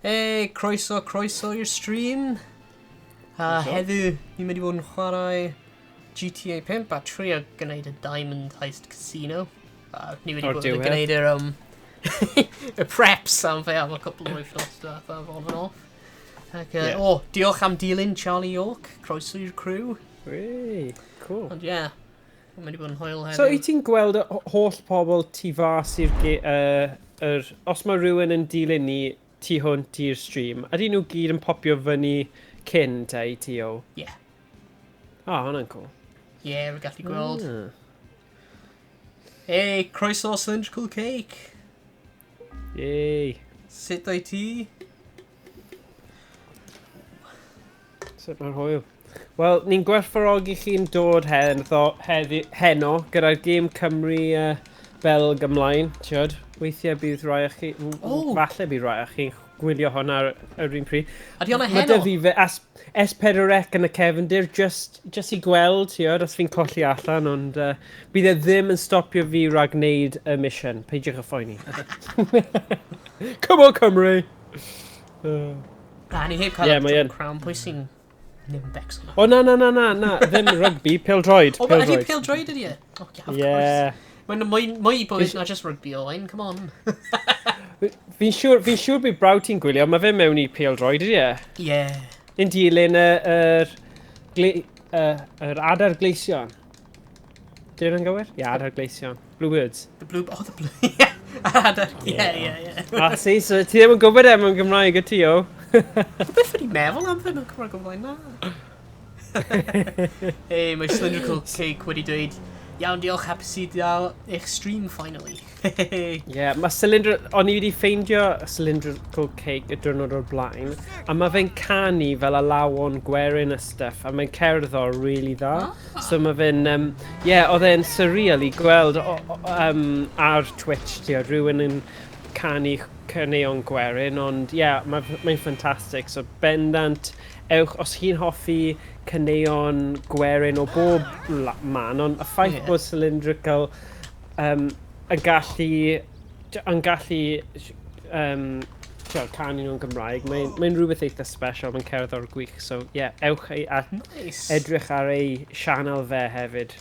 Hey, croeso, croeso i'r stream. A heddiw, ni'n mynd i fod yn chwarae GTA 5 a trio gwneud y Diamond Heist Casino. A ni wedi bod yn gwneud yr, y preps am fe am y cwpl o wythnos diwethaf on and off. Ac, yeah. Oh, diolch am dilyn Charlie York. Croeso i'r crew. Hey, cool. Ond ie, yeah, mae'n mynd i bod yn hwyl heddiw. So, i ti'n gweld y holl pobl tu fas i'r... os mae rhywun yn dilyn ni tu hwnt i'r stream, ydy nhw gyd yn popio fyny cyn te i ti o? Ie. Yeah. Oh, hwnna'n cool. Ie, yeah, rwy'n gallu gweld. Hey, croeso Cylindrical Cake. Yay. Sut wyt ti? Sut mae'r hwyl? Wel, ni'n gwerthfawrogi chi'n dod heno gyda'r gêm Cymru Belg ymlaen, tiod. Weithiau bydd rai o chi, falle bydd rai o chi'n gwylio hwn ar yr un pryd. Ydy hwnna heno? Mae dy fi fe S4C yn y cefndir, just i gweld, tiod, os fi'n colli allan, ond bydd e ddim yn stopio fi rhag wneud y mission. Peidiwch â phoeni. Come on, Cymru! Na, ni heb cael yeah, crown. Pwy sy'n ddim becso? O, na, na, na, na, na, ddim rygbi, pêl-droed. O, ydy pêl-droed ydy e? Oh, yeah, of course. Mae'n mwy bywyd na just rygbi, Owain, come on. Fi'n siŵr bydd brawd ti'n gwylio, mae fe mewn i pêl-droed ydy e? Ie. Yn dilyn yr adar gleision. Dyn nhw'n gywir? Ie, adar gleision. Bluebirds. The blue... Oh, the blue... Yeah. Adar... Ie, ie, ie. A si, so ti ddim yn gwybod e mewn Gymraeg y ti o? Beth wedi meddwl am fe mewn Cymraeg o blaen na? Hey, mae Cylindrical Cake wedi dweud, iawn, diolch, hapus i dal eich stream finally. Ie, yeah, mae Cylindr... O'n i wedi ffeindio Cylindrical Cake y diwrnod o'r blaen, a mae fe'n canu fel alawon gwerin a stuff, a mae'n cerddor really dda. Ah. So mae fe'n... yeah, oedd e'n surreal i gweld ar Twitch, ti'n rhywun yn canu caneuon gwerin, ond ie, yeah, mae'n ffantastig. So bendant, ewch, os chi'n hoffi caneuon gwerin o bob man, ond y ffaith bod Cylindrical yn gallu canu nhw'n Gymraeg, mae'n rhywbeth eitha special, mae'n cerddor gwych, so ie, yeah, ewch a nice. Edrych ar ei sianel fe hefyd.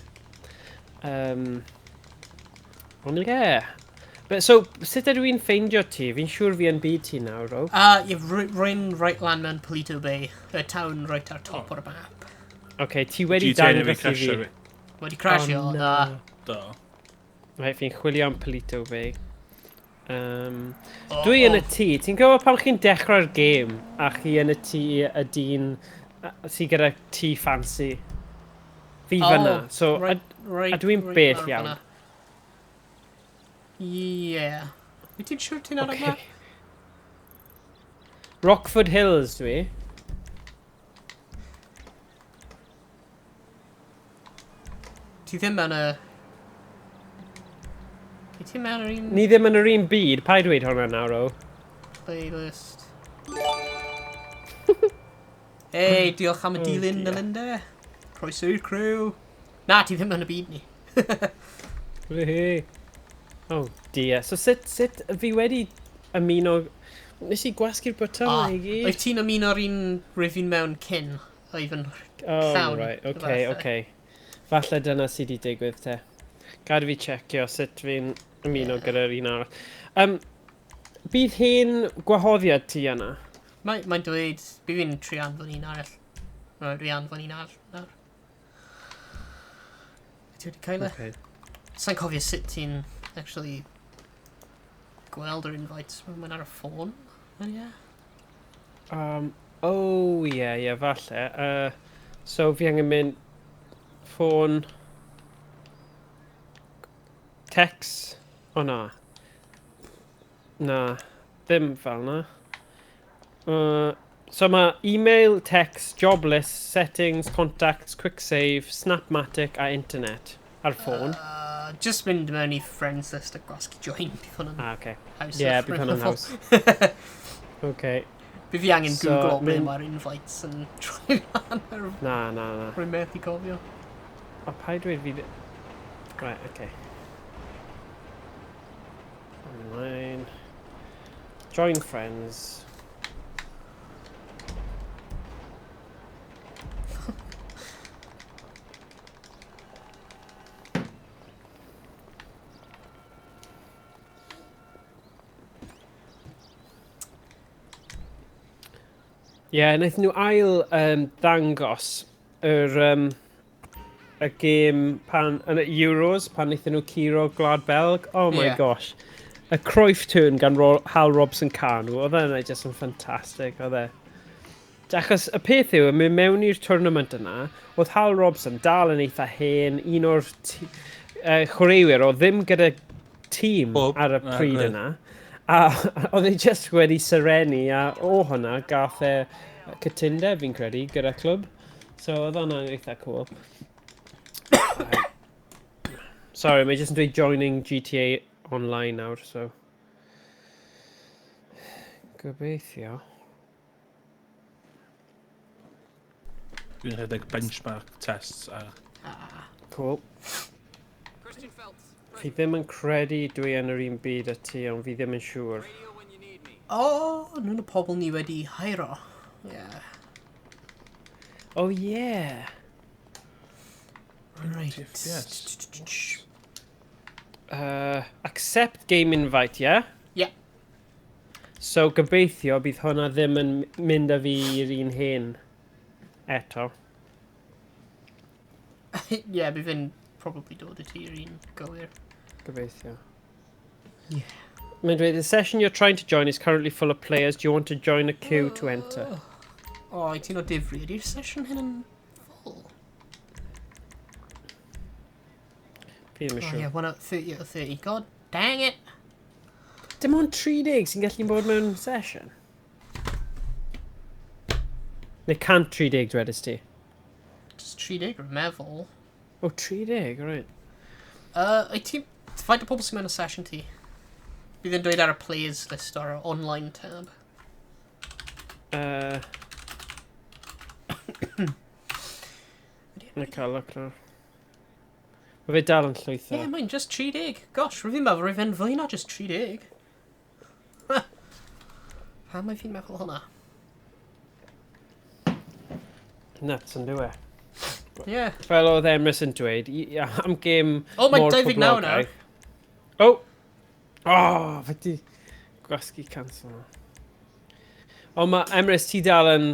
Ond ie. Yeah. But, so, sut ydw i'n ffeindio ti? Fi'n siŵr fi yn byd ti nawr, o? Ie, rwy'n right lan mewn Paleto Bay, y town right ar top o'r map. OK, ti wedi dangos i fi. Wedi crashio, na. Do. Right, fi'n chwilio am Paleto Bay. Dwi yn y tŷ. Ti'n gwybod pan chi'n dechrau'r gêm a chi yn y tŷ y dyn sydd gyda tŷ fancy? Fi fyna. So, a dwi'n bell iawn. Ie. Wyt ti'n siŵr ti'n ar y map? Rockford Hills dwi. Ti ddim yn y... Ti mewn yr un... Ni ddim yn yr un byd. Paid dweud hwnna nawr, o. Playlist. Hey, diolch am y dilyn, Melinda. Croeso i'r crew. Na, ti ddim yn y byd ni. Hey. Oh dear. So sut fi wedi ymuno... Nes i gwasgu'r botwm i gyd? Oedd ti'n ymuno'r un rwyf mewn cyn? Oedd yn llawn. Oh, right. Okay, okay. Falle dyna sydd wedi digwydd te. Gad i fi checio sut fi'n ymuno gyda'r un arall. Bydd hen gwahoddiad ti yna? Mae'n dweud, bydd fi'n trio anfon un arall. Rwy anfon un arall nawr. Ti wedi cael e? Okay. Sa'n cofio sut ti'n actually gweld yr invites mae'n ar y ffôn. Ie. Oh, ie, yeah, falle. So fi angen mynd ffôn... Text. O na. Na, ddim fel na. So mae email, text, job list, settings, contacts, quick save, Snapmatic a internet ar ffôn. Just mynd mewn i friends list a gwasgu join, bydd hwnna'n haws. Ie, bydd hwnna'n haws. Okay. Bydd fi angen Google ble mae'r invites yn troi lan. Na, na, na. Rwy'n methu cofio. O, paid dweud fi... Right, okay. Online. Join friends. Ie, yeah, wnaethon nhw ail ddangos yr y gêm pan, yn y Euros, pan wnaethon nhw curo Gwlad Belg. Oh my gosh. Y Cruyff turn gan Hal Robson-Kanu, oedd e'n just yn ffantastig, oedd e. Achos y peth yw, yn mynd mewn i'r tournament yna, oedd Hal Robson dal yn eitha hen, un o'r chwaraewyr oedd ddim gyda tîm ar y pryd yna. A oedd e just wedi serennu, a o hwnna gath e cytundeb, fi'n credu, gyda clwb. So oedd hwnna'n eitha cool. Sorry, mae jyst yn dweud joining GTA Online nawr, so... Gobeithio. Dwi'n rhedeg benchmark tests ar... Cool. Fi ddim yn credu dwi yn yr un byd â ti, ond fi ddim yn siŵr. O, oh, nhw'n y pobl ni wedi hairo. Yeah. Oh, yeah. Right. FPS. Accept game invite, yeah? Yeah. So, gobeithio bydd hwnna ddim yn mynd â fi i'r un hen eto. Yeah, bydd fe'n probably dod i ti'r un gywir. Gobeithio. Yeah. Mae'n dweud, "The session you're trying to join is currently full of players. Do you want to join a queue to enter?" O, oh, i ti'n o difri, ydy'r session hyn yn full? Fi ddim yn Oh, siŵr. yeah, 1 out 30 out of 30. God dang it! Dim ond 30 sy'n gallu bod mewn session. Neu 130 dwedais ti? Just 30 rwy'n meddwl. O, 30, right. I ti... Faint o pobl sy'n mewn y session ti? Bydd yn dweud ar y players list ar y online tab. Na cael look nawr. Mae fe dal yn llwytho. Ie, yeah, mae'n just 30. Gosh, rwy'n fi'n meddwl rwy'n fe'n fwy na just 30. Pam mae fi'n meddwl hwnna? Nuts yn dyw e. Yeah. Fel oedd Emrys yn dweud, am gêm Oh, mae'n mor 29 nawr. poblogaidd. Oh! Oh, fe di gwasgu cancel. O, mae Emrys, ti dal yn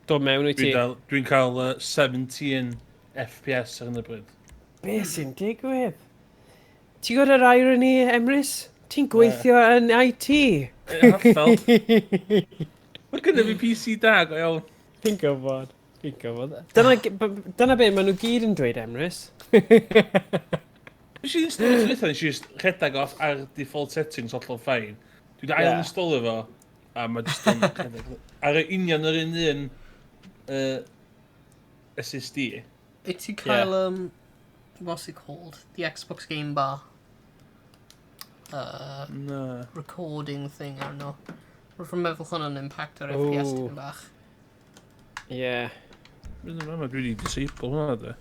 dod mewn, wyt ti? Dwi'n cael 17 FPS ar hyn o bryd. Be sy'n digwydd? Ti'n gwybod yr irony, Emrys? Ti'n gweithio yn IT. Hollol. Mae gynnu fi PC da, go iawn. Fi'n gwybod. Fi'n gwybod. Dyna be maen nhw gyd yn dweud, Emrys. Nes i installio dwytha, nes i just rhedeg off ar default settings hollol fine. Dwi wedi ail installio fo, a mae just yn rhedeg ar y union yr un SSD. Wyt ti'n cael, what's it called? The Xbox Game Bar. Na. Recording thing arno. Rwy'n meddwl hwnna'n impact ar FPS Ooh. tipyn bach. Yeah. Dwi'n meddwl, dwi wedi disable hwnna, de.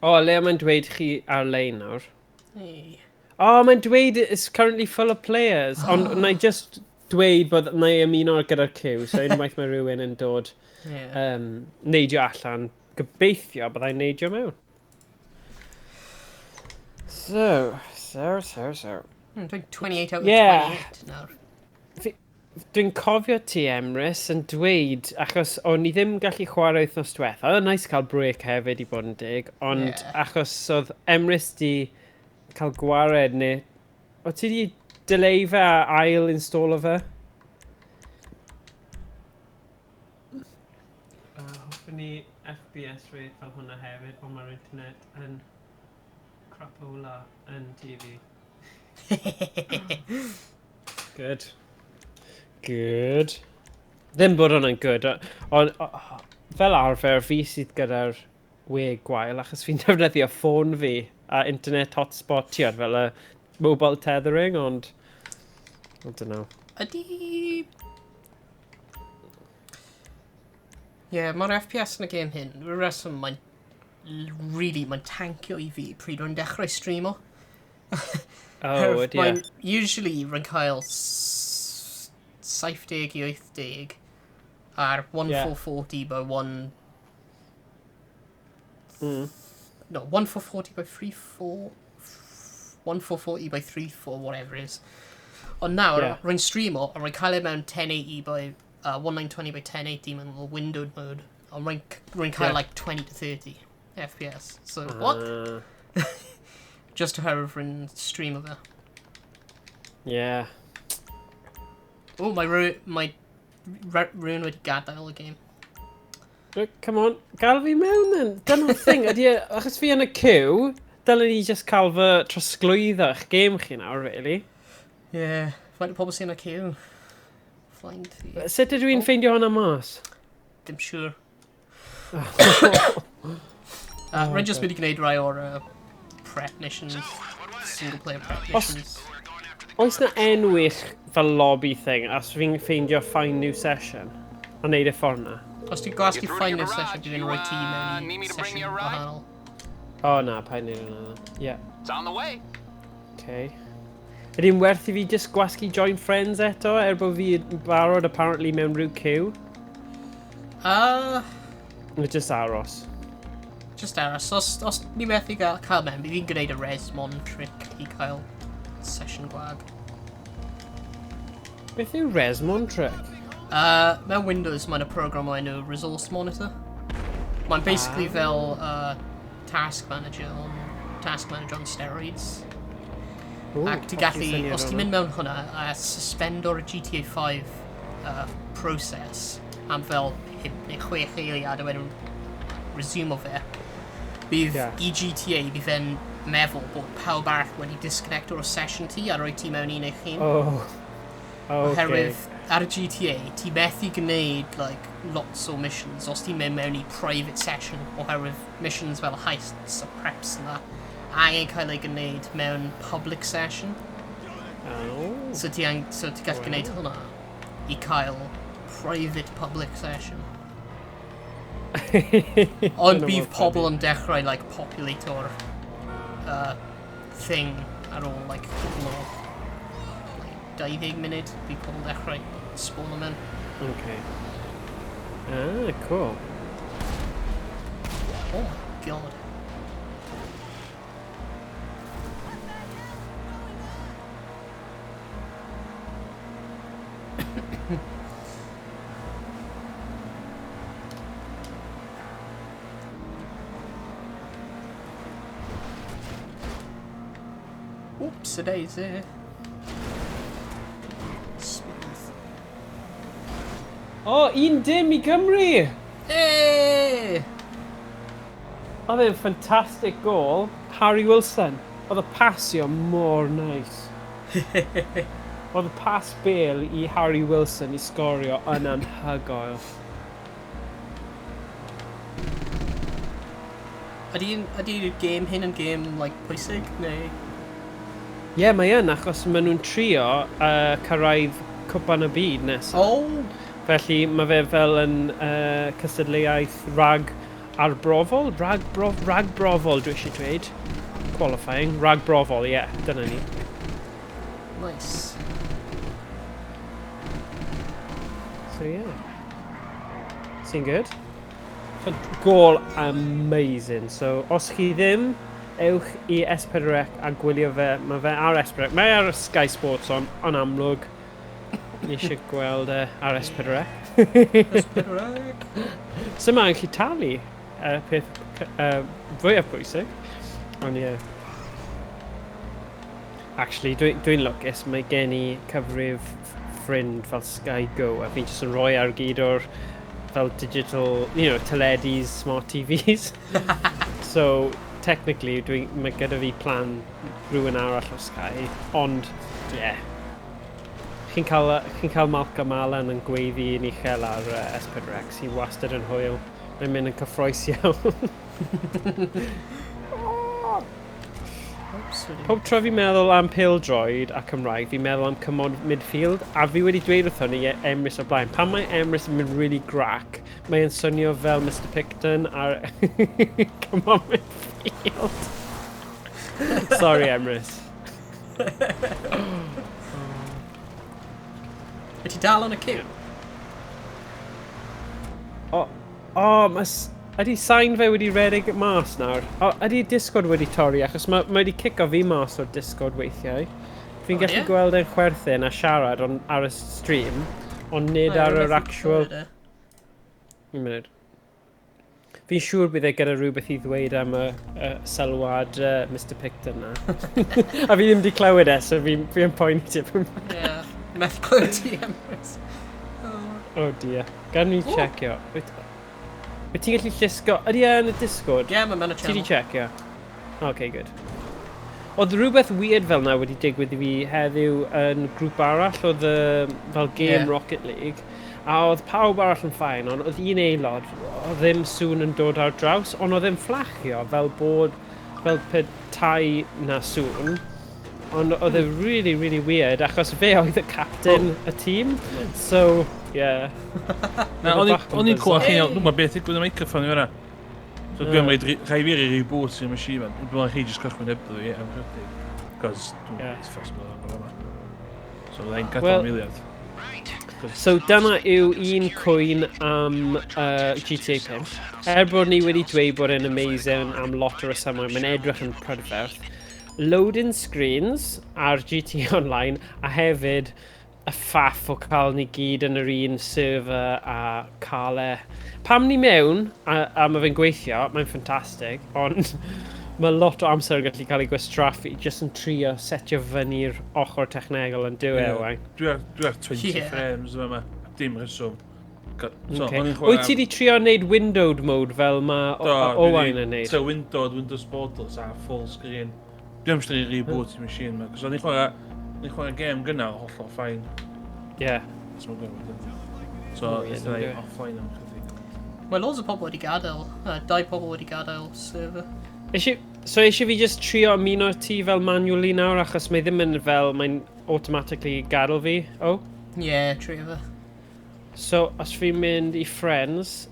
O, le mae'n dweud chi ar-lein nawr? Hey. O, oh, mae'n dweud it's currently full of players. Ond na i just dweud bod na i ymuno gyda'r queue, so unwaith mae rhywun yn dod neidio allan, gobeithio byddai'n neidio mewn. So. Dwi'n 28 out of 28 nawr. Dwi'n cofio ti, Emrys, yn dweud, achos o'n i ddim gallu chwarae wythnos diwetha, oedd yn nice cael break hefyd i bod yn dig, ond achos oedd Emrys di cael gwared neu... O ti di delay fe a ail installo fe? Hoffwn ni FPS rate fel hwnna hefyd, ond mae'r internet yn crapola yn TV. Good. Good. Ddim bod hwnna'n good, ond fel arfer fi sydd gyda'r we gwael achos fi'n defnyddio ffôn fi a internet hotspot ti ar fel y mobile tethering, ond I don't know. Ydy... Ie, yeah, mae'r FPS yn y game hyn, rhyw reswm mae'n really, mae'n tancio i fi pryd rwy'n dechrau streamo. Oh, ydy e. Mae'n usually rwy'n cael 70 i 80 ar 1440 by 1. No, 1440 by 34. 1440 by 34, whatever it is. Ond nawr, yeah. Rwy'n streamo, ond rwy'n cael e mewn 1080 by 1920 by 1080 mewn little windowed mode. Ond rwy'n rwy cael like 20 to 30 FPS. So, what? Just oherwydd rwy'n streamo fe. Yeah. Oh, mae, mae rhywun wedi gadael y game. Come on, gael fi mewn then. Dyna'r thing, ydy, e, achos fi yn y queue, dylen ni just cael fy trosglwyddo eich game chi nawr, really. Yeah, faint o pobl sy'n y queue? Find the... Sut ydw i'n ffeindio hwnna mas? Dim siŵr. Rwy'n just wedi gwneud rai o'r prep missions, single player prep missions. Oes na enw i'ch fel lobby thing, os fi'n ffeindio find new session, a neud e ffordd na? Os ti'n gwasgu find new session, bydd yn rhoi ti mewn i session gwahanol. O na, paid neud hwnna. Yeah. It's on the way. Okay. Ydy'n werth i fi just gwasgu join friends eto, er bod fi yn barod apparently mewn rhyw queue? Neu just aros? Just aros. Os ni methu cael mewn, bydd fi'n gwneud y resmon trick i cael session gwag. Beth yw resmon trick? Mewn Windows mae'n y program o enw Resource Monitor. Mae'n basically fel Task Manager on, Task Manager on steroids. Ooh, Ac ti'n hoffi gallu, syniad os ti'n hwnna. mynd mewn hwnna a suspend o'r GTA 5 process am fel 5 neu 6 eiliad a wedyn resume o fe, bydd i GTA, bydd e'n meddwl bod pawb arall wedi disconnect o'r session ti a rhoi ti mewn un eich hun. Oh. Okay. Oherwydd ar y GTA, ti methu gwneud like, lots o missions os ti'n mynd mewn i private session oherwydd missions fel heists a preps yna angen cael ei gwneud mewn public session. Oh. So ti, so ti gallu gwneud hwnna i cael private public session. Ond Dyna bydd mor pobl funny. yn dechrau like, populate o'r thing ar ôl like, cwpl o like, 20 munud, bydd pobl dechrau spawn mewn. Okay. Ah, cool. Oh my god. Oops, a daisy. Smooth. O, 1-0 i Gymru! Hey! Oedd e'n ffantastic gol. Harry Wilson. Oedd y pasio mor nice. Oedd y pas bel i Harry Wilson i sgorio yn anhygoel. Ydy'r game hyn yn game like, pwysig, neu? Ie, yeah, mae yn, achos maen nhw'n trio cyrraedd cwpan y byd nesaf. Oh! Felly mae fe fel yn cystadleuaeth rag arbrofol? Ragbrofol, dwi eisiau dweud. Qualifying. Ragbrofol, ie, yeah, dyna ni. Nice. So, yeah. Sy'n good. Gol amazing. So, os chi ddim, ewch i S4C a gwylio fe. Mae fe ar S4C. Mae ar Sky Sports on amlwg. Ni eisiau gweld e ar S4C. S4C. So mae'n gallu talu peth fwyaf pwysig. Ond ie. Yeah. Actually, dwi'n lwcus, mae gen i cyfrif ffrind fel Sky Go a fi'n jyst yn rhoi ar gyd o'r fel digital, you know, teledus, smart TVs. So, technically, mae gyda fi plan rhywun arall o Sky, ond, yeah. Chi'n cael Malcolm Allen yn gweiddi yn uchel ar S4C, sy'n wastad yn hwyl. Mae'n mynd yn cyffroes iawn. Pob tro fi'n meddwl am pêl-droed a Cymraeg, fi'n meddwl am Come On Midfield, a fi wedi dweud wrth hynny Emrys o'r blaen. Pan mae Emrys yn mynd really grac, mae'n swnio fel Mr Picton ar Come On Midfield. Sorry, Emrys. Wyt ti dal yn y queue? O, mae... Ydy sain fe wedi redeg mas nawr? O, ydy Discord wedi torri? Achos mae wedi cico fi mas o'r Discord weithiau. Fi'n gallu gweld e'n chwerthin a siarad on, ar y stream, ond nid ar yr actual. Un munud. Fi'n siŵr bydd e gyda rhywbeth i ddweud am y sylwad Mr Picton na. A fi ddim wedi clywed e, so fi'n fi poeni tipyn. Ie, methu clywed ti, Emrys. Oh dear. Gan ni checio. Wyt ti'n gallu llusgo? Ydy e yn y Discord? Ie, mae mewn y Ti wedi channel. checio? OK, good. Oedd rhywbeth weird fel na wedi digwydd i fi heddiw yn grŵp arall, oedd fel game Rocket League, a oedd pawb arall yn fine, ond oedd un aelod, oedd ddim sŵn yn dod ar draws, ond oedd e'n fflachio fel bod, fel petai na sŵn, ond oedd e really, really weird, achos fe oedd y captain y tîm, so, yeah. Na, Oedd e bach yn o'n i'n clywed chi, bizarre. dwi'n gwybod beth digwydd y microffon i fyna. So dwi'n rhaid rhaid fi reboot i'r machine man. Dwi'n meddwl chi just cychwyn hebddo fi am chydig. Cos dwi'n ffos bod o'n yma. So fydda i'n gadael Wel- miliad. So dyna yw un cwyn am GTA 5. Er bod ni wedi dweud bod e'n amazing am lot o resymau, mae'n edrych yn prydferth. Loading screens ar GTA Online a hefyd y faff o cael ni gyd yn yr un server a cael e. Pam ni mewn, a mae fe'n gweithio, mae'n ffantastig, ond mae lot o amser yn gallu cael ei gwastraffu jyst yn trio setio fyny'r ochr technegol yn dyw e, Owain. Dwi ar 20 frames yma. Dim rheswm. So, Okay. o'n i'n Wyt ti wedi trio wneud windowed mode fel mae Do, Owain yn neud? So windowed, Windows Borderless a full screen. Dwi'n amser i reboot i machine ma. Cos o'n i'n chwarae game gynna, hollol fine. So mae'n gwybod. So, Oh, ie, it's like dwi'n offline am chydig. Mae loads o pobl wedi gadael. Dau pobl wedi gadael server. Eisiau, so eisiau fi just trio ymuno ti fel manually nawr achos mae ddim yn fel, mae'n automatically gadael fi. Oh. Ie, yeah, trio fe. So, os fi'n mynd i friends,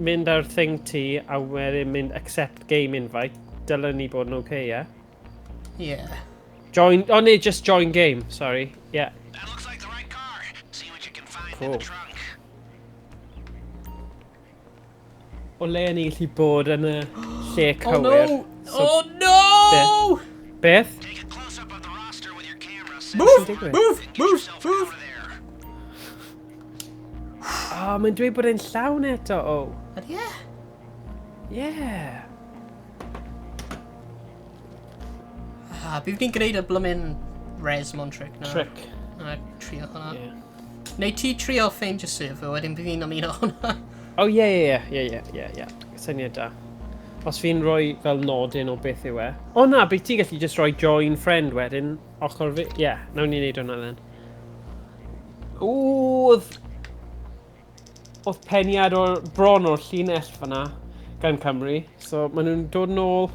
mynd ar thing ti a wedyn mynd accept game invite, dylen ni bod yn okay, yeah? Yeah. Join, oh no, just join game, sorry. Yeah. That looks like the right car. See what you can find Cool. in the trunk. O le ni gallu bod yn y lle Oh no! cywir. So, Oh no! Beth? Take a close up of the roster with your camera. Sid. Move! Digwydd? Move! Get Move! yourself Move! out of there. Oh, mae'n dweud bod e'n llawn eto, oh. Ydy e? Yeah. Ah, bydd ni'n gwneud y blymyn Resmon trick na. Trick. Na, trio hwnna. Yeah. Neu ti trio ffeindio server, wedyn bydd fi'n ymuno hwnna. Oh, yeah. Syniad da. Os fi'n rhoi fel nodyn o beth yw e. O na, bydd ti gallu just rhoi join friend wedyn, ochr fi. Yeah, nawn ni wneud hwnna then. O, oedd peniad o'r bron o'r llinell fyna gan Cymru. So, maen nhw'n dod nôl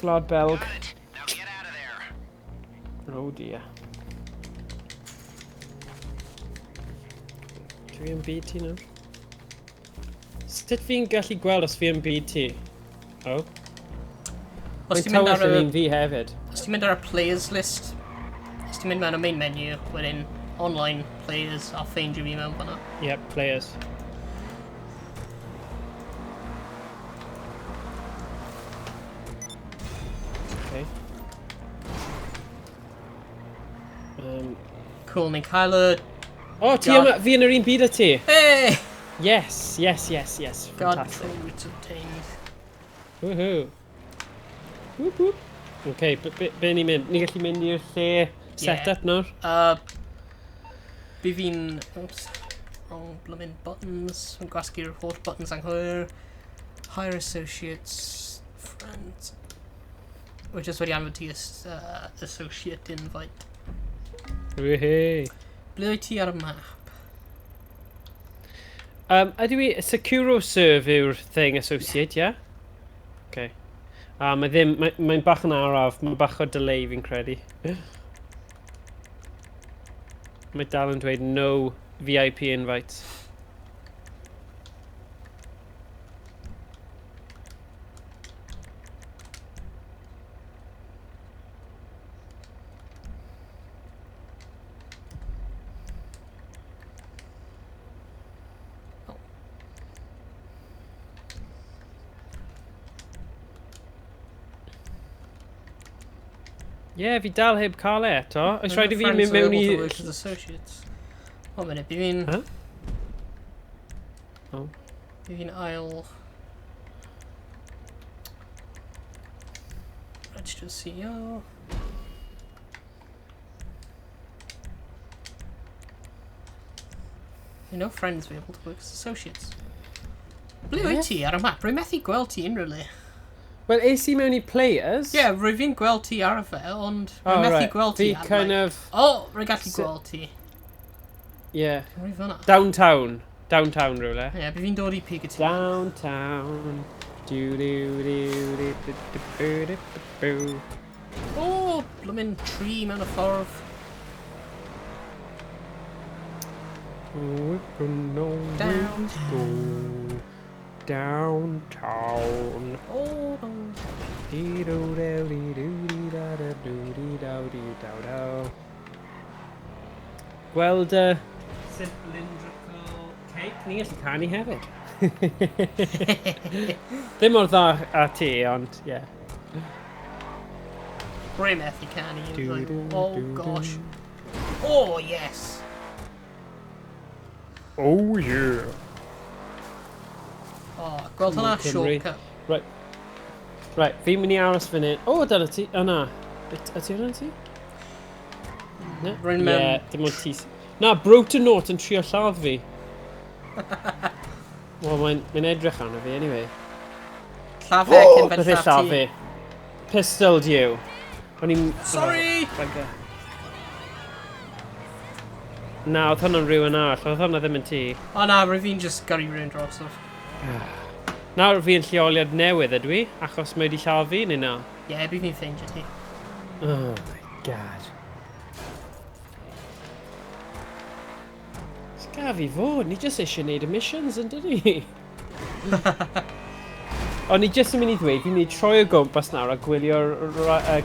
Gwlad Belg. Got it. Now get out of there. Oh dear. Dwi yn byd ti nawr? Sut fi'n gallu gweld os fi yn byd ti? Oh. Os Mae'n ti'n mynd ar tywyll yn y un fi hefyd. Os ti'n mynd ar y players list, os ti'n mynd mewn y main menu, wedyn online players, a ffeindio fi mewn fanna. Yep, players. Okay. Cool, ni'n cael y Oh, ti God. yma, fi yn yr un byd â ti. Hey! Yes. God Fantastic. routes obtained. Woohoo. Whoop whoop. Okay, be ni'n mynd? Ni'n gallu mynd i'r lle set-up nawr? By fi'n... Oops. Wrong bloomin' buttons. Yn gwasgu'r holl buttons anghywir. Hire associates, friends. We're just wedi anfon ti associate invite. Woohoo. Ble wyt ti ar y map? Ydw i... SecuroServe yw'r thing associate, yeah? Okay. A mae ddim... Mae'n mae bach yn araf, mae bach o delay fi'n credu. Mae dal yn dweud no VIP invites. Oh. Ie, yeah, fi dal heb cael e eto. Oes rhaid i fi mynd mewn i... Associates. O, munud, bydd fi'n... Huh? Oh. Bydd fi'n ail... Register CEO. You know friends be able to work as associates. Ble wyt ti ar y map? Rwy'n methu gweld ti unrhyw le. Wel, es i mewn i players. Ie, yeah, rwy fi'n gweld ti ar y fe, ond rwy'n Oh, methu right. gweld ti Fi ar kind like... of... O, rwy'n gallu gweld ti. Yeah. Rwy fyna. Downtown. Downtown rhywle. Ie, yeah, bydd fi'n dod i pig y ti. Downtown. Du du du du du du du du du. O, blymyn tri mewn y ffordd. Downtown. Downtown. O, no. Dee do do dee do dee da da do dee do dee do do. Gweld y cylindrical cake, ni'n gallu canu hefyd. Ddim mor dda a ti, ond ie. Yeah. Rwy'n methu canu. Du, Like, du, oh, du, du. gosh. Oh, yes. Oh yeah. Oh, gweld hwnna, Cymru. shortcut. Right. Right, fi'n mynd i aros fan hyn. O, dyna ti. O na. Ydy hwnna ti? Na? Rwy'n mewn- Ie, dim ond ti. Na, Broton North yn trio lladd fi. Wel, mae'n mae edrych arno fi, anyway. Llafe cyn Beth fe'n ei lladd lladd ti. fi? Pistoled you. O'n i'n... Sorry! Oh, bugger. Na, oedd hwnna'n rhywun arall. Oedd hwnna ddim yn ti. O na, rwy fi'n just gyrru rhywun drosodd. Nawr fi yn lleoliad newydd ydw i, achos mae wedi lladd fi neu na? Ie, yeah, bydd fi'n ffeindio ti. Oh my god. Sgaf i fod, ni jyst eisiau gwneud y missions yn dydi? O'n i jyst yn mynd i ddweud, fi'n mynd i troi o gwmpas nawr a gwylio'r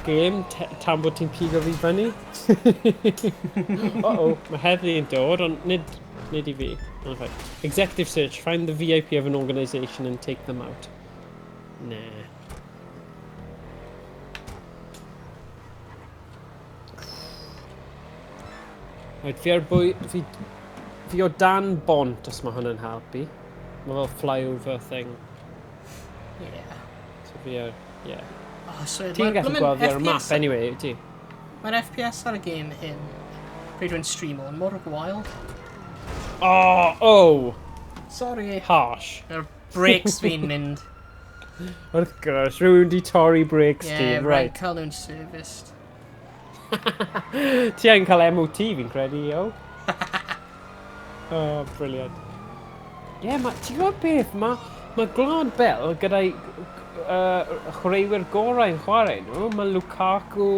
gêm tan bod ti'n pigo fi fyny. Uh-oh, mae heddlu yn dod, ond nid i fi. Oh, right. Executive search, find the VIP of an organisation and take them out. Nah. Right, fi ar bwy... Fi o dan bont os mae hwnna'n helpu. Mae fel flyover thing. Yeah. So fi ar... Yeah. Oh, so Ti'n ma'r gallu bloomin' gweld fi ar y map FPS anyway, wyt ti? Mae'r FPS ar y game hyn, pryd rwy'n stream on, mor gwael. Oh, oh! Sorry. Harsh. Mae'r brakes fi'n mynd. Wrth gwrs, rhywun di torri brakes Ie, ti, yeah, rhaid right. cael nhw'n serviced. Ti angen cael MOT fi'n credu, yo. Oh, brilliant. Ie, yeah, ti'n gwybod beth? Mae ma Gwlad Belg gyda'i chwaraewyr gorau yn chwarae nhw. Mae Lukaku,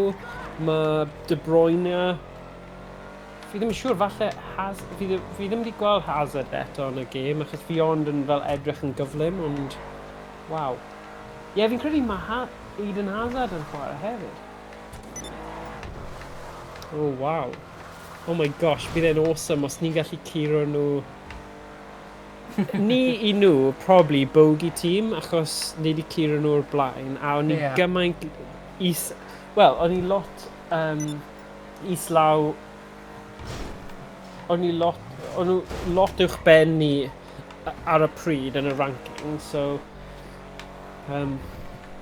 mae De Bruyne. Fi ddim yn siŵr, falle fi ddim wedi gweld Hazard eto yn y gêm, achos fi ond yn fel edrych yn gyflym, ond... Waw. Ie, yeah, fi'n credu mae Eden Hazard yn chwarae hefyd. Oh, waw. Oh my gosh, bydd e'n awesome os ni'n gallu curo nhw. Ni i nhw, probably bogey team, achos ni wedi curo nhw o'r blaen, a o'n i Ie. gymaint is... Wel, o'n i lot islaw... O'n i lot... O'n nhw lot uwch ben ni ar y pryd yn y ranking, so...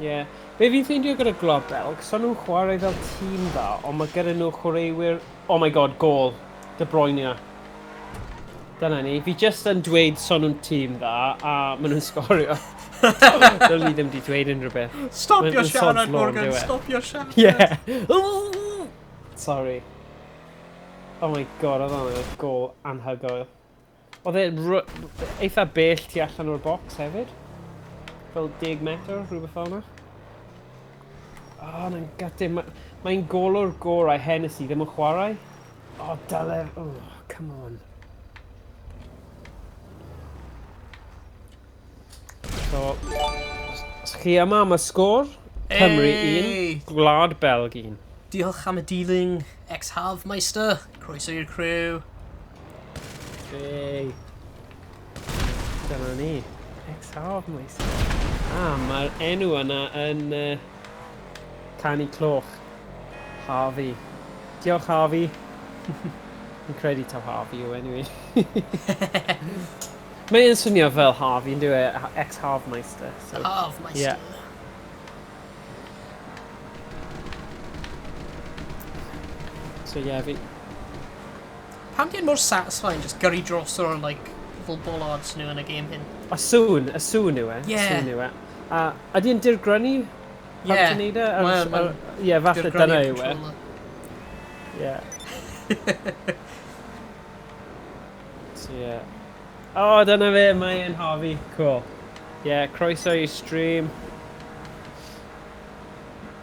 Yeah. Be fi'n ffeindio gyda Gwlad Belg, so nhw'n chwarae fel tîm dda, ond mae gyda nhw chwaraewyr... Oh my god, gol. De Bruyne. Dyna ni. Fi jyst yn dweud so nhw'n tîm dda, a maen nhw'n sgorio. Dylwn ni ddim wedi dweud unrhyw beth. Stop your Mae'n sod's siarad, law, Morgan. yndyw e? Stop your siarad. Yeah. Sorry. Oh my god, oedd hwnna'n gol anhygoel. Oedd e eitha bell tu allan o'r box hefyd. Fel 10 metr, rhywbeth fel yna. Oh, na'n gutted. Mae'n golwr gorau Hennessy ddim yn chwarae. Oh, dyle... Oh, come on. So, os chi yma am y sgôr, Cymru Hey! 1, Gwlad Belg 1. Diolch am y dealing, ex-Halfmeister. Croeso i'r crew. Hey. Dyna ni. Ex-Halfmeister. Ah, mae'r enw yna yn canu cloch. Harvey. Diolch, Harvey. Fi'n credu taw Harvey yw anyway. Mae'n swnio fel Harvey, yn dyw e? Ex-Harvmeister. So. Harvmeister. Yeah. So yeah, fi... Pam di'n mor satisfying just gyrru dros o'r, like, little bollards nhw yn y game hyn? Y sŵn, y sŵn yw e. Yeah. Y sŵn yw e. A ydy e'n dirgrynu? Pam Yeah. ti'n neud e? Wel, ma'n Ie, falle dyna Dirgrynu'r yw e. controller. Yeah. So yeah. Oh, dyna fe, mae'n Harvey. Cool. Yeah, croeso i stream.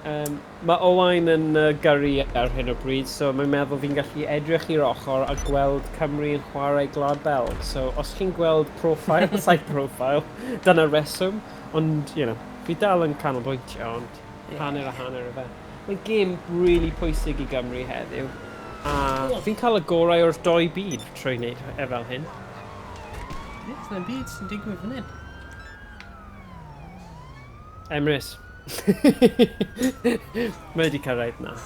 Mae Owain yn gyrru ar hyn o bryd, so mae'n meddwl fi'n gallu edrych i'r ochr a gweld Cymru yn chwarae Gwlad Belg. So, os chi'n gweld profile, side profile, dyna reswm. Ond, you know, fi dal yn canolbwyntio, ond Yeah. hanner a hanner o fe. Mae'n gêm really pwysig i Gymru heddiw. A fi'n cael y gorau o'r doi byd trwy wneud e fel hyn. Beth yn byd sy'n digwydd fan hyn? Emrys. Mae wedi cyrraedd na.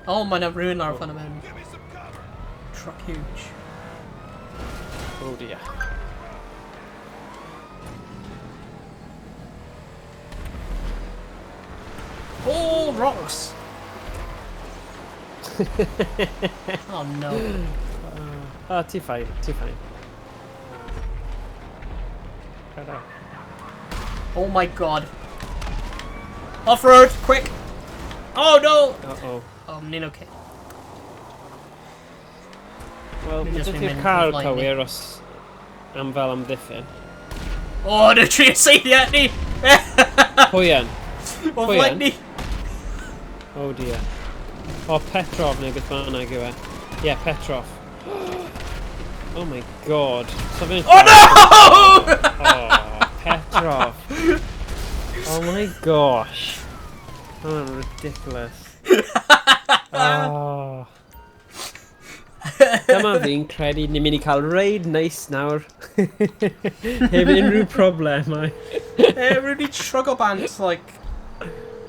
Oh, mae yna rhywun lawr fan yma mewn. Truck huge. Oh dear. Oh, rocks! Oh no. Oh, ti fine, ti fine. Cyrraedd. Oh my god. Off-road, quick! Oh no! Uh-oh. Oh, ni'n okay. Wel, Ni'n mae just dydi'r mynd car with lightning. cywir os am fel amddiffyn. Oh, no, trio saethu at ni! Pwy yn? O Pwy flaen yn? ni! Oh dear. O, Petrov neu beth bynnag yw e. Yeah, Petrov. Oh my god. So fe'n Oh no! Oh, Petrov. Oh my gosh. Oh, ridiculous. Oh. Dyma fi'n credu ni'n mynd i cael raid neis nawr. Heb unrhyw problemau. Eh, rwy wedi struggle bant, like,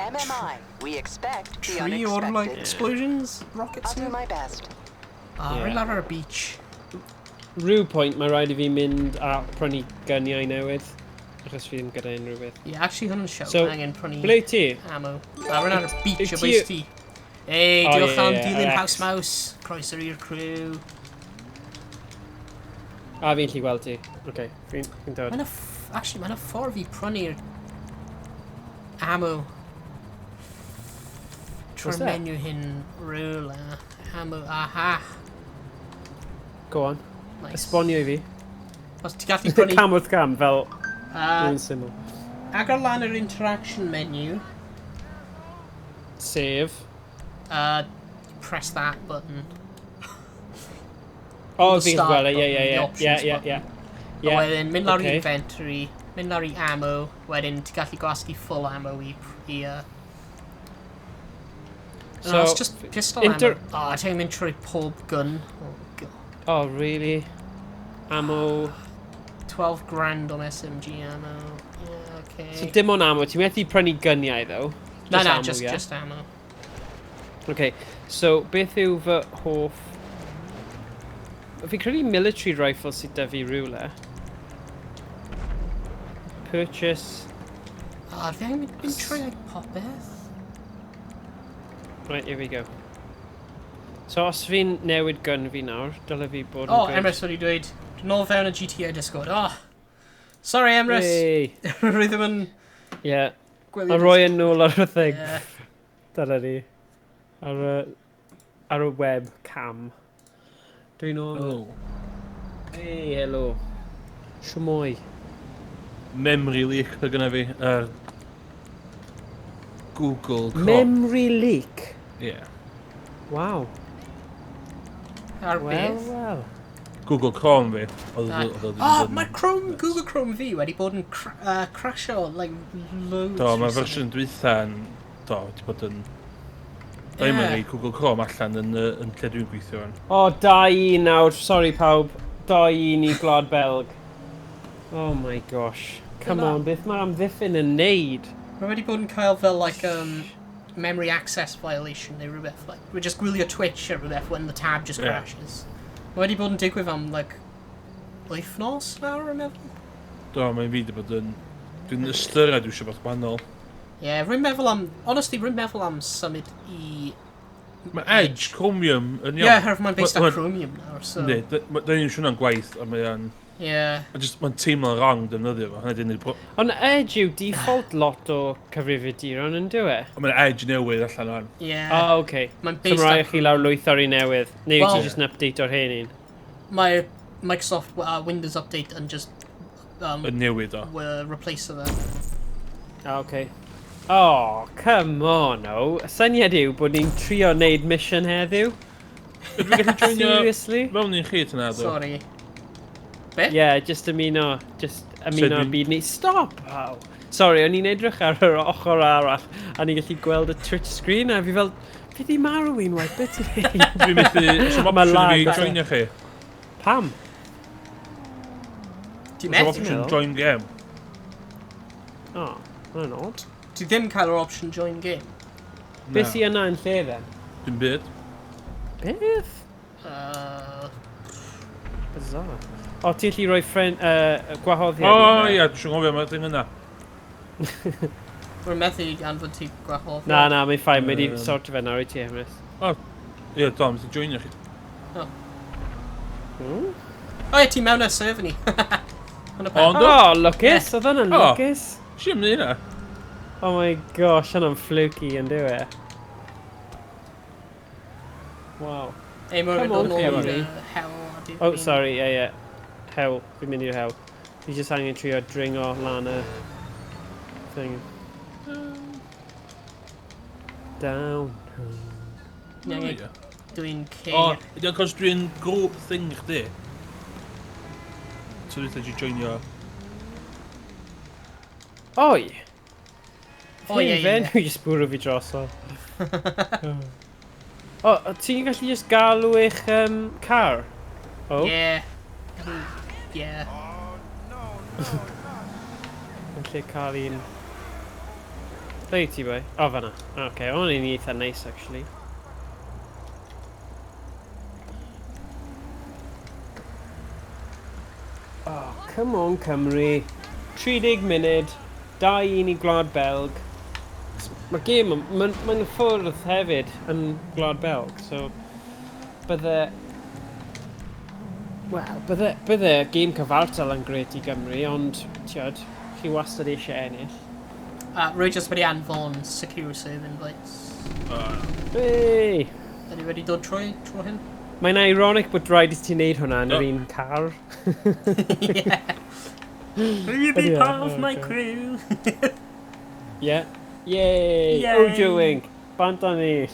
MMI, we expect the tree or, like, unexpected. explosions, rockets I'll do nhw. my best. Ah, Yeah. rwy'n lawr ar y beach. Rhyw pwynt mae rhaid i fi mynd a prynu gyniau newydd. Achos fi ddim gyda unrhyw beth. Yeah, actually, hwn yn show. So, angen prynu Ble wyt ti? ammo. Ah, rwy'n ar y beach Wyt o ti- bwys ti. Ei, Oh, diolch ie, am ie, dilyn yr House X. Mouse. Croeso i'r crew. A fi'n lli gweld ti. Oce, fi'n fi dod. Mae'n actually, mae'n ffordd i prynu'r ammo. Trwy'r What's that? menu hyn rhywle. Ammo, aha. Go on. Nice. Esbonio i fi. Os ti'n gallu prynu... Cam wrth cam, fel yn syml. Agor lan yr interaction menu. Save. Press that button. O, The fi'n start gweld e, ie, button, ie, the ie. Ie, options ie, button. ie. A Ie, wedyn, mynd lawr i ocê. inventory, mynd lawr i ammo, wedyn ti'n gallu gwasgu full ammo i... i so, no, it's just pistol ammo. Oh, ti'n mynd trwy pob gun. Oh, God. Oh, really? Ammo. 12 grand on SMG ammo. Yeah, okay. So dim ond ammo, ti'n methu prynu gyniau, though? no, no, ammo, just, ie? just ammo. Okay, so beth yw fy hoff... Fi'n credu military rifle sydd 'da fi rhywle. Purchase... Ah, fi angen mynd trwy like, popeth. Right, here we go. So os fi'n newid gun fi nawr, dyle fi bod yn Oh, good. Emrys wedi dweud, nôl fewn y GTA Discord. Oh, sorry Emrys. Hey. Rwy ddim yn Yeah, gwylio a roi yn nôl ar y thing. Yeah. Dyna ni. Ar y webcam. Dwi'n ôl. Hello. Hey, hello. Shwmoi. Memory leak o gynna fi ar Google Chrome. Memory leak. Yeah. Wow. Ar Wel, beth? wel. Google Chrome fi. Oedd Na. oedd oedd Oh, oedd yn- mae Chrome, Google Chrome fi wedi bod yn crasho, like, loads. Do, mae recently. fersiwn dwytha yn... Do, wedi bod yn... Do, Ie. yeah. rhoi Google Chrome allan yn, yn lle dwi'n gweithio yn. O, 2-1 nawr. Sorry pawb. 2-1 i Gwlad Belg. Oh my gosh. Come Dyna- on, beth mae'r amddiffyn yn neud? Mae wedi bod yn cael fel, like, memory access violation neu rhywbeth. Like, we're just gwylio Twitch or rhywbeth when the tab just crashes. Mae wedi bod yn digwydd am, like, wythnos nawr, rwy'n meddwl. Do, mae'n fi wedi bod yn... Dwi'n ystyried dwi eisiau bod gwahanol. Ie, yeah, rwy'n meddwl am... Honestly, rwy'n meddwl am symud i... Mae Edge, Chromium yn iawn. Ie, yeah, herwydd mae'n based ar Chromium nawr, so... Yndi, da ni'n siŵr gwaith, a mae'n... Ie. Yeah. Mae'n teimlo'n wrong defnyddio fo, hynny 'di'n unig Ond Edge yw default lot o cyfrifiaduron yn dyw e? Ond mae'n Edge newydd allan o'n. Ie. O, oh, oce. Mae'n So based mae rhaid ar... i chi lawr lwytho'r un newydd, neu wyt Wel- ti jyst yn update o'r hen un? Mae Microsoft Windows Update yn just... Yn newid o. Replace fe. Ah, oce. Oh, come on, o. Y syniad yw bod ni'n trio wneud mission heddiw. Ydw i'n gallu joinio Seriously? mewn i'n chi tynna, ddo? Sorry. Be? Yeah, just ymuno, just ymuno dwi'n- byd ni. Stop! Oh. Sorry, o'n i'n edrych ar yr ochr arall, a ni'n gallu gweld y Twitch screen, a fi fel, fi di marw unwaith, beth ti'n neud? Dwi'n methu... Oes 'na Ma' option i lag fi ar- joinio chi? Pam? Ti'n Oes 'na methu? option meddwl? join game? Oh, hwnna'n odd. Ti ddim cael yr option join game. Na. Beth sy yna yn lle then? Dim byd. Beth? Bizarre. O, ti'n gallu rhoi friend, gwahoddiad? O, i fe? ie, dwi'n siŵr gofio, mae'r thing yna. Rwy'n methu anfon ti gwahoddiad. Na, na, mae'n fine, mae di Yym. sortio fe nawr i ti, Emrys. Ie, do, methu joinio chi. Hmm? O ie, ti mewn ar server ni. Yn y O, pen. yndw? Oh, lwcus, oedd hwnna'n O. lwcus. Sim ni yna. Oh my gosh, hwnna'n fluky yn dyw e. Wow. Ei, mae'n Come on, dod nôl i'r Cymru. hell. a di- Oh, sorry, ie, ie. Hewl, fi'n mynd i'r hewl. Fi jyst angen trio dringo lan y thing. Down. Ni angen Ie. dwi'n O, ceir. ydy o'n cos dwi'n grŵp thing chdi. So dwi'n ti joinio... Oi! O, ie, ie, Fe ie. nhw jyst bwrw fi drosodd. O, o, ti'n gallu just galw eich car? O, Ie. Ie. yn lle cael un... Ble ti bai? O, fan'na. Oce, okay, o'n un eitha neis, actually. Oh, come on, Cymru. 30 munud, 2-1 i Gwlad Belg. Mae'r gêm, mae'n ma ffwrdd hefyd yn Gwlad Belg, so bydde... Wel, bydde gêm cyfartal yn gret i Gymru, ond, tiod, chi wastad eisiau ennill. A rwy jyst wedi anfon secure serve invites. Hey! Ydy wedi dod trwy, tro hyn? Mae'n ironic bod rhaid i ti wneud hwnna yn yr O. un car. Yeah. Will you be Ydy e? part of Oh, my okay. crew? Yeah. Yay! Yay. Ojo Wink! Bant â ni!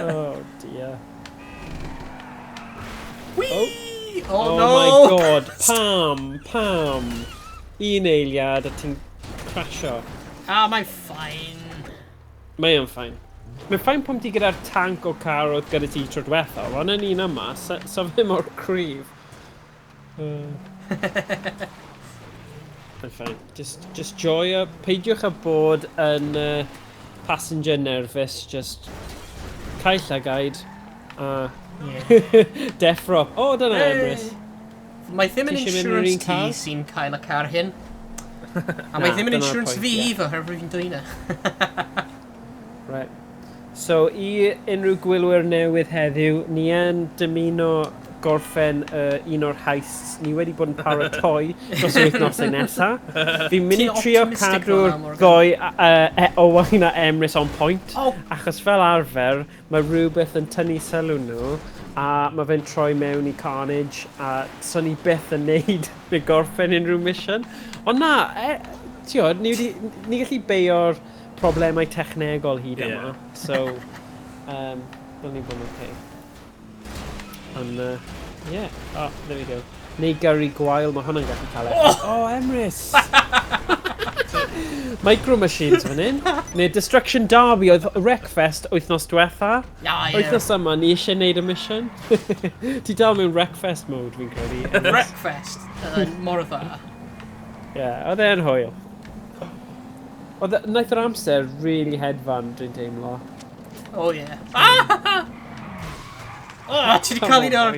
Oh dear. Whee! Oh, Oh, no! my god. Pam! Pam! Un eiliad a ti'n crasio. Ah, mae'n fine. Mae o'n fine. Mae'n fine pam ti gyda'r tank o car oedd gyda ti tro diwethaf, ond yn un yma, so fe mor cryf. Mae'n fine. Just joio. Peidiwch â bod yn passenger nervous, just cael llygaid a Yeah. deffro. O, oh, dyna Hey. Emrys. Mae ddim yn Ti isie mynd yn yr insurance un car? ti sy'n cael y car hyn. A Na, mae ddim yn dyna'r insurance pwynt, fi ie. either, oherwydd fi'n dweud e. Right. So, i unrhyw gwylwyr newydd heddiw, ni yn dymuno gorffen un o'r heists. Ni wedi bod yn paratoi dros yr wythnosau nesaf. Fi'n mynd i Ti'n trio optimistic cadw'r fel 'na, Morgan. ddoi Owain a Emrys on point. Oh. Achos fel arfer, mae rhywbeth yn tynnu sylw nhw a mae fe'n troi mewn i carnage a so ni byth yn neud neu gorffen unrhyw mission. Ond na, ti'od, ni gallu beio'r problemau technegol hyd Ie. yma. So, dylen ni bod yn okay. Ond, yeah. Oh, there we go. Neu gyrru gwael, mae hwnna'n gallu cael effaith. Oh, Emrys! Micro Machines fan hyn. Neu Destruction Derby oedd Wreckfest wythnos diwetha. Ia, ie. Wythnos yma, ni eisiau neud y mission. Ti dal mewn Wreckfest mode, fi'n credu. Emrys. Wreckfest, mor dda. Yeah, oedd e'n hwyl. Oedd, wnaeth yr amser really hedfan, dwi'n teimlo. Oh, yeah. Ah! Oh, ti di cael un o'r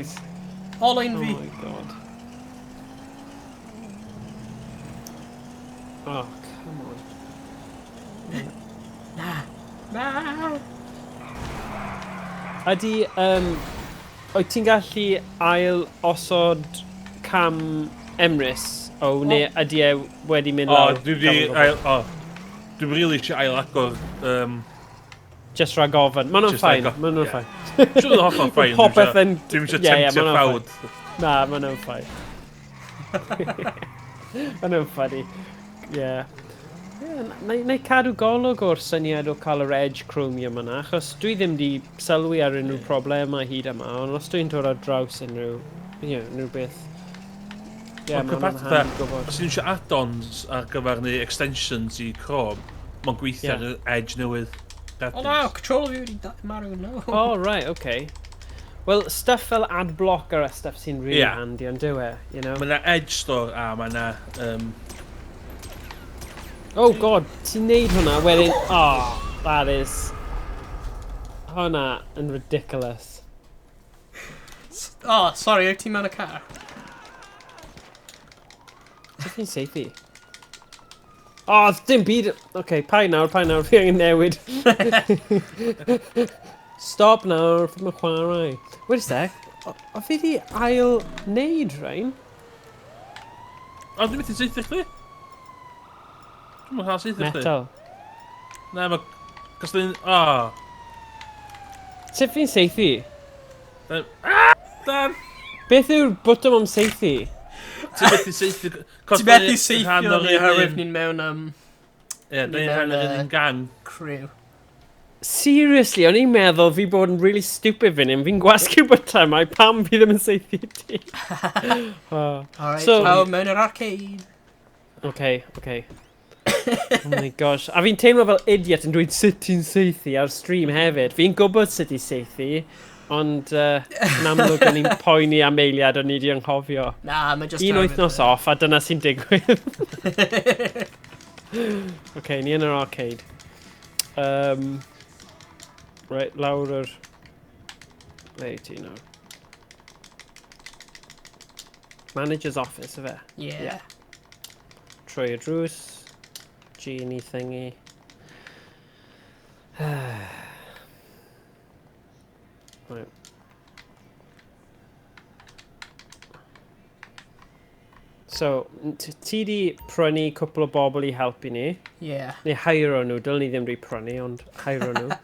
olwyn Oh fi. my god. Oh, come on. Na. Na. Ydy, wyt ti'n gallu ail osod cam Emrys? O, neu ydy e wedi mynd O, lawr? dwi di ail... O, dwi'n really eisiau ail agor... Just rhag ofn. Maen nhw'n Just fine, rhag maen nhw'n ie. fine. Siwr yn hollol fine. Popeth yn... Dwi'n eisiau Ie, ie, temtio ma' hwnna'n crowd. Na, maen nhw'n fine. Maen nhw'n funny. Ie. Ie, na i cadw golwg o'r syniad o cael yr Edge Chromium yna, achos dwi ddim di sylwi ar unrhyw problemau hyd yma, ond os dwi'n dod ar draws unrhyw, you know, unrhyw beth. Ie, Ond ma' hwnna'n cyfatha, handi gwybod. Os ti'n eisiau add-ons ar gyfer neu extensions i Chrome, mae'n gweithio Ie. ar y Edge newydd. Oh no, control fi wedi marw, no. Oh, right, okay. Well, stuff fel ad blocker a stuff sy'n really Ie. handy, ond dyw e, you know? Mae yna Edge Store a mae yna... Oh god, ti'n neud hwnna wedyn... Oh, that is... Hwnna yn ridiculous. Oh, sorry, wyt ti mewn y car? Sut ti'n seithi? Oh, dim byd... Okay, paid nawr, fi angen newid. Stop nawr, fi mae'n chwarae. Wait a sec, o fi di ail neud rhain? O, dwi'n methu saethu chdi? Dwi'n methu saethu chdi. Metal. Na, mae... Cos dwi'n... O. Sut fi'n saethu? Ah! Dan! Beth yw'r bwtwm am saethu? Ti'n methu saethu... Ti'n methu saethio ni oherwydd ni'n mewn Ie, dwi'n rhan o'r un gang. crew. Seriously, o'n i'n meddwl fi bod yn really stupid fan hyn. Fi'n gwasgu botymau, pam fi ddim yn saethu ti? Oh. Alright, So- pawb mewn yr arcade. Okay, okay. Oh my gosh. A fi'n teimlo fel idiot yn dweud sut ti'n saethu ar stream hefyd. Fi'n gwybod sut i saethu, ond yn amlwg o'n i'n poeni am eiliad o'n i wedi anghofio. Na, mae just Un oherwydd wythnos off a dyna sy'n digwydd. Okay, ni yn yr arcade. Right, lawr yr... Ble ti nawr? Manager's office, ife? Yeah. Yeah. Trwy y drws. Genie thingy. Right. So, ti di prynu cwpl o bobl i helpu ni. Yeah. Neu heiro nhw, dylen ni ddim di prynu, ond heiro nhw.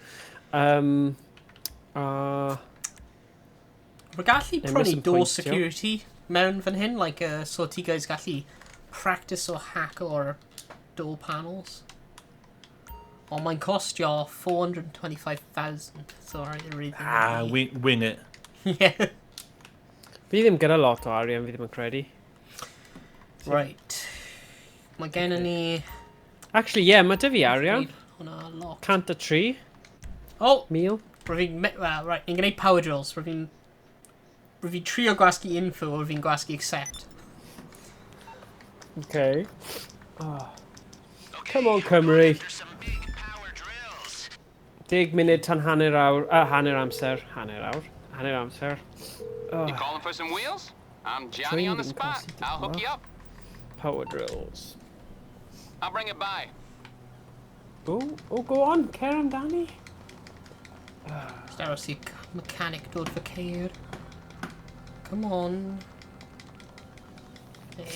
Rwy'n gallu Neu prynu miss yn door pwyntio. security mewn fan hyn, like, so ti guys gallu practice o hack o'r door panels. Ond mae'n costio 425,000, so I really... Ah, wing it. Yeah. Fi ddim gyda lot o arian, fi ddim yn credu. Right. Mae gen ni... Actually, yeah, mae dy fi arian. Hwna lot. 103 Oh! mil. Rwy'n fi'n... Well, right, ni'n gwneud power drills. Rwy'n fi'n trio gwasgu info, rwy'n fi'n gwasgu accept. Okay. Oh. Come on, Cymru. There's some big power drills. 10 munud tan hanner awr, hanner amser, hanner awr, hanner amser. Oh, You calling for some wheels? I'm Johnny on the Training spot. costs I'll hook you up. Power drills. I'll bring it by. Oh, oh, go on, cer amdani. Just aros i mechanic dod fy ceir. Come on. Hey.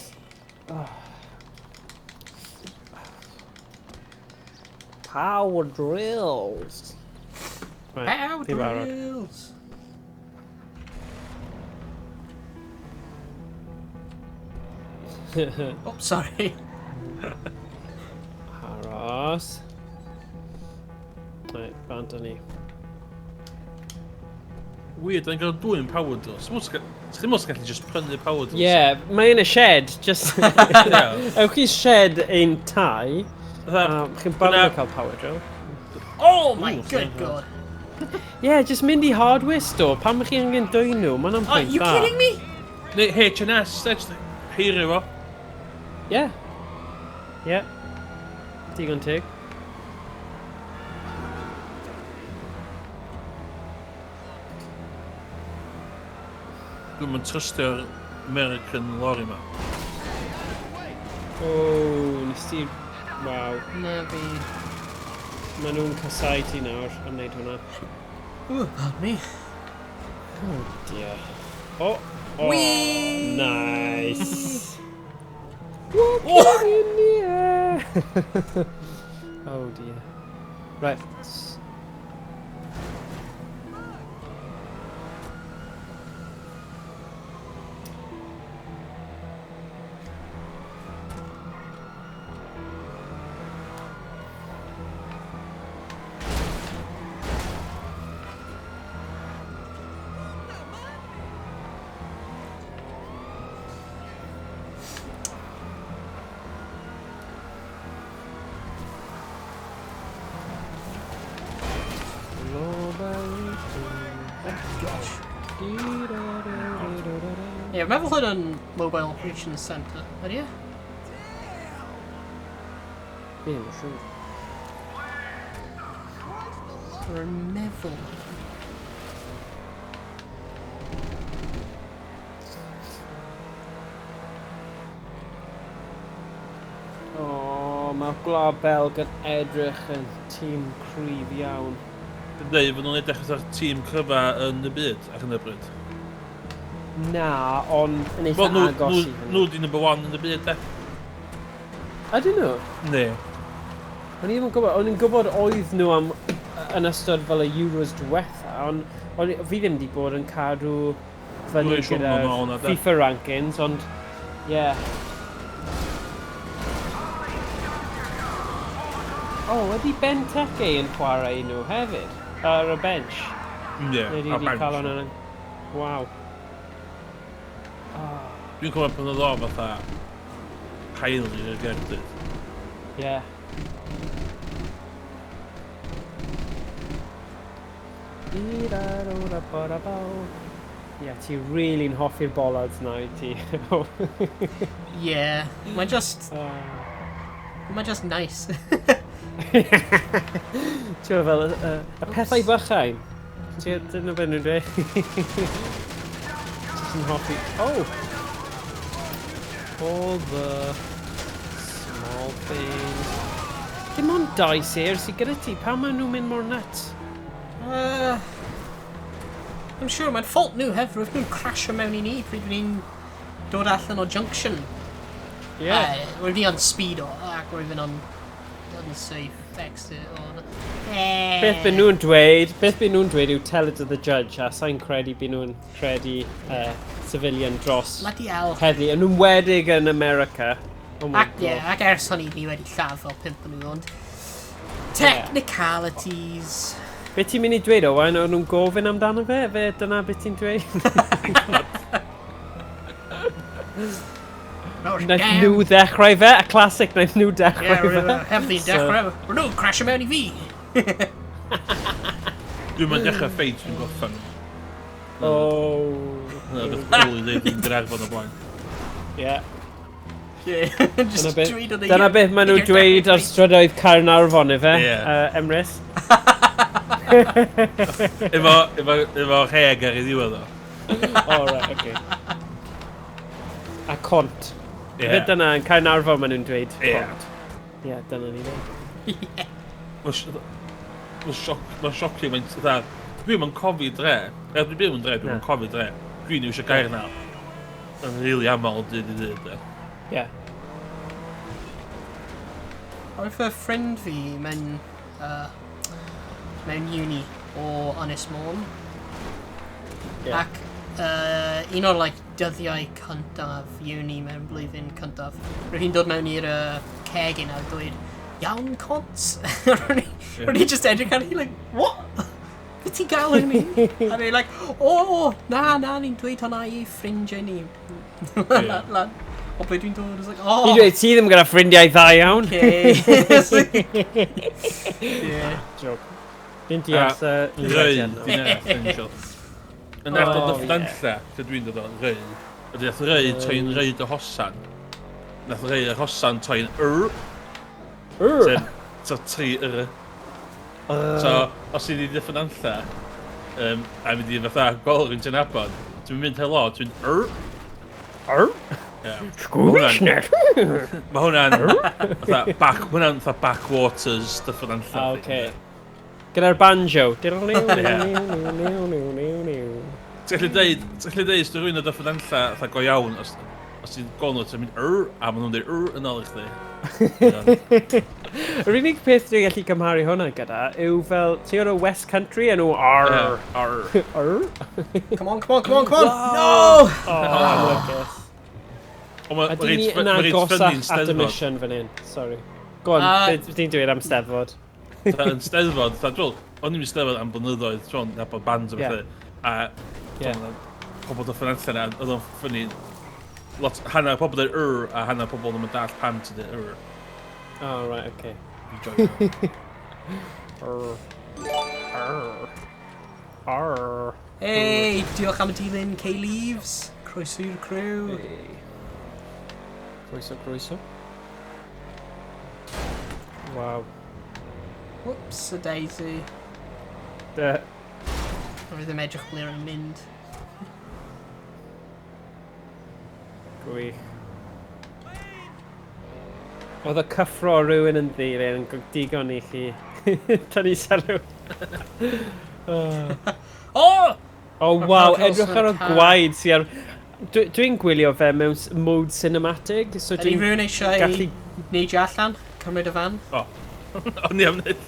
Power drills. Right, Power fi barod. drills! Oh, sorry. Aros. Right, bant â ni. Weird, da ni'n cael dwy'n power drill. Sa'ch chi'n gallu just prynu power drills? Yeah, mae yn y shed, just... Yeah. Ewch i shed ein tai, Fatha, a chi'n barod Hwnna- cael power drill. Oh my Ooh, good god. Yeah, just mynd i hardware store, pam ych chi angen dwy nhw, mae'n Oh, pwynt you dda. kidding me? Neu H&S, just heirio fo. Yeah. Yeah. Digon teg. Dwi'm yn trystio'r American lorry ma. O, nes ti... Waw. Na fi. Maen nhw'n casau ti nawr am wneud hwnna. Ooh, pardon me. Oh dear. Oh, oh Whee! Nice. Walking in the air. Oh dear. Right. Gosh. Ie, yeah, meddwl hwn yn Mobile Operations Centre, ydy e? Fi ddim yn siŵr. Rwy'n meddwl. O, mae Gwlad Belg yn edrych yn tîm cryf iawn. Dwi'n dweud fod nhw'n edrych fatha'r tîm cryfa yn y byd ar hyn o bryd. Na, ond yn eitha Wel, nhw, agos nhw, i hynny. nhw di number one yn y byd, de. Ydyn nhw? Ne. O'n i ddim yn gwybod, o'n i'n gwybod oedd nhw am yn ystod fel y Euros diwetha, ond on, fi ddim wedi bod yn cadw fyny Dwi'n siŵr gyda'r ma' nhw 'na, de. FIFA rankings, ond ie. Yeah. O, oh, ydy Benteke yn chwarae i nhw hefyd? Ar y bench? Ie, Neu ar di cael bench. hwnna'n... Waw. Dwi'n cofio pan oedd o fatha highly regarded. Yeah. Yeah, ti really'n hoffi'r bollards na, wyt ti? Yeah, mae'n just... Mae'n just nice. Ti'n fel, y pethau bychain. Ti'n dyna beth nhw'n dweud? Just yn hoffi... Oh! All the small things. Dim ond dau sêr sydd gyda ti. Pam maen nhw'n mynd mor nuts? I'm sure mae'n fault nhw hefyd, roedd nhw'n crasio mewn i ni pryd ni'n dod allan o junction. Yeah. Roedd ni on speed o, ac roedd yn on unsafe exit o... Beth byd nhw'n dweud, beth byd nhw'n dweud yw tell it to the judge, a sa'n credu byd nhw'n credu civilian dros Bloody hell. heddlu. Yn enwedig yn America. Oh my Ac, ie, God. ac ers hynny ni wedi lladd fel pump o'n nhw, ond... Technicalities. Be ti'n mynd i dweud, Owain? O'n nhw'n gofyn amdano fe? Fe dyna beth ti'n dweud? Nawr, Naeth damn. nhw ddechrau fe, a classic, naeth nhw Ie, dechrau fe. heddlu'n dechrau. Rwy'n nhw'n crasio mewn i fi. Dwi'n mynd dechrau ffeit, dwi'n gorffen. Oh. Dyna beth cool i ddeud yn Gaernarfon o blaen. Yeah. Yeah, just Dyna beth, dweud o'n dyna beth maen nhw'n dweud ar strydoedd Caernarfon, ife, Ie. Emrys? Efo rheg ar ei ddiwedd o. Oh, right, okay. A cont. Ie. Fe dyna, yn Caernarfon maen nhw'n dweud Ie. cont. Ie, yeah, dyna ni dweud. Mae'n siocio mae'n fatha... Dwi'm yn cofi dre. Er dwi'n byw yn dre, dwi'm yn Na. cofi dre. Dwi'n iwsio gair na. Yn rili aml dyd i dyd. de. Ie. Oedd fy ffrind fi mewn, mewn uni o Ynys Môn. Ie. Ac un o'r like, dyddiau cyntaf uni mewn blwyddyn cyntaf, roedd hi'n dod mewn i'r cegin a dweud, iawn cont? Ro'n i just edrych ar hi like, what? Be ti'n gael yn mi? A ni'n like, o, na, na, ni'n dweud hwnna i ffrindiau ni. Lan, lan. O ble dwi'n dod, I was like, oh. Ti'n dweud, ti ddim gyda ffrindiau dda iawn. Okay. Yeah. Joke. Fi'n deall Reu, dwi'n essential. Yn ardal Oh, Dyffrynlla, lle dwi'n dod o, Reu. Ydy nath Reu troi'n Reu dy hosan. Nath Reu y hosan troi'n yr. Yr. So, 3 yr. So, os ti'n di Dyffryn Nantlle, a mynd i fatha gweld rhywun ti'n nabod, ti'n mynd helo, ti'n mynd yr. Yr? Yeah. Sgwysnet! Mae hwnna'n fatha back, ma hwnna'n fatha backwaters Dyffryn Nantlle. Ah, oce. Gyda'r banjo. Ti'n Ti'n gallu deud, ti'n gallu deud, os di rhywun o Dyffryn Nantlle fatha go iawn, os, os ti'n gweld nhw, ti'n mynd yr, a maen nhw'n dweud yr yn ôl i chdi. Yr unig peth dwi'n gallu cymharu hwnna gyda yw fel, ti'n gwybod o West Country yn nhw ar. Ar. Ar? Come on, come on, come on, come on! No! Oh, anlwcus. Ond ma' A ma' dyn reit ni ffy- yn ma' reit agosach ffynnu'n at y Steddfod. mission fan hyn. Sorry. Go on, beth ti'n dweud am Steddfod? Fatha yn Steddfod, fatha, dwi'n meddwl, o'n i'n mynd Steddfod am blynyddoedd, ti'n nabod bands a Ie. bethau. A Ie. yeah. Pobl Dyffryn Nantlle na, oedd o'n ffynnu, lot, hanner pobl dweud yr, a hanner pobl ddim yn dallt pam ti'n dweud yr. Oh, right, okay. Fi'n joio. Arr. Arr. Arr. Hey, diolch am y dilyn, K-Leaves. Croeso i'r crew. Hey. Croeso, croeso. Wow. Whoops, a daisy. Dy. Roedd ddim edrych ble rwy'n mynd. Gwych. Oedd y cyffro o rhywun yn ddilyn yn digon i chi. Tynnu sylw. Oh, Oh! oh Mae'r waw, Power edrych ar y car. gwaed sy ar... Dwi'n gwylio fe mewn mode cinematic, so Ydy dwi'n rhywun eisiau gallu... neidio allan? Cymryd y fan? O, o'n i am wneud.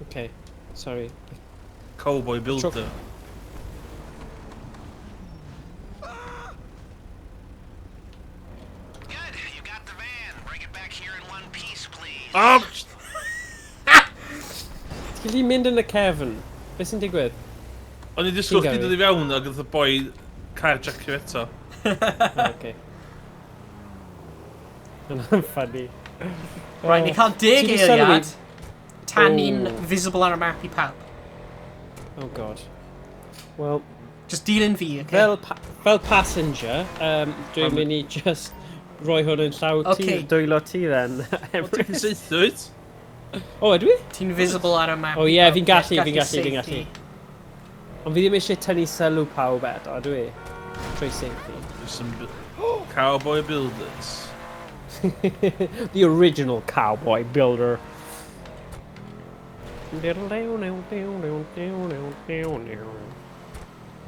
Okay, sorry. Cowboy Builder. Good, you got the van. Bring it back here in one piece, please. Oh! Ti'n gallu mynd yn y cefn? Beth sy'n digwydd? O'n i'n disgwyl Ti'n chdi dod i fewn ac oedd y boi carjackio eto. Oh, okay. Hwnna'n funny. Right, ni cael 10 Ti 'di sylwi- eiliad tan ni'n Oh. visible ar y map i pawb. Oh god. Wel, Just dilyn fi, okay? fel, pa fel passenger, dwi'n mynd i just rhoi hwn yn llaw ti, Okay. dwylo ti then. O, ti'n saethu wyt? O, ydw i? Ti'n visible ar y map. O i ie, pawb. fi'n gallu, fi'n gallu, fi'n saethu. gallu. Ond fi ddim eisiau tynnu sylw pawb eto, ydw i? Trwy saethu. Some Cowboy Builders. The original cowboy builder.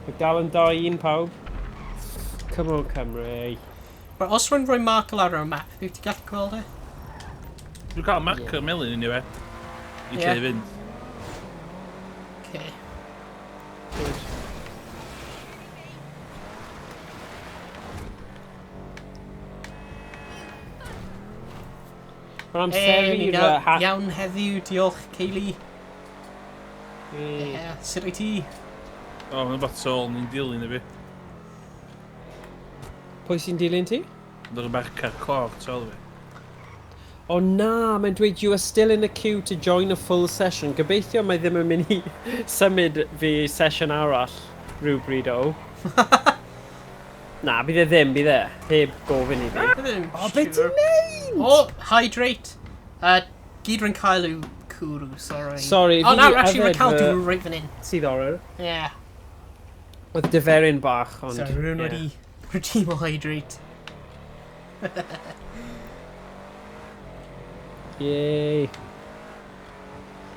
Mae dal yn 2-1 pawb. Come on, Cymru. Right, os rwy'n rhoi marker ar y map, wyt ti'n gallu gweld e? Dwi'n cael marker melyn anyway. I Ie. lle i fynd. Okay. Good. Mae'n amser Hey, ni'n i'r iawn iawn heddiw, diolch, Kaylee. Yeah, sut wyt ti? O, mae'n batol, ni'n dilyn i fi. Pwy sy'n dilyn ti? Dwi'n marker coch, tu ôl i fi. O na, mae'n dweud you are still in the queue to join a full session. Gobeithio mae ddim yn mynd i symud fi i session arall rhywbryd o. Na, bydd e ddim, bydd e. Heb gofyn i fi. O, beth ti'n neud? O, hydrate. Gyd rwy'n cael yw cwrw, sorry. Sorry, O, fi na, 'di actually, rwy'n yfed cael fy- dŵr reit fan hyn. Sydd orer. Yeah. Oedd diferyn bach, ond... Sorry, rwy'n ie. wedi redeem o hydrate. Yay.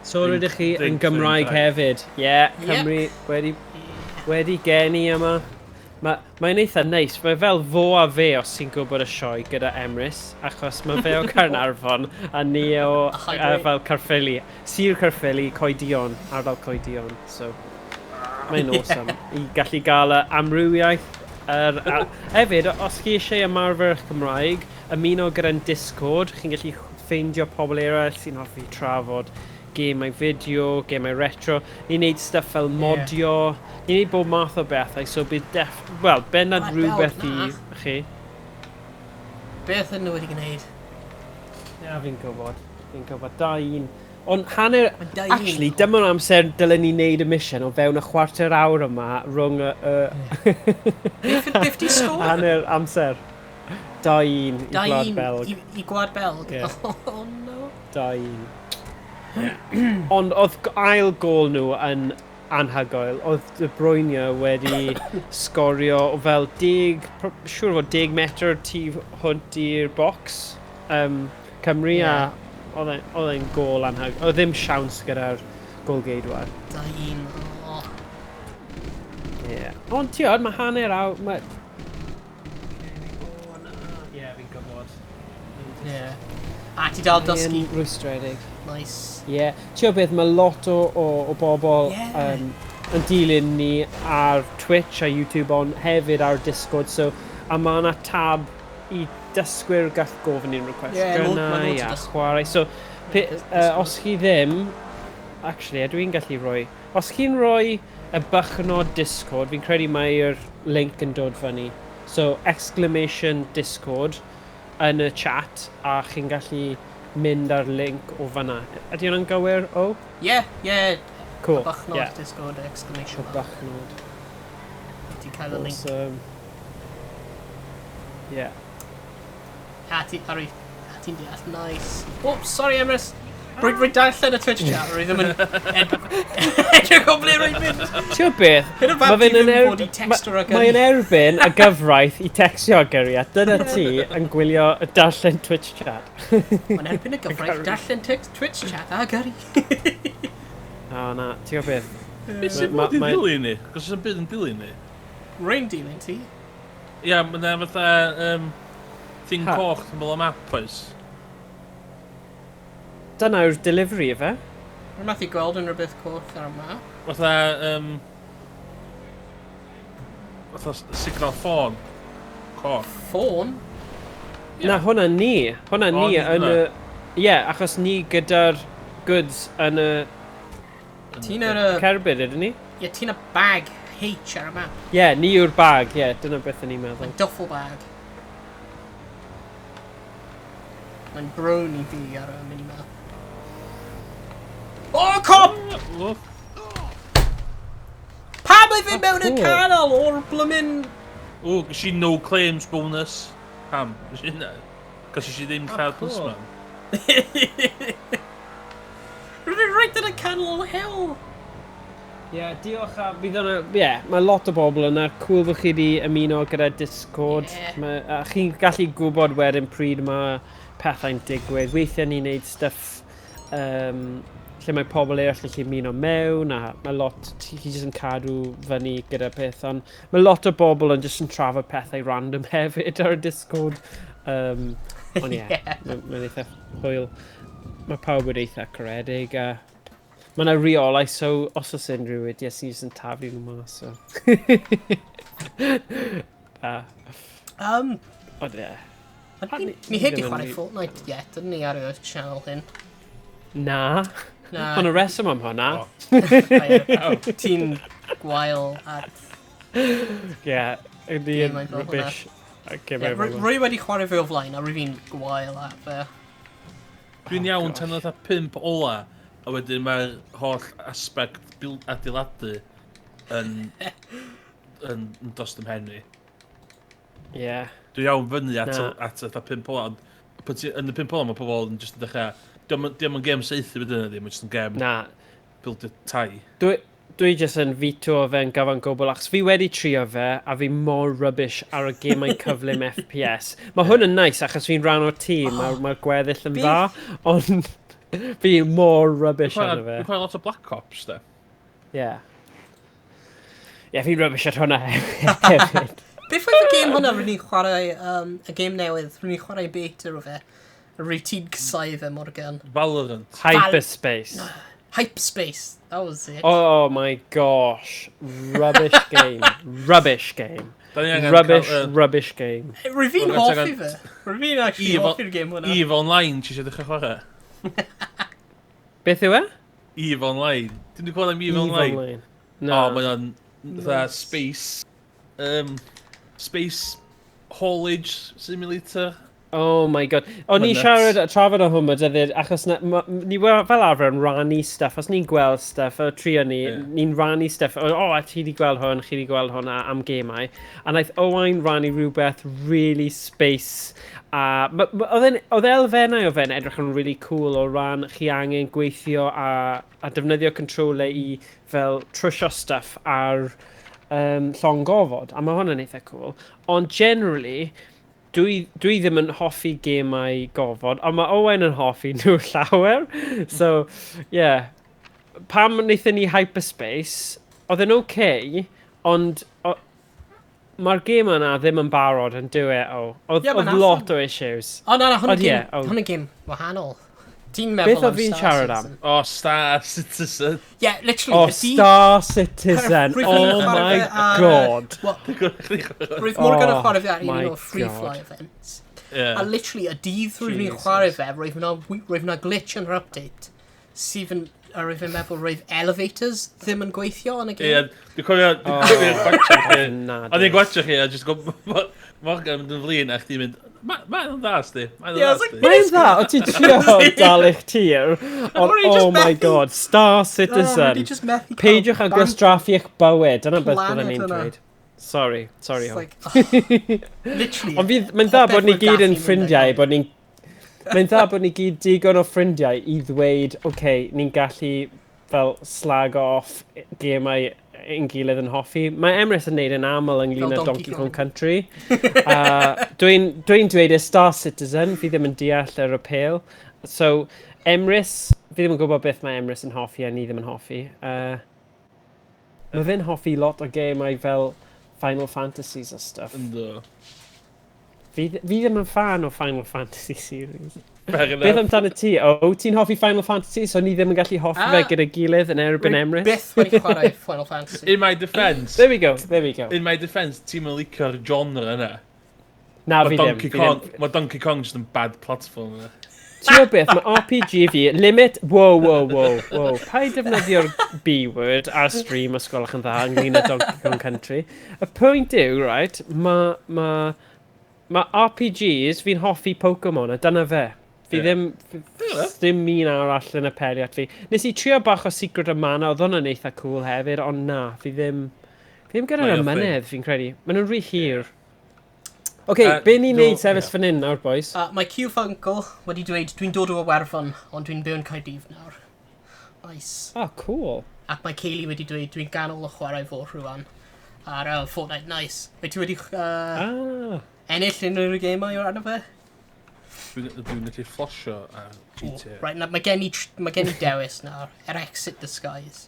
So Drink- rydych chi yn drink Gymraeg drink. hefyd. Ie, yeah, Yep. Cymru wedi geni yma. Mae'n eitha neis. Mae fel fo a fe os ti'n gwybod y sioe gyda Emrys, achos mae fe o Caernarfon a ni o Hydrate. fel Caerffili. Sir Caerffili, Coedion, ardal Coedion. So, mae'n awesome i gallu gael y amrywiaeth. Hefyd, os chi eisiau ymarfer eich Cymraeg, ymuno gyda'n Discord, chi'n gallu ffeindio pobl eraill sy'n hoffi trafod gemau fideo, gemau retro. Ni'n neud stuff fel modio, ni'n neud bob math o bethau, so bydd def... Wel, bennad Wel, rhywbeth i na. chi. Beth ydyn nhw wedi gwneud? Na, fi'n gwybod. Fi'n gwybod. 2-1. Ond hanner... Mae'n 2-1. Actually, dyma'r amser dylen ni wneud y mission o fewn y chwarter awr yma rhwng y Beth di sgôr? hanner amser. 2-1 i Gwlad Belg. I, i Gwlad Belg? Yeah. Oh no. 2-1. Ond oedd ail gol nhw yn anhygoel. Oedd De Bruyne wedi sgorio o fel 10, siŵr fod 10 metr tu hwnt i'r bocs Cymru Ie. a oedd e'n gol anhygoel. Oedd ddim siawns gyda'r golgeidwad. 2-1. Oh. Yeah. Ond ti od, mae hanner awr... Mae... Ie, fi'n gwybod. Yeah. A ti dal dysgu. Yn rwystredig. Nice. Ie. Yeah. Ti'n gwybod beth, mae lot o bobl Ie. yn dilyn ni ar Twitch a YouTube, ond hefyd ar Discord, so, a mae yna tab i dysgwyr gall gofyn unrhyw Ie, cwestiynau ma' loads o a dysgwyr. chwarae. So, os chi ddim, actually, ydw i'n gallu rhoi, os chi'n rhoi y bychnod Discord, fi'n credu mae'r link yn dod fyny. So, exclamation Discord yn y chat, a chi'n gallu mynd ar link o fanna. Ydy hwnna'n gywir, o? Yeah. Cool. Bychnod Discord exclamation mark. Bychnod. Ti'n cael y link. Awesome. Yeah. A ti, ari, a ti'n deall, nice. Oh, sorry Emrys. Rwy'n darllen y Twitch chat, rwy ddim yn edrych o ble rwy'n mynd. Ti'n gwybod beth? Hyn o Ma' fam ti fe'n ddim yn fod i texto a gyrru. Mae'n erbyn y gyfraith i textio a gyrru, a dyna ti yn gwylio y darllen Twitch chat. Mae'n erbyn y gyfraith darllen text Twitch chat a gyrru. O na, ti'n gwybod beth? Beth sy'n bod i dilyn ni? Cos sy'n byd yn dilyn ni. Rwy'n dilyn ti. Ia, mae yna fatha thing Ha. coch yn fel y map oes. Dyna yw'r delivery, efe? Rwy'n methu gweld unrhyw beth coch ar y map. Fatha, fatha signal ffôn. Coch. Ffôn? Ie. Na, hwnna ni. Hwnna O, ni ni yn y... hwnna. Ie, achos ni gyda'r goods yn y Ti'n yr... cerbyd, ydyn ni? Ie, ti'n y bag H ar y map. Ie, ni yw'r bag, ie, dyna beth o'n i'n meddwl. Mae'n duffel bag. Mae'n brown i fi ar y minimap. Oh, cop! O, Pam oedd fi mewn y cool. canol o'r blymyn... O, ges i no claims bonus. Pam? Ges i hynna? Cos ges i ddim lladd cool. policeman. Rwy'n reit yn y canol o hell. Ie, yeah, diolch a fydd yna... Ie, yeah, mae lot o bobl yna. Cool bod chi wedi ymuno gyda Discord. Ie. Ma, a chi'n gallu gwybod wedyn pryd mae pethau'n digwydd. Weithiau ni'n neud stuff lle mae pobl eraill yn gallu ymuno mewn a mae lot... Chi jyst yn cadw fyny gyda peth. Ond mae lot o bobl yn jyst yn trafod pethau random hefyd ar y Discord. Ond ie, Ie. yeah, mae'n ma eitha hwyl. Mae pawb wedi eitha caredig a mae yna reolau, so os oes unrhyw wedi, yes, ni jyst yn taflu nhw mas. So. A, Ond ie. Ni heb di ddim yn chwarae Fortnite yet, ydyn ni ar y channel hyn. Na. Na. Ond y reswm am hwnna. O. Ti'n gwael at... Ie, ydy yn Gemau fel hwnna. rubbish. A Ie, gemau fel hwnna. Rwy wedi chwarae fe o flaen, a rwy fi'n gwael at fe. Dwi'n Oh, iawn gosh. tan fatha 5 ola, a wedyn mae'r holl aspect adeiladu yn dost ym mhen i. Ie. Dwi'n iawn fyny at, Na. at fatha 5 ola, ond pan yn y 5 ola mae pobl yn just yn dechrau... Dio'm yn gêm saethu beth yna ddim, mae'n just yn gêm Na. bildio tai. Dwi jyst yn fito fe'n gyfan gwbl, achos fi wedi trio fe, a fi mor rubbish ar y gemau cyflym FPS. Mae hwn yn nice, achos fi'n rhan o'r tîm, oh, mae'r gweddill yn dda, ond fi mor rubbish arno fe. Dwi'n chwarae lot o Black Ops, de. Ie. Ie, fi'n rubbish at hwnna hefyd. Beth oedd y gêm hwnna rydyn ni'n chwarae, y gêm newydd, rydyn ni'n chwarae beta o fe. Rwy ti'n cysau fe, Morgan. Valorant. Hyperspace. Hyperspace, that was it. Oh my gosh. Rubbish game. Rubbish game. Da ni angen Rubbish, cael, rubbish game. Rwy fi'n Wel, hoffi angen- fe. Rwy fi'n actually Eve, hoffi'r gêm hwnna. Eve Online, ti eisiau dechrau chwarae? Beth yw e? Eve Online. Ti'n di clywed am Eve, Online? Online. O, No. mae o'n fatha space... Space haulage simulator. Oh my god. O'n Ma'n i nuts. siarad a trafod o hwn dyddiad, achos na, ma, ni fel arfer yn rannu stuff. Os ni'n gweld stuff, y trio ni, Ie. ni'n rannu stuff. O, oh, a ti di gweld hwn, chi di gweld hwnna am gemau. A naeth Owain rannu rhywbeth really space. A oedd elfennau o fe'n edrych yn really cool o ran chi angen gweithio a defnyddio controller i fel trwsio stuff ar llong gofod. A mae hwnna'n eitha cool. Ond generally, dwi ddim yn hoffi gemau gofod, ond mae Owen yn hoffi nhw llawer. So, yeah. Pam wnaethon ni Hyperspace, oedd yn okay, ond mae'r gêm yna ddim yn barod yn dyw e, o. Oedd, Ie, ma'n oedd lot o issues. O, na, na, hwn Ond yn ie, gêm, o. hwn yn gêm wahanol. Ti'n meddwl Beth am oedd fi'n Star siarad am? Citizen. O, Star Citizen. Yeah, literally. Oh, y dydd- Star Citizen. Rwyf yn Oh chwarae my fe ar, god. Wel, Roedd Morgan yn Oh chwarae fe ar un my o'r free God. fly events. Yeah. A literally, y dydd rwyf ni'n Jesus. chwarae fe, roedd na glitch yn yr update. Sydd yn, a roedd fi'n meddwl roedd elevators ddim yn gweithio yn y Ie, game. dwi'n cofio gwatio chi. Ofnadwy. O'n i'n gwatio chi, a just go, Morgan mynd yn flin, a chdi'n mynd, mae'n dda, sti. Mae'n Yeah, I dda, was like, sti. Mae'n dda, o ti'n trio dal eich tir, ond O'n i just oh my methu- god, Star Oh, Citizen. wedi just methu cael Peidiwch â bank- gwastraffu eich bywyd, dyna beth byddwn planet ni'n yna. dweud. Sorry, sorry. It's Hon. like, oh, literally. Ond fydd, mae'n dda bod ni popeth gyd yn roedd gallu mynd ffrindiau, ag- bod ni'n... Mae'n dda bod ni gyd digon o ffrindiau i ddweud, oce, okay, ni'n gallu fel slag off gemau ein gilydd yn hoffi. Mae Emrys yn neud yn aml ynglyn Fel â Donkey Donkey Kong Kong. Country. Dwi'n dweud y Star Citizen, fi ddim yn deall yr appeal. So, Emrys, fi ddim yn gwybod beth mae Emrys yn hoffi a ni ddim yn hoffi. Mae fe'n hoffi lot o gemau fel Final Fantasies a stuff. Ynddo. Fi ddim yn fan o Final Fantasy series. Fair Beth enough. amdano ti? O, ti'n hoffi Final Fantasy, so ni ddim yn gallu hoffi fe Ah. gyda gilydd yn erbyn Rwy Emrys. byth wedi chwarae Final Fantasy. In my defence, There we go, there we go. in my defence, ti'n mynd licio'r genre yna. Na, Mae fi ddim. Donkey Fi ddim. Kong, mae Donkey Kong just yn bad platform yna. Ti'n gwybod beth, mae RPG fi, limit, wow, wow, wow, wow. Paid defnyddio'r B-word ar stream os gwelwch yn dda ynglyn â Donkey Kong Country. Y pwynt yw, right, ma RPGs, fi'n hoffi Pokemon, a dyna fe. Fi Ie. ddim, enough. ddim un arall yn apelio at fi. Nes i trio bach o Secret of Mana, oedd hwnna'n eitha cool hefyd, ond na, fi ddim gyda'r Not your thing. ymynedd, fi'n credu. Maen nhw'n rhy hir. Oce, okay, be ni'n neud sefyll fan hyn nawr, boys? Mae Q Funkel wedi dweud, dwi'n dod o Iwerddon, ond dwi'n byw yn Caerdydd nawr. Nice. Oh, cool. Ac mae Kaylee wedi dweud, dwi'n ganol y chwarae fo rhywun. Ar Fortnite, nice. Wyt ti wedi ennill unrhyw gemau o'r arno fe? Dwi'n gallu fflosio ar GTA. Right, na, mae gen i dewis nawr, yr exit disguise.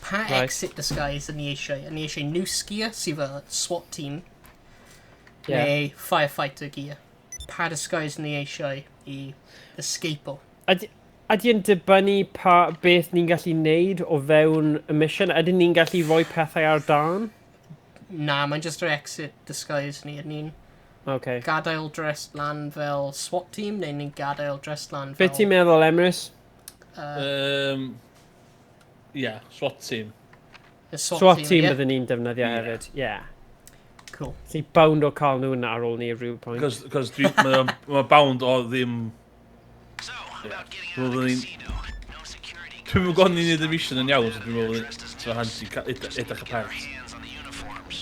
Pa exit disguise yn ni eisiau? Yn ni eisiau noose gear, sydd fel SWAT team, neu firefighter gear. Pa disguise yn ni eisiau i escape o? Ydy yn dibynnu pa beth ni'n gallu neud o fewn y mission? Ydyn ni'n gallu rhoi pethau ar dan? Na, mae'n just yr exit disguise ni. Ydyn ni'n gadael dressed lan fel SWAT team, neu ni'n gadael dressed lan fel... Be ti'n meddwl, Emrys? Yeah, SWAT team. Y SWAT, SWAT team ie? byddwn ni'n defnyddio hefyd, yeah. Cool. Ti bound o cael nhw na ar ôl ni rhyw point. Cos dwi, mae bound o ddim... So, about getting Dwi'n out of the meddwl ni'n... casino. No security Dwi'n meddwl gwybod ni'n neud y mission yn iawn, so dwi'n meddwl ti'n handi edrych y Get our part. hands on the uniforms.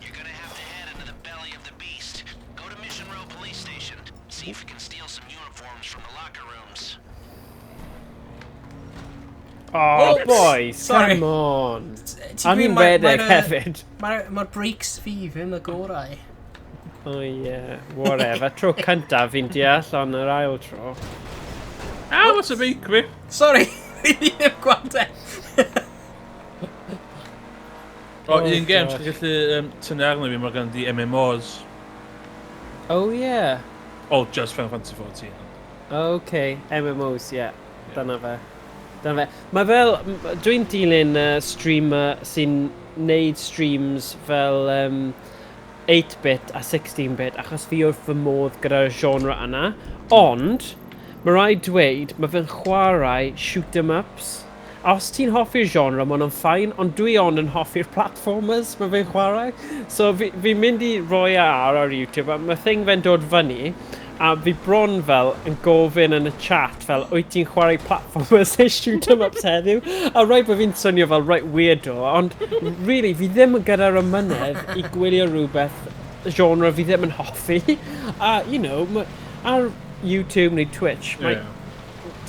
You're gonna have to head into the belly of the beast. Go to Mission Row Police Station. See if you can steal some uniforms from the locker rooms. Oh, boys, Sorry. come on. Ti'n O'n i'n gwybod, redeg hefyd. Mae'r brakes fi ddim y gorau. Oh yeah, whatever. Tro cyntaf fi'n deall, ond yr ail tro. Ah, what's a beic fi? Sorry, fi ddim gweld e. O, Oh, un game gosh. sy'n gallu tynnu arno fi, mae gen di MMOs. Oh yeah. Oh, just Final Fantasy 14. Okay, MMOs, yeah. Dyna fe. Dyna fe. Mae fel, dwi'n dilyn streamer sy'n neud streams fel 8-bit a 16-bit, achos fi wrth fy modd gyda'r genre yna. Ond, mae rhaid dweud, mae fe'n chwarae shoot 'em ups. A os ti'n hoffi'r genre, mae hwnna'n fine, ond dwi ond yn hoffi'r platformers mae fe'n chwarae. So fi'n mynd i roi e ar YouTube, a mae thing fe'n dod fyny, A fi bron fel yn gofyn yn y chat fel, wyt ti'n chwarae platformers neu shoot 'em ups heddiw? A rhaid bod fi'n swnio fel right weirdo, ond really, fi ddim yn gyda'r ymynedd i gwylio rhywbeth genre fi ddim yn hoffi. A, you know, ar YouTube neu Twitch, mae,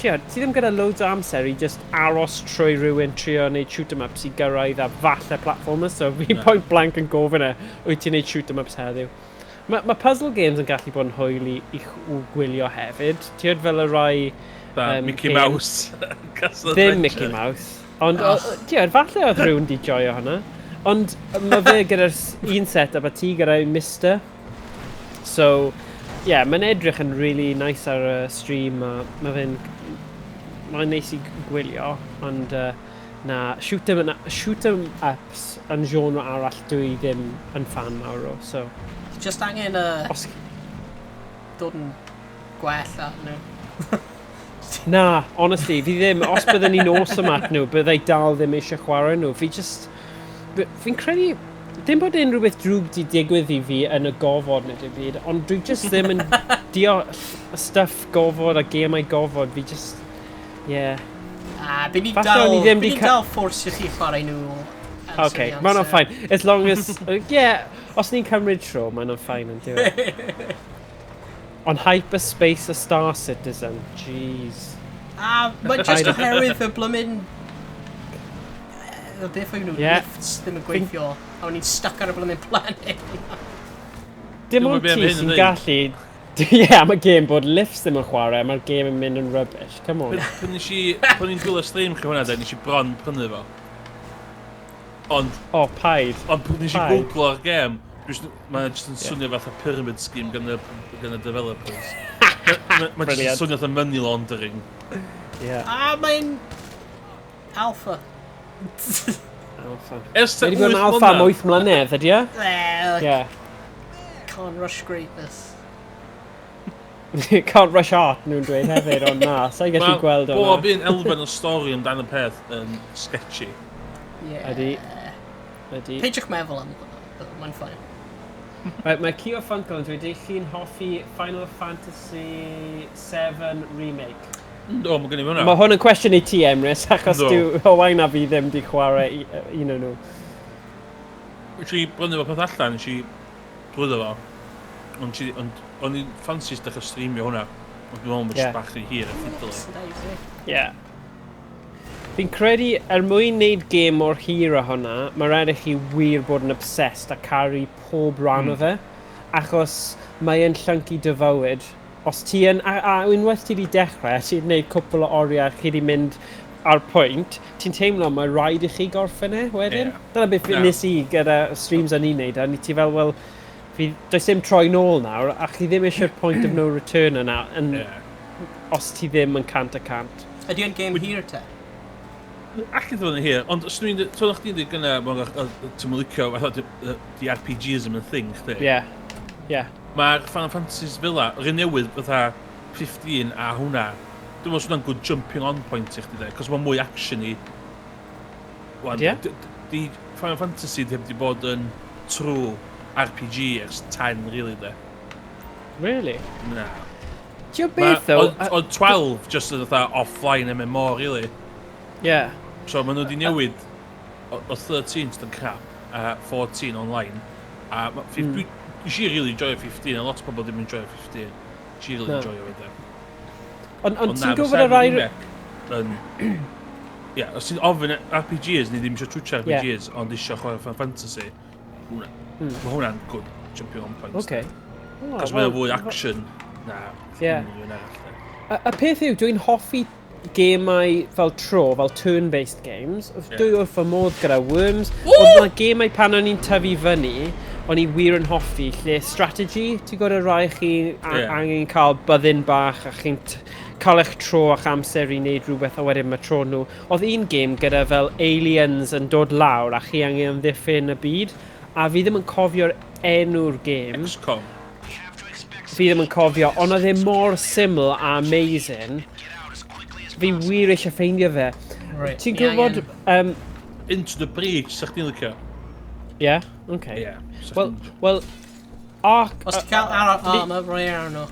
ti ddim gyda loads o amser i just aros trwy rhywun trio neud shoot 'em ups i gyrraedd a falle platformers, so fi point blank yn gofyn e, wyt ti'n neud shoot 'em ups heddiw? Mae puzzle games yn gallu bod yn hwyl i gwylio hefyd. Ti'n fel y rai Mickey Mouse. Castle Ddim Mickey Mouse. Ond, oh, ti'n falle oedd rhywun di joio hwnna. Ond mae fe gyda'r un set-up a ti gyda Mister. So, yeah, mae'n edrych yn really nice ar y stream a mae fe'n... Mae'n neis i gwylio, ond na, shoot 'em ups yn genre arall dwi ddim yn fan mawr o, so. Just angen dod yn gwell at nhw. Na, honestly, fi ddim, os bydden ni'n awesome at nhw, byddai dal ddim eisiau chwarae nhw. Fi just, fi'n credu, dim bod unrhyw beth drwg di digwydd i fi yn y gofod neu dim byd, ond dwi just ddim yn deall y stuff gofod a gemau gofod, fi just, yeah. A, by ni dal, o'n i ddim by ni dal fforsio chi chwarae nhw amser Okay, i mae hwnna'n fine. As long as, yeah, os ni'n cymryd tro, mae hwnna'n fine yn diwy. Ond Hyperspace a Star Citizen, jeez. A, mae just oherwydd y blymyn beth oedd nhw, lifts ddim yn gweithio, a o'n i'n stuck ar y blymyn planet. Dim ond ti sy'n gallu. Ie, am y gêm bod lifts ddim yn chwarae, mae'r gêm yn mynd yn rubbish. Come on. Pan nes i, pan i'n gwylio stream chi hwnna, de, nes i bron prynu fo. Ond, O, oh, paid. Ond pan nes i googlo'r gêm, mae'n just yn swnio fatha pyramid scheme gan y developers. Mae'n just yn swnio fatha money laundering. Yeah. A, mae'n alpha. Alpha. Ers Mae wedi bod yn alpha am 8 mlynedd, ydy e? Well, can't rush greatness. Can't rush art, nhw'n dweud hefyd, ond na, sa'n gallu gweld o'na. Bob un elfen o stori amdan y peth yn sketchy. Yeah. Ydy. Ydy. Peidiwch meddwl am hwnna, mae'n fine. Right, mae Kio Funko yn dweud, ydych chi'n hoffi Final Fantasy VII Remake? Do, mae gen i hwnna. Mae hwn yn cwestiwn i ti, Emrys, achos dwi Owain a fi ddim di chwarae un o'n nhw. Nes i brynu fo peth allan, nes i drwyddo fo. Ond o'n i'n ffansi dechrau streamio hwnna. Ond dwi'n meddwl mae'n bach rhy hir a fiddly. Yeah. Fi'n credu, er mwyn wneud gêm mor hir â hwnna, mae rhaid i chi wir bod yn obsessed a caru pob rhan o fe, achos mae e'n llyncu dy fywyd. Os ti yn, a unwaith ti wedi dechrau, ti wedi gwneud cwpl o oriau, chi wedi mynd ar pwynt, ti'n teimlo mae rhaid i chi gorffen e wedyn. Dyna beth nes i gyda streams o'n i'n neud, a ni ti fel, wel, fi, does dim troi nôl nawr, a chi ddim eisiau'r point of no return yna, yn, os ti ddim yn 100%. Ydy o'n game hir te? Allan fod yn hir, ond os dwi'n... Sôn o'ch chdi'n dweud gynna, ti'n mynd licio, fatha, di RPGism yn thing, chdi. Yeah. Mae'r Final Fantasy fel 'a, yr un newydd fatha 15 a hwnna, dwi'n meddwl hwnna'n good jumping on point i chdi de, cos mae'n mwy action i. Wan, Ydi e? Di Final Fantasy ddim di bod yn true RPG ers 10, really, de. Really? Na. Ti'n beth, though? Oedd 12 just yn fatha offline MMO, really. So maen nhw wedi newid o 13 sydd yn crap a 14 online. A nes i really enjoy 15, a lot o pobl ddim yn enjoy 15. Nes i really Na. enjoy it, de. Ond Ond ti'n gwybod y rai Yn... Ie, os ti'n ofyn RPGs, ni ddim eisiau twtio RPGs, ond eisiau chwarae Final Fantasy, hwnna. Mae hwnna'n good jumping on point. Okay. Oh, Cos mae o wel, fwy action na unrhyw un arall, de. Y peth yw, dwi'n hoffi gemau fel tro, fel turn-based games. Dwi wrth fy modd gyda Worms. Oedd yna gemau pan o'n i'n tyfu fyny, o'n i wir yn hoffi, lle strategy, ti'n gwybod y rai chi angen cael byddin bach a chi'n cael eich tro a'ch amser i wneud rhywbeth a wedyn mae tro nhw. Oedd un gêm gyda fel aliens yn dod lawr a chi angen amddiffyn y byd, a fi ddim yn cofio'r enw'r gêm. XCOM. Fi ddim yn cofio, ond oedd e mor syml a amazing. Fi wir eisiau ffeindio fe. Right, Ti'n ni gwybod angen Into the Breach, sa chdi'n licio? Yeah, okay. Ie. Well, Ark Os ti'n cael armor, roi arno.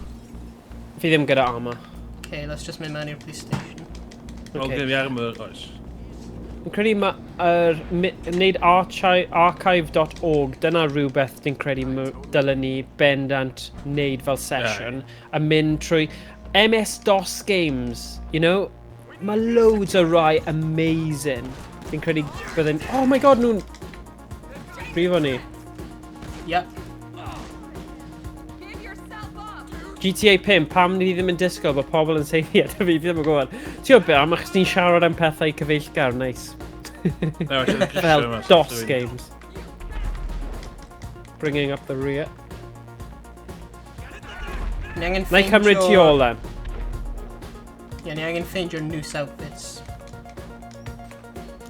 Fi ddim gyda armor. Okay, let's just mynd mewn i'r police station. O, Okay. gen i armor, oes. Fi'n credu mae'r wneud archive.org, dyna rhywbeth dwi'n credu dylen ni bendant wneud fel session, a mynd trwy MS-DOS games, you know? Mae loads o rai amazing. Fi'n credu bydden... Oh my god, nhw'n... Brifo ni. Yep. GTA 5, pam ni ddim yn disgwyl bod pobl yn seithi at fi, fi ddim yn gwybod. Ti'n gwybod beth, am achos ni'n siarad am pethau cyfeillgar, nice. Fel DOS games. Bringing up the rear. Ni angen Na i cymryd tu ôl then. Ie, ni angen ffeindio'r noose outfits.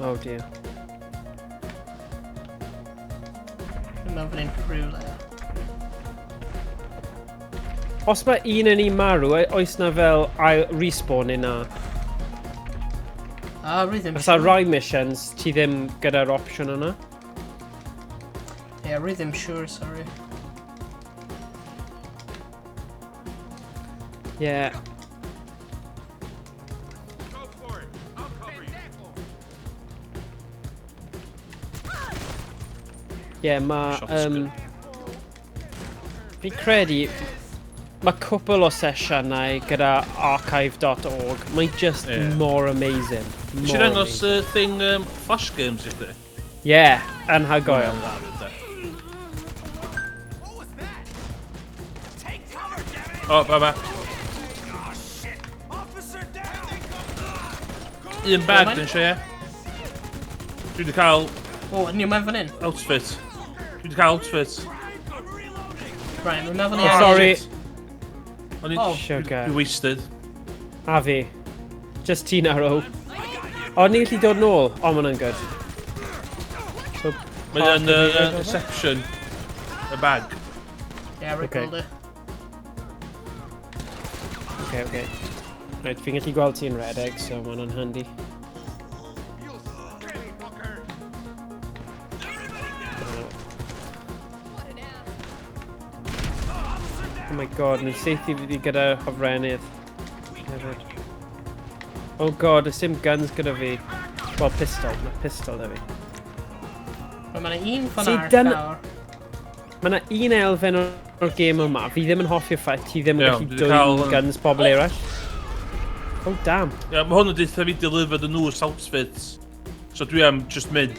Oh dear. Dwi'n meddwl fan hyn rhywle. Os mae un yn ei marw, oes na fel ail respawn yna? Ah, rwy ddim Os ar rai missions, ti ddim gyda'r opsiwn yna. Ie, yeah, rwy ddim siŵr, sorry. Yeah. Yeah, mae... Fi credu... Mae cwpl o sesiynau gyda archive.org. Mae'n just mor amazing. Nes i ddangos thing Flash Games i chdi? Yeah, anhygoel. O, ba ba. Un bag dwi'n eisiau, ie. Dwi wedi cael... O, ydyn ni'n mewn fan hyn? Outfit. Dwi wedi cael outfit. Right, mae'n mewn fan hyn. Oh, sorry. O'n i... Oh. Sugar. Dwi wasted. A fi. Just ti nawr, o. O, ni'n gallu dod nôl. O, ma' hwnna'n good. So, Mae yn reception. Y bag. Yeah, rwy'n gweld e. Okay, okay. Right, fi'n gallu gweld ti'n redeg, so ma' hwnna'n handy. Oh my god, ni'n seithi fi gyda hofrennydd. Hefyd. Oh god, oes dim guns gyda fi. Wel, pistol. Mae pistol da fi. Mae yna un fan See, ar llawr. Mae yna un elfen o'r gêm yma. Fi ddim yn hoffi'r ffaith ti ddim yn Iawn, gallu dwi 'di cael, dwyn guns pobl eraill. Oh, damn. Ie, mae hwn yn deutha fi deliver the newest outfits. So dwi am just mynd.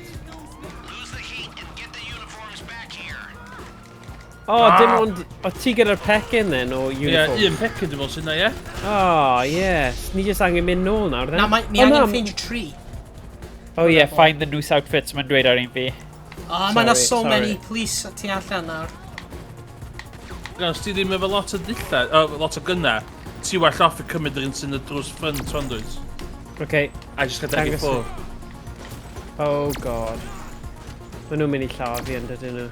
O, dim ond... O, ti gyda'r pecyn then o Ie, uniform? un pecyn dwi'n meddwl sy'n na, ie? Oh, yes. Ni jyst angen mynd nôl nawr, then. Na, mae, ni O, angen na, ffeindio tri. Oh, Yeah, find the noose outfits mae'n dweud ar un fi. Oh, mae yna Sorry, so sorry. many police tu allan nawr. Gan, os ti ddim efo lot o dillad, o, lot o gynna, ti well off i cymryd yr un sy'n y drws ffrynt o'n dwyt. Okay. A jyst rhedeg i Dangos ffwrdd. Oh, god. Maen nhw'n mynd i lladd fi yn dydyn nhw.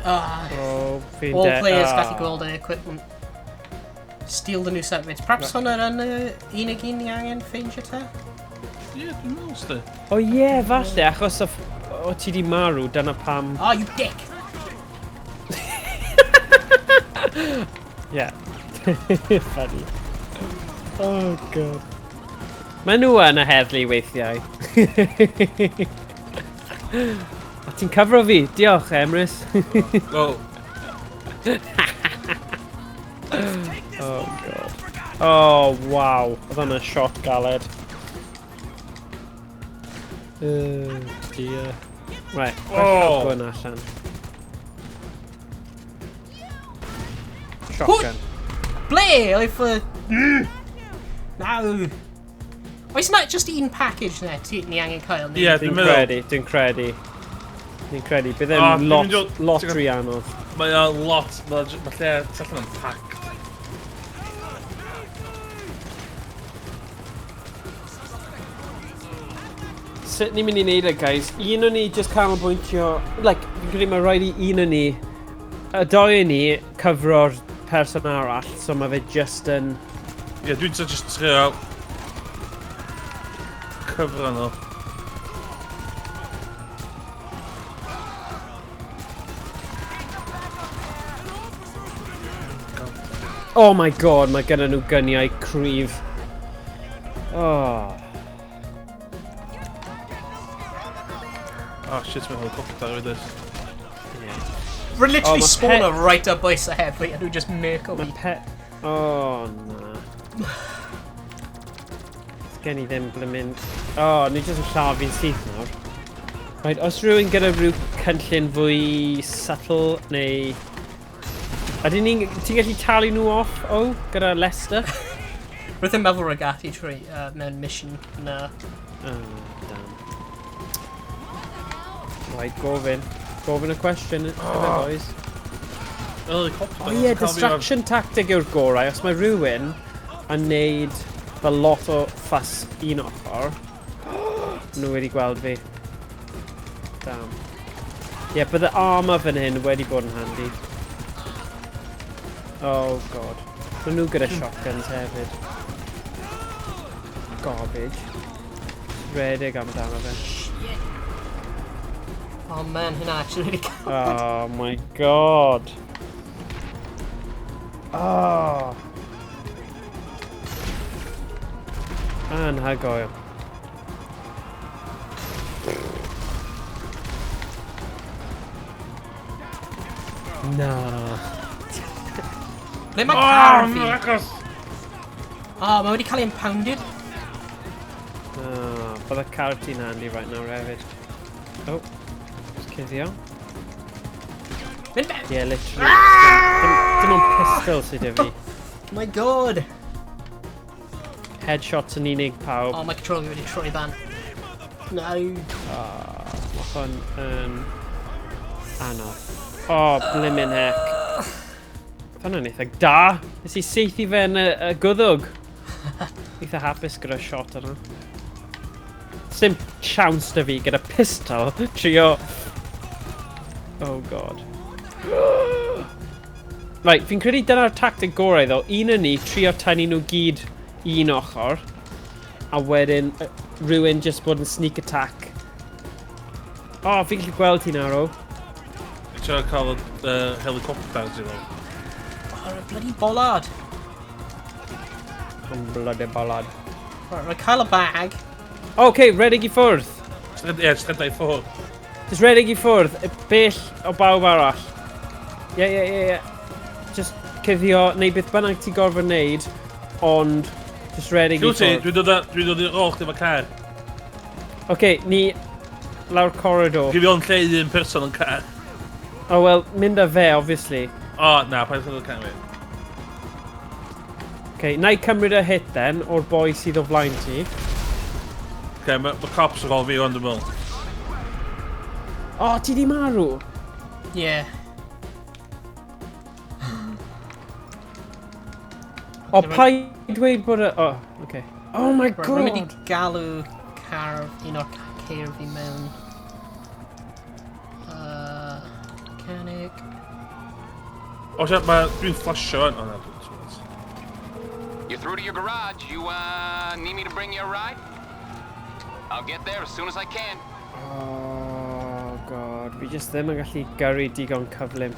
Ah, Oh, fi'n all players ah. gallu gweld y equipment. Steal the new outfits. Perhaps hwnna yn y unig un ni angen ffeindio te? Ie, dwi'n meddwl, sti. O ie, falle, achos o ti di marw, dyna pam... Oh, you dick! Yeah. Funny. Oh, god. Maen nhw yn y heddlu weithiau. O, ti'n cyfro fi. Diolch, Emrys. Well, Oh, god. Oh, wow. Oedd hwnna'n shot galed. Oh, dear. Right, Oh. shotgun allan. Shotgun. Ble? Oedd fy... Na. Oes na just un package na ti ni angen cael? Ie, Dwi'n dwi'n meddwl. credu, dwi'n credu. Dwi'n credu, bydd O, e'n dwi'n lot, mynd i- lot ti'n gwbod- rhy anodd. Mae o lot, mae lle tu allan yn packed. Sut ni'n mynd i wneud e, guys? Un o'n ni just canolbwyntio... Like, fi'n credu mae rhaid i un o'n ni... Y doi o'n ni cyfro'r person arall, so mae fe just yn... Ie, dwi'n just trio cyfro nhw. God. Oh my god, mae gyda nhw gyniau cryf. Oh. Oh shit, mae helicopter ar oes. Rwy'n literally Oh, ma' spawno pet- right up bwys y heddlu a nhw just murko Mae fi. pe... Oh, na. Gen i ddim ble mynd. Oh, ni jyst yn lladd fi'n syth nawr. Right, os rhywun gyda rhyw cynllun fwy subtle neu... Ydyn ni'n... Ti'n gallu talu nhw off, o, oh, gyda Lester? Rwy'n ddim meddwl rygati trwy mewn mission na. Oh, damn. Right, gofyn. Gofyn y cwestiwn, oh. Boys. Helicopter. O ie, distraction tactic yw'r gorau. Os mae rhywun yn neud fel lot o fuss un ochr, nhw wedi gweld fi. Damn. Ie, yeah, bydde armour fan hyn wedi bod yn handi. Oh god. Maen nhw gyda shotguns hefyd. Garbage. Redeg amdano fe. Oh man, hynna actually really cael. Oh my god. Oh. Anhygoel. Na. Ble mae car Oh, fi? agos! Oh, mae wedi cael ei impounded. Oh, bydde car ti'n handy right now hefyd. Oh, just cuddio. Mynd mewn! Yeah, literally. Dim ond pistol sydd 'da fi. My god! Headshots yn unig pawb. Oh, mae controller fi wedi troi fan. No. Mae hwn yn anodd. Oh, blimmin' heck. Hwnna'n eitha da. Nes i seithi fe yn y gwddwg. Eitha hapus gyda shot yna. Sim chance da fi gyda pistol. Trio... Oh god. Right, fi'n credu dyna'r tactic gorau ddo. Un yn ni, trio tynnu nhw gyd un ochr. A wedyn rhywun just bod yn sneak attack. Oh, fi'n gallu gweld ti nawr, o. Dwi'n trio cael y helicopter i ddod. Oh, y bloody bollard. Oh, bloody bollard. Right, rhaid cael y bag. OK, redeg i ffwrdd. Ie, just rhedeg i ffwrdd. Just redeg i ffwrdd. Bell o bawb arall. Ie. Just cuddio, neu beth bynnag ti gorfod wneud, ond just redeg i Dwi'n ti, ffwrdd. dwi'n dod i'r ôl chdi efo car. OK, ni lawr corridor. Gif i ond lle i un person yn car. Oh, well, mynd â fe, obviously. O, na, pa'n lle car fi. OK, na i cymryd y hit then, o'r boi sydd o flaen ti. OK, mae cops ar ôl fi ond dwi'n meddwl. O, oh, ti di marw? Yeah. O, paid dweud bod y... Oh, OK. Oh my Right, rwy'n mynd i god! galw car, un o'r ceir fi mewn. Mechanic. O, siarad, dwi'n flashio fan. O, na, dwi'n... You're through to your garage. You, need me to bring you a ride? I'll get there as soon as I can. Oh god, fi just ddim yn gallu gyrru digon cyflym.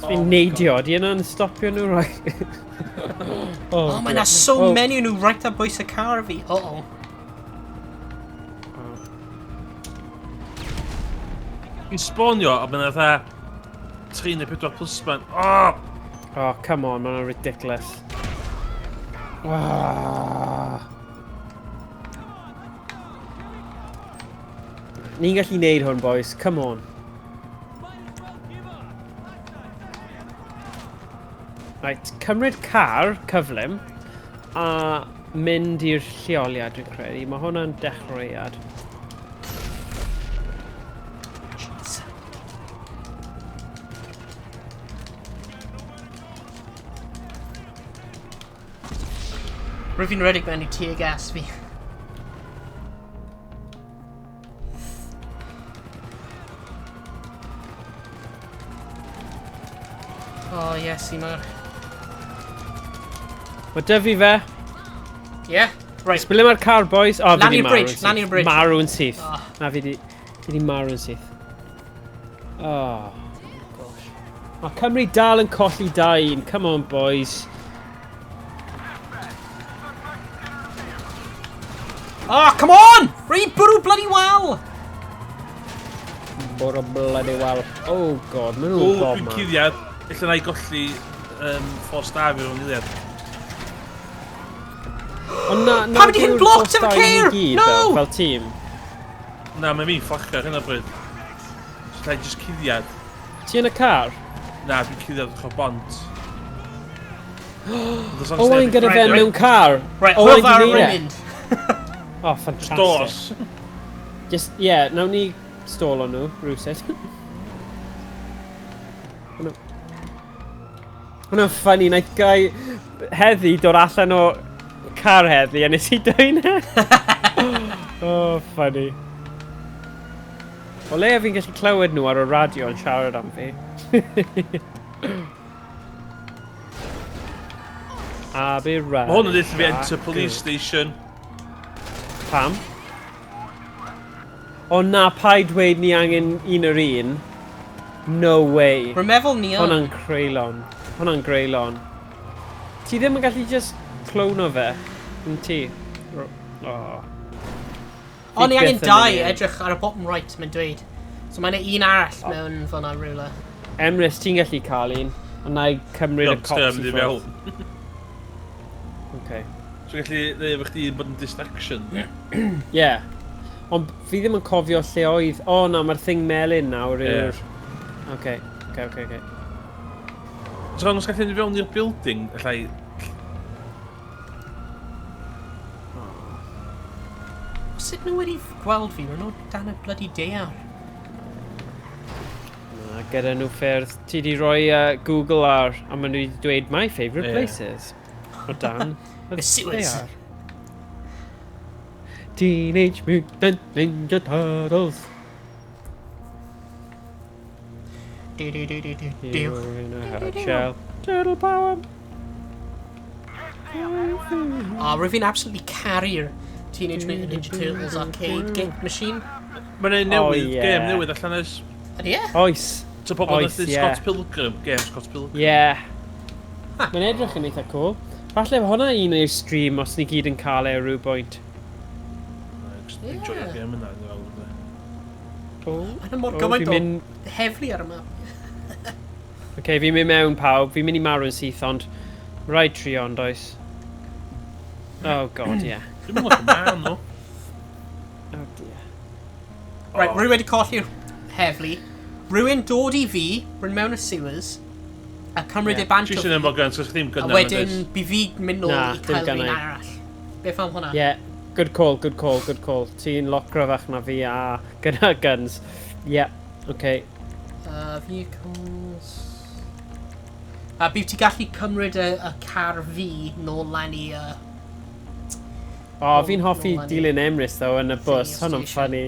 Fi'n neidio, ydy yna'n stopio nhw, right? Oh, mae 'na so Oh. many nhw right ar bwys y car fi. Uh-oh. Fi'n spawnio, a mae'n fatha 3 neu 4 plisman. Oh! Oh, come on, mae'n ridiculous. Ah. Ni'n gallu neud hwn, boys. Come on. Right, cymryd car cyflym a mynd i'r lleoliad, dwi'n credu. Mae hwnna'n dechreuad. Jeez. Rwy'n fi'n redeg mewn i tear gas fi. Oh, yes, i mae'r... Mae dy fi fe. Yeah, right. Sbile mae'r car, boys. Oh, fi Lan di i'r marw'n bridge, syth. lan i'r bridge. Marw'n syth. Ah. Na, fi di marw'n syth. Oh, gosh. Mae Cymru dal yn colli 2-1. Come on, boys. Oh, come on! Rhaid bwrw bloody wal! Bwrw bloody wal. Oh, god, maen nhw'n bob man. Dwi'n cuddiad. Ella na i golli four star fi rhwng iliad. Ond na, na, Pam ydi hyn blocked efo ceir? No! Fel tîm. Na, mae fi'n fflachio ar hyn o bryd. So, lla i just cuddiad. Ti yn y car? Na, dwi'n cuddiad wrth o bont. Owain gyda fe mewn car. Right, Owain di neud e. Mynd. Oh, fantastic. Dos. Just, yeah, nawn ni stolo nhw, rhywsut. Hwna'n funny, naeth guy heddi dod allan o car heddi a nes i dweud e. Oh, funny. O leia fi'n gallu clywed nhw ar y radio yn siarad am fi. A be right. Mae hwn yn dweud fi enter police station. Pam? O na, paid dweud ni angen un yr un. No way. Rwy'n meddwl ni yn. Hwna'n creulon. Hwna'n greulon. Ti ddim yn gallu just clono fe? Yn ti? Oh. O, ni angen dau edrych ar y bottom right, mae'n dweud. So mae'n un arall mewn fyna rhywle. Emrys, ti'n gallu cael un. Ond na i cymryd y cops i ffwrdd. Okay. So gallu dweud efo chdi bod yn distraction? Yeah. Ond fi ddim yn cofio lle oedd... O na, mae'r thing melyn nawr yw'r... Okay, okay, okay, okay. So os gallu mynd fewn i'r building, allai... Sut nhw wedi gweld fi? Rwy'n nhw dan y bloody daear. Na, gyda nhw ffyrdd. Ti di roi Google ar, a maen nhw wedi dweud my favourite places. O dan y sewers. Teenage Mutant Ninja Turtles. Du, du, du, du, du, du. You're in a hard shell. Turtle power. Oh, rwy'n fi'n absolutely caru'r Teenage Mutant Ninja Turtles arcade game machine. Mae'n ein newydd, game newydd allan oes. Ydy e? Oes. So pobl yn Scott Pilgrim, game Scott Pilgrim. Yeah. Mae'n edrych yn eitha cool. Falle hwnna un o'r stream os ni gyd yn cael e o ryw bwynt. Dwi'n joio'r game yna. Mae'n mor gymaint o heddlu ar y map. Ok, fi'n mynd mewn pawb. Fi'n mynd i marw'n syth, ond rhaid trio ond oes. Oh god, yeah. Dwi'n mynd like man, nhw. Oh dear. Right, rwy'n wedi colli'r heddlu. Rwy'n dod i fi, rwy'n mewn y sewers, a cymryd e bant o fi. A wedyn, bi fi mynd nôl i cael un arall. Beth am hwnna? Yeah, good call, good call, good call. Ti'n lot gryfach na fi a gyda guns. Yeah, okay. Vehicles... A bydd ti gallu cymryd y car fi nôl lan i... Oh, fi'n hoffi dilyn Emrys, though, yn y bus. Hwna'n funny.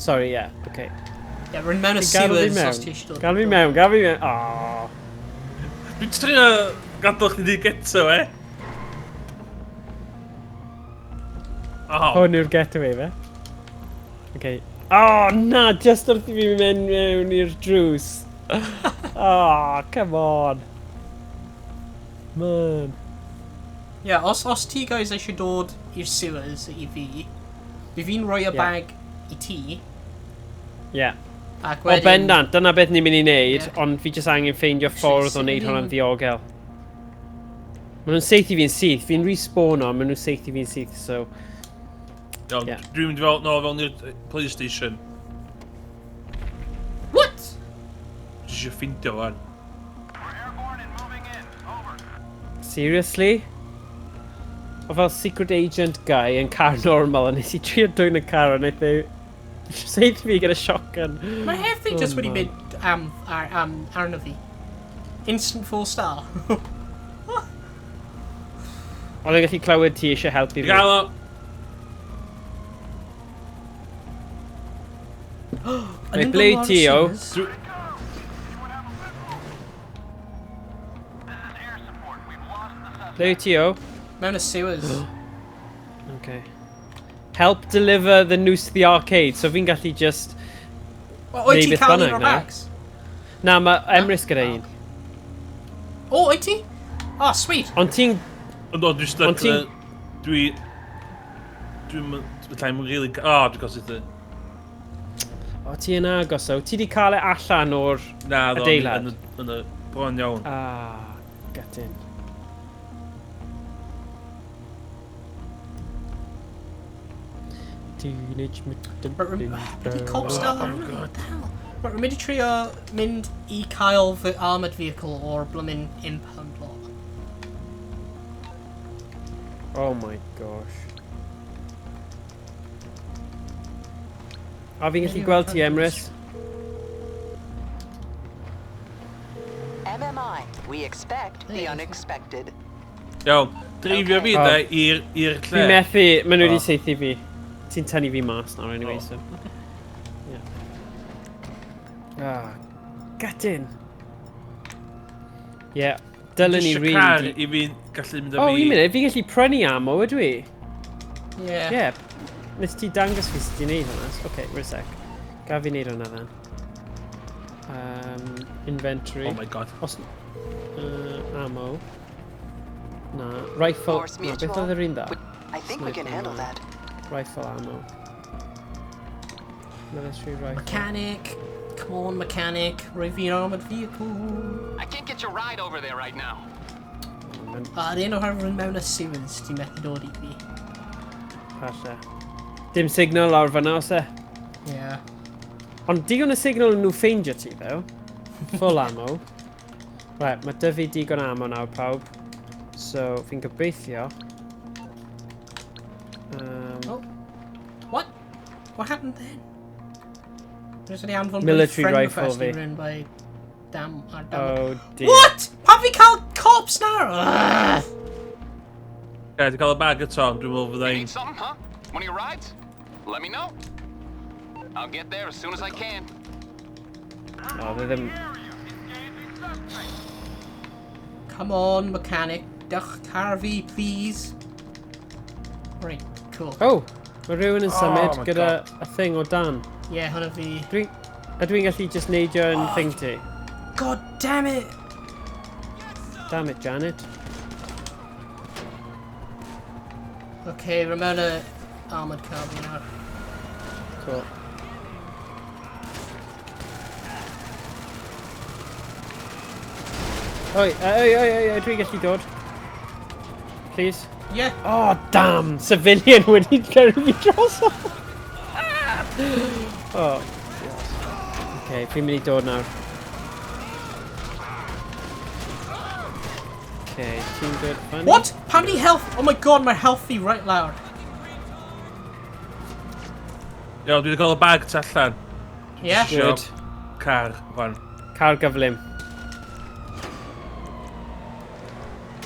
Sorry, yeah, okay. Yeah, rwy'n mewn y sewers os ti eisiau dod. Gael fi mewn, gael fi mewn. Oh. Dwi'n trio gadael chdi di geto, eh? Oh. Hwn yw'r getaway, fe? Okay. Oh, na, just wrth i fi mynd mewn i'r drws. Oh, come on. Man. Yeah, os ti guys eisiau dod i'r sewers i fi, fi fi'n rhoi y bag i ti. Yeah. Ac wedyn... O, bendant, dyna beth ni'n mynd i wneud, ond fi jyst angen ffeindio ffordd o wneud hwnna'n ddiogel. Maen nhw'n seithi fi'n syth, fi'n respawno, maen nhw'n seithi fi'n syth, so... Iawn, dwi'n mynd fel, no, fewn i'r police station. What? Dwi eisiau ffeindio fan. Seriously? O fel secret agent guy yn car normal, a nes i trio dwyn y car, a wnaeth e seithi fi gyda shotgun. Mae'r heddlu just wedi mynd am arno fi. Instant 4 star. Oedd e'n gallu clywed ti eisiau helpu fi. Gael o! Mae ble ti o? Ble ti o? Mewn y sewers. Okay. Help deliver the noose to the arcade, so fi'n gallu just... Oed ti'n cael un o'r bags? Na, mae Emrys gyda un. O, wyt ti? Oh, sweet. Ond ti'n... Ond o, dwi'n stuck. Ond ti'n- Dwi'n... Dwi'n really... O, dwi'n cael syth. O, ti yn agos o. Ti di cael e allan o'r Na, ddo, adeilad? Yn y bron iawn. Ah, gutting. Teenage Mutant Ninja Bloody cops dal Oh, ar hwnna. God. What the hell? Right, rwy'n mynd i trio mynd i cael fy armoured vehicle o'r blymyn impound lot. Oh my gosh. A fi'n gallu gweld ti, Emrys. MMI, we expect the unexpected. Iawn, dreifio fi Oh. da i'r lle. Fi methu, maen nhw wedi Oh. saethu fi. Ti'n tynnu fi mas nawr anyway, Oh. so. Yeah. Ah, gutting. Yeah, dylen ni Jyst really... car i fi gallu mynd â Oh, fi. un munud, fi'n gallu prynu ammo, ydw i? Yeah. Yeah. Nes ti dangos fi sut i wneud hwnna. Okay, wait a sec. Gaf fi wneud hwnna then. Inventory. Oh my god. Os... Ammo. Na. Rifle. Force Na, beth Mutual. oedd yr un dda? I think we can Sniper handle ammo. that. Rifle ammo. Military rifle. Mechanic. Come on, mechanic. Rwy fi'n armoured vehicle. I can't get your ride over there right now. A un o'r rhywun mewn y sewers ti'n methu dod i fi. Falle. Dim signal lawr fan'na, oes e? Yeah. Ond digon o signal nhw ffeindio ti, though. Full ammo. Right, mae dy fi digon ammo nawr, pawb. So, fi'n gobeithio. Oh. What? What happened then? There's any anfon Military friend rifle request fi. i rhywun by dam ar dam. Oh dear. What? Pam fi cael cops nawr? Ugh. Ie, dwi'n cael y bag eto, ond dwi'n meddwl fydda You i'n... need something, huh? One of your rides? Let me know. I'll get there as soon as I can. Oh, dde ddim... Come on, mechanic. Dewch car fi, please. Right, cool. Oh! Mae rhywun yn symud Oh my gyda God. a thing o dan. Yeah, hwnna fi. Dwi'n... Ydw i'n gallu just neidio yn thing ti? God damn it! Damn it, Janet. Okay, rwy mewn y armoured car fi nawr. Cool. Oi, oi, oi, oi, oi, dwi'n gallu dod. Please. Yeah. Oh, damn! Civilian wedi gyrru fi drosodd! Oh, God. Okay, fi'n mynd i dod nawr. Okay, ti'n dod fyny? What? Pam di health? Oh my god, mae health fi right lawr. Iawn, dwi wedi cael y bag tu allan. Yeah? Isio Good. Car, wan. Car gyflym.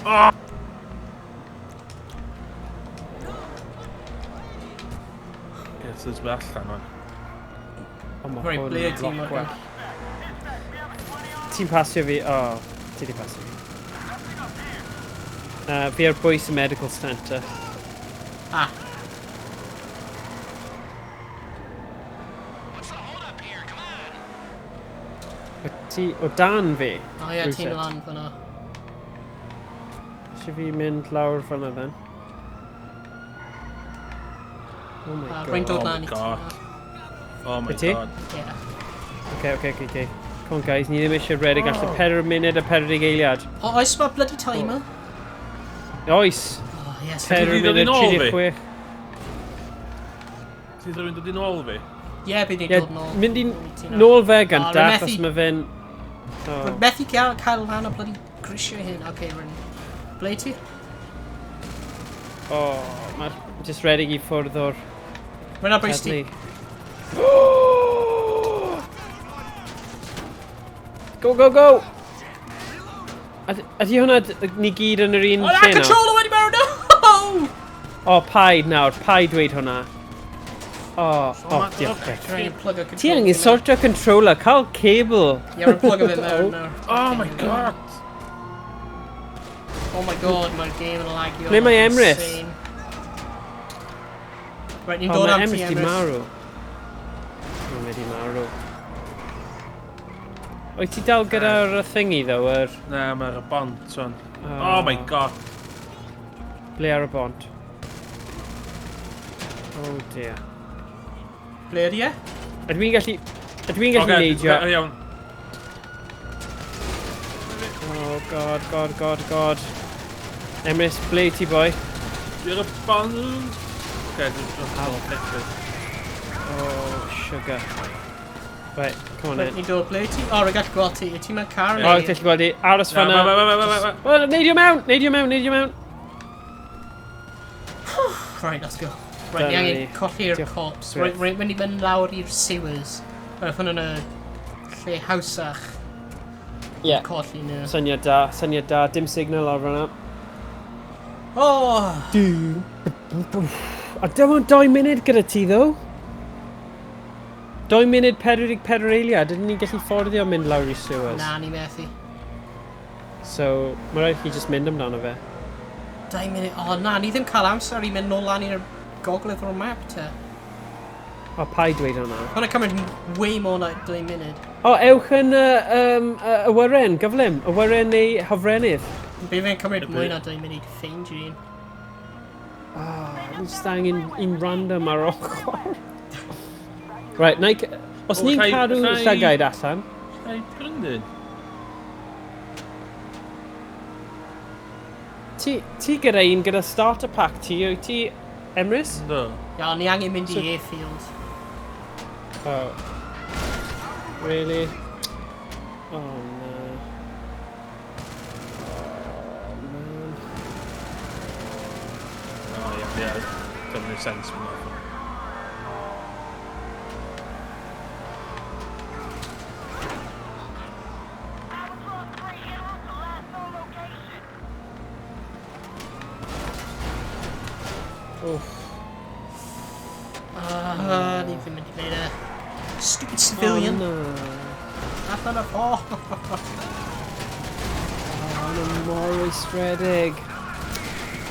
Oh! Ie, so it's allan, wan. Oh, mae Right, hwn ble yn wyt ti, lot Morgan? gwell. Ti'n pasio fi? Oh, ti di pasio fi. Fi ar bwys y medical centre. Ah. What's the hold up here? Come on. Wyt ti o dan fi? Oh yeah, ti'n Rywsut. lan fyna. Eisiau fi mynd lawr fyna then? Oh my god. Rwy'n dod Oh my lan i ti God. nawr. Oh my Wyt ti? god. Yeah. Okay, okay, okay, okay. Come on guys, ni ddim eisiau redeg allan 4 munud a 40 eiliad. O, oes mae bloody timer? Oes! Oh, yes. 4 Ti 'di dod munud yn ôl fi? 36. Ti'n rhywun dod i nôl fi? Yeah, bydd ni'n Ie, dod nôl. mynd i i ti nawr. nôl fe gynta, rwy'n achos methu- mae fe'n... Oh. Rwy'n methu cael lan o bloody grisiau hyn. Okay, rwy'n... Ble ti? Oh, mae'r just redeg i ffwrdd o'r Rwy'n ar bwys ti. heddlu. Go, go, go! Ydy hwnna ni gyd yn yr un O na, lle nawr? controller wedi marw, no! O, paid nawr, paid dweud hwnna. O, o, diolch. Rwy'n plug o controller. Ti angen sortio controller, cael cable. Ie, rwy'n plug o fe mewn nawr. Oh my god! Oh my god, mae'r game yn lagio. Ble mae Emrys? Insane. Right, ni'n O, dod mae am ti, Emrys di Emrys. marw. O, mae di marw. Wyt ti dal gyda'r thingy, though, yr... Na, mae'r bont, son. Oh my god. Ble ar y bont? Oh dear. Ble ydi e? Ydw i'n gallu... Ydw i'n gallu neidio? Oce, iawn. Oh god, god, god, god. Emrys, ble ti, boi? Dwi ar y bont. Oce, dwi'n cael o pethau. Oh, sugar. Right, come on Right, in. ni'n dod ble ti? O, rwy'n gallu gweld ti. Wyt ti mewn car O, neu? ti'n gallu gweld i. Aros Na, fan'na. ma, ma, ma, ma, ma. Wel, neidio mewn! Neidio mewn, neidio mewn! Right, let's go. Right, ni Dyna angen ni. colli'r Diolch cops. byth. Right, rwy'n mynd i mynd lawr i'r sewers. Right, hwn yn y lle hawsach Ie. colli nhw. Syniad da, syniad da. Dim signal ar fan'na. Oh! A dim ond 2 munud gyda ti, ddo. 2 munud 44 eiliad. Ydyn ni'n gallu fforddio mynd lawr i sewers? Na, ni methu. So, mae rhaid chi just mynd amdano fe. 2 munud. O, na, ni ddim cael amser i mynd nôl lan i'r gogledd o'r map te. O, paid dweud hwnna. Hwna'n cymryd way more na 2 munud. O, ewch yn y wyren, gyflym. Y wyren neu hofrennydd. Bydd fe'n cymryd mwy na 2 munud i ffeindio un. Ah, ni just angen un random ar ochr. Right, na i... Os O, ni'n llai- cadw llai- llygaid allan... Llai prynu. Ti gyda un gyda starter pack ti, wyt ti, Emrys? No. Ia, ni angen mynd i airfield. Oh. Really? Oh no. Oh man. Oh, ie, ie. Doesn't make sense. Oof. Ah, ni ddim mynd i gwneud e. Stupid civilian. Oh no. Allan y ffordd. Oh, no, mor rwystredig.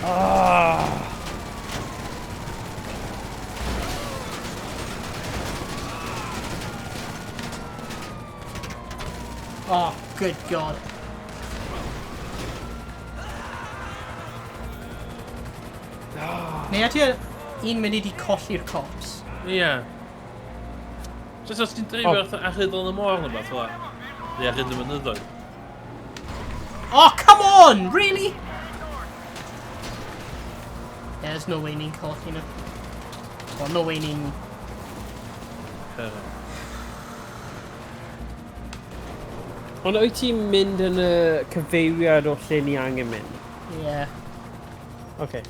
Ah. Oh, good god. Neu ydy un munud i colli'r cops? Ie. Just os ti'n dreifio oh. ar hyd yn y môr neu beth fel 'a. Neu ar hyd y mynyddoedd. Oh, come on! Really? Yeah, there's no way ni'n colli nhw. Well, no way ni'n... Ond wyt ti'n mynd yn y cyfeiriad o lle ni angen mynd? Yeah. Okay.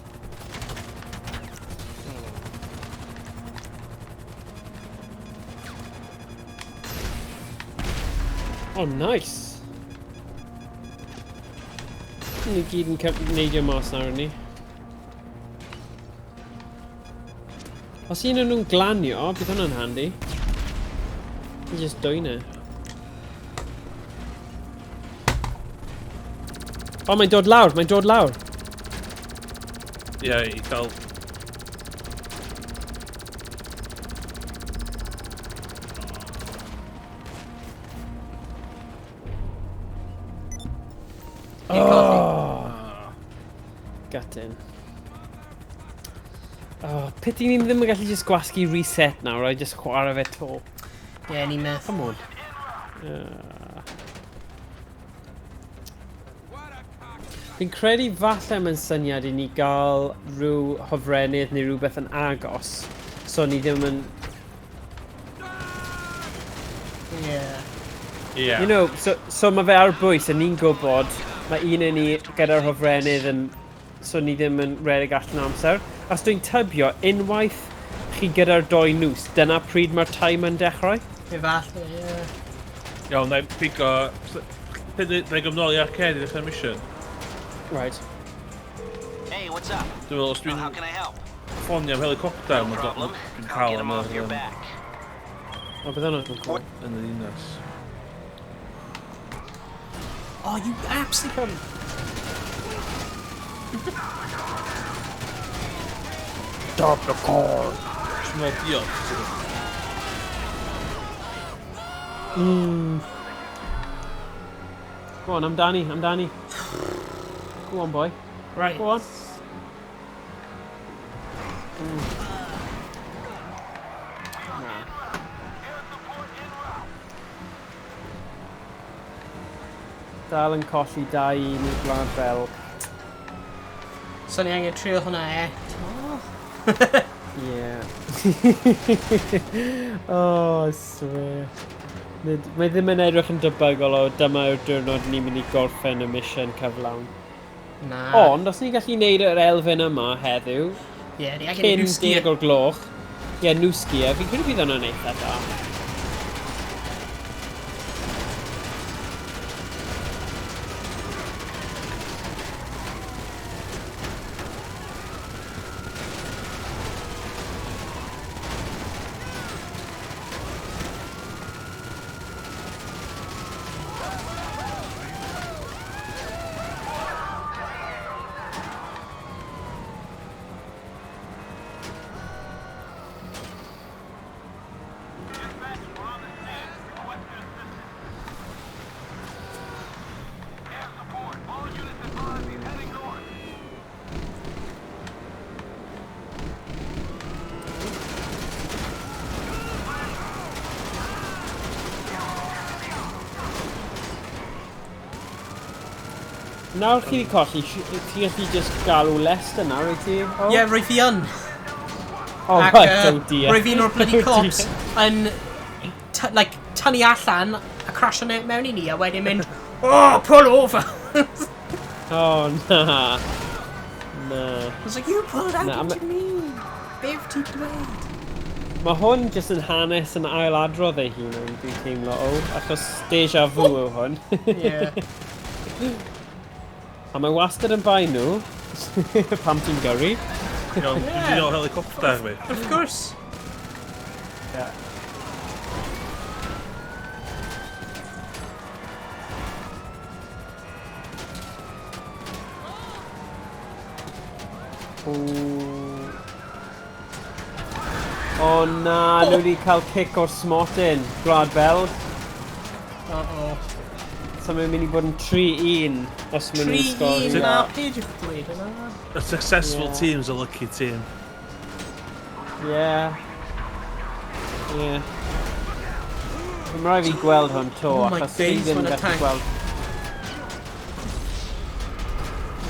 Oh, nice. Ni gyd yn neidio mas nawr ni. Os un o'n nhw'n glanio, bydd hwnna'n handi. Ni just dwyn e. O, mae'n dod lawr, mae'n dod lawr. Ie, i gael... Oh. Gutting. Oh, pity ni ddim yn gallu just gwasgu reset nawr, a just chwarae fe to. Yeah, ni methu. Come on. Fi'n credu falle mae'n syniad i ni gael rhyw hofrennydd neu rhywbeth yn agos, so ni ddim yn... Yeah. Yeah. You know, so mae fe ar bwys a ni'n gwybod mae un yn ni gyda'r hofrennydd yn... So ni ddim yn redeg allan o amser. Os dwi'n tybio, unwaith chi gyda'r doi nws, dyna pryd mae'r time yn dechrau? Efallai, ie. Iawn, na i pigo... Na i gymnol i arcade i ddechrau'r mission. Right. Hey, what's up? Dwi'n meddwl, os dwi'n How can I help? ffonio am helicopter, No mae'n problem. dwi'n I'll cael get am 'em off your yr, back. O, bydd hwnna'n cool. yn y ddinas. Oh, you absolutely... Stop the car. Dwi'n meddwl diolch. Go on, amdani, amdani. Go on, boy. Right. Go on. Na. Dal yn colli 2-1 i Gwlad Belg. So ni angen trio hwnna eto. Yeah. Oh, I swear. Nid, mae ddim yn edrych yn debygol o dyma yw'r diwrnod ni'n mynd i gorffen y mission cyflawn. Na. Ond, os ni'n gallu neud yr elfen yma heddiw, Ie, ni angen cyn Newsgear. 10 o'r gloch, ie, yeah, Newsgear, fi'n credu bydd hwnna'n eitha da. Nawr chi wedi colli, ti gallu just galw Leicester nawr, wyt ti? Oh. Ie, yeah, rwy fi yn. Oh, Ac, right, oh dear. Roedd un o'r bloody Oh dear. cops yn like, tynnu allan a crasio mewn i ni a wedyn mynd, oh, pull over! Oh, na. Na. I was like, you pulled out Na, into me! Beth ti'n dweud? Mae hwn jyst yn hanes yn ailadrodd ei hun, dwi'n teimlo, o, achos deja vu yw hwn. Ie. A mae wastad yn bai nhw, pam ti'n gyrru. Iawn, dwi'n mynd i ôl helicopter fi. Of course. Yeah. O, o na, nhw wedi cael cic o'r smotyn, Gwlad Belg. Uh-oh. So mae'n mynd i bod yn 3-1 os maen nhw'n 3-1, sgorio. na, peidiwch dweud yna. A successful Yeah. team's a lucky team. Yeah. Yeah. Mae'n rhaid fi gweld hwn to, Oh my achos fi days, ddim what yn a gallu tank. gweld.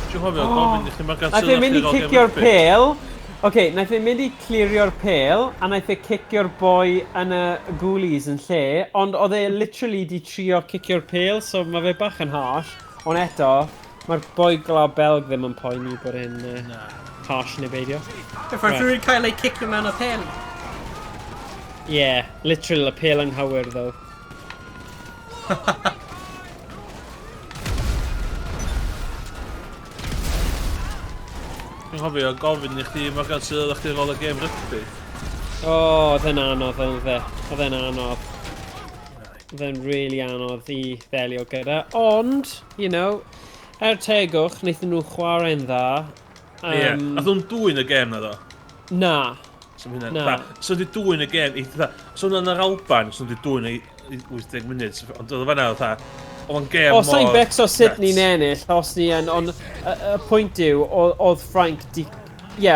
Dwi'n cofio gofyn i chdi Morgan Nath e mynd i cicio'r pêl. Oce, nath e mynd i clirio'r pêl, a nath e cicio'r boi yn y ghoulies yn lle, ond oedd e literally di trio cicio'r pêl, so mae fe bach yn harsh. Ond eto, mae'r boi Gwlad Belg ddim yn poeni bod e'n harsh neu beidio. If right. Rhywun cael ei cicio mewn y pen. Yeah, literal y pêl anghywir, though. Dwi'n cofio gofyn i chdi Morgan sydd oeddech chdi ar ôl y gêm rygbi. O, oedd e'n anodd, oedd e. Oedd e'n anodd. Oedd e'n really anodd i ddelio gyda. Ond, you know, er tegwch, wnaethon nhw chwarae'n dda. Ie, nath nhw'n dwyn y gêm na ddo. Na. So, ma' hynna- Na. fatha, so di dwyn y gêm, so hwnna'n yr Alban, so di dwyn i 80 munud, ond oedd o fan'na, fatha, oedd o'n gêm O, sa'n mor becso sut nuts. ni'n ennill, os ni yn, ond y pwynt yw, oedd Ffrainc di... Ie,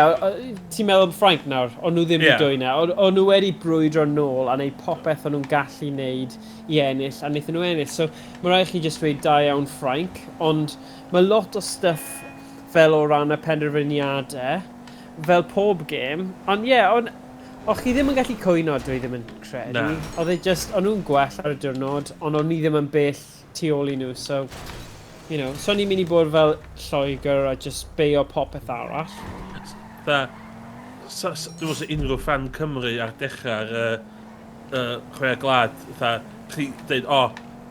ti'n meddwl am Ffrainc nawr, o'n nhw ddim wedi Ie. dwyn e. O'n nhw wedi brwydro nôl a neud popeth o'n nhw'n gallu neud i ennill, a wnaethon nhw ennill. So, mae rhaid chi jyst dweud da iawn Ffrainc, ond mae lot o stuff fel o ran y penderfyniadau, fel pob gêm, ond ie, yeah, ond o'ch chi ddim yn gallu cwyno, dwi ddim yn credu. Na. Oedd e just, o'n nhw'n gwell ar y diwrnod, ond o'n ni ddim yn bell tu ôl i nhw, so, you know, so o'n i'n mynd i bod fel Lloegr a just beio popeth arall. Fatha, dwi'n meddwl 'sa unrhyw fan Cymru ar dechrau'r chwe gwlad, fatha, chi dweud, o,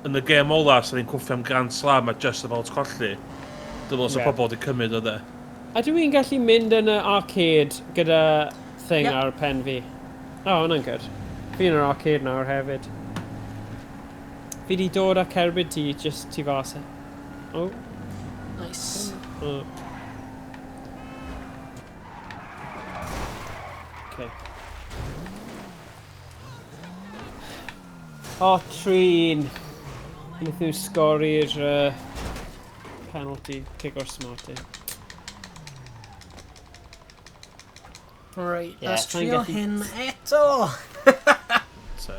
yn y gêm ola, sa ni'n cwffio am Grand Slam a just about colli. Dwi'n meddwl sa Ie. pobl wedi cymryd o de. A dwi'n gallu mynd yn y arcade gyda thing Yep. ar pen fi. O, oh, hwnna'n good. Fi yn yr arcade nawr hefyd. Fi di dod â cerbyd ti, just tu fas. Oh. Nice. Oh. Okay. O, trin. Wnaeth nhw sgori'r penalty kick o'r smarty. Right, Ie, let's sa'n trio gallu- hyn eto! So,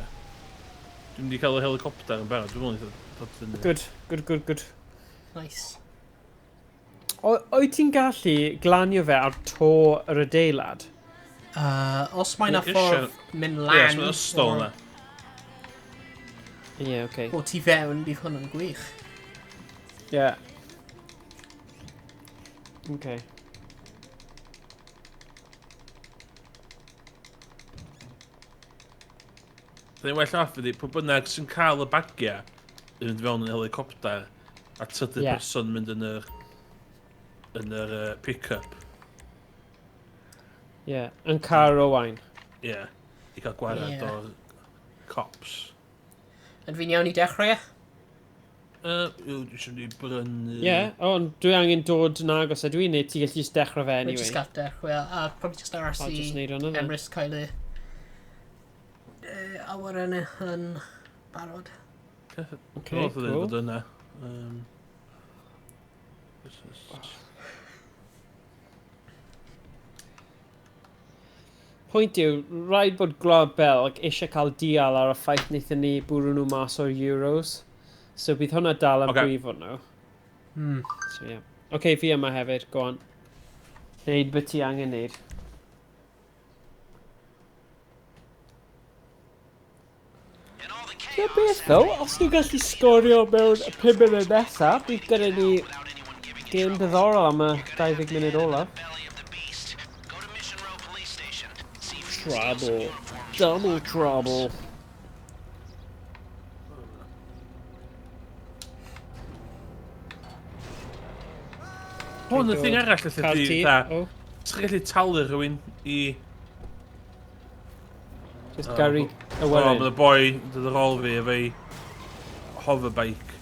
dwi'n mynd i cael y helicopter yn barod. Dwi'n mynd i ddod fyny. Good, good, good, good. Nice. Wyt ti'n gallu glanio fe ar to yr adeilad? Os mae na Ie, ffordd isio- mynd Ie, lan os mae'n ystol o'r- yna. Ie, yeah, oce. o tu fewn, bydd hwn yn gwych. Ie. Okay. Dyna well off ydi, pwy bynnag sy'n cael y bagiau yn mynd fewn yn helicopter a trydydd person mynd yn yr pick-up. Ie, yeah. Yn car Owain. Ie, yeah, i cael gwared o'r cops. Yn fi'n iawn i dechrau? Dwi eisiau mynd i brynu... Ie, yeah, ond dwi angen dod yn agos ydw i, neu ti gallu just dechrau fe Anyway. anyway. Just gael dechrau, a probably just aros I'll i just neud hwnna then. Emrys cael ei awyrennau yn barod. Okay, Dwi'n meddwl cool. bod yna. Pwynt yw, rhaid bod Gwlad Belg eisiau cael dial ar y ffaith wnaethon ni bwrw nhw mas o'r Euros. So bydd hwnna dal yn brifo nhw. So yeah. Okay, fi yma hefyd, go on. Neud beth ti angen neud. Ie, beth ddo, os nhw'n gallu sgorio mewn 5 munud nesaf, bydd gyda ni gêm diddorol am y 20 munud olaf. Trouble. Double trouble. Hwn y thing arall lle di, Car ti, da. o. Ti'n gallu talu rhywun i... Just Oh, gyrru O, awyren. mae y boi dod ar ôl fi efo'i hoverbike.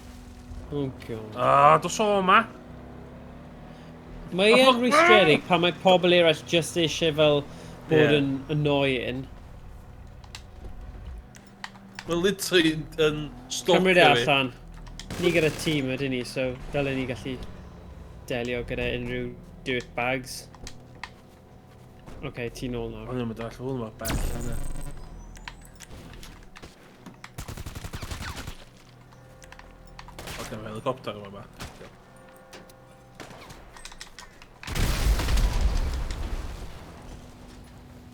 Oh, God. Ah, dos o yma. Mae e'n rwystredig pan mae pobl eraill just eisiau fel bod yn annoying. Mae'n literally yn stalker Cymryd e fi. allan. Ni gyda tîm ydyn ni, so dylen ni gallu delio gyda unrhyw dirt bags. Oce, ti nôl nawr. O'n i'n mynd allan hwn mor bell yna. Oce, mae helicopter yma ba.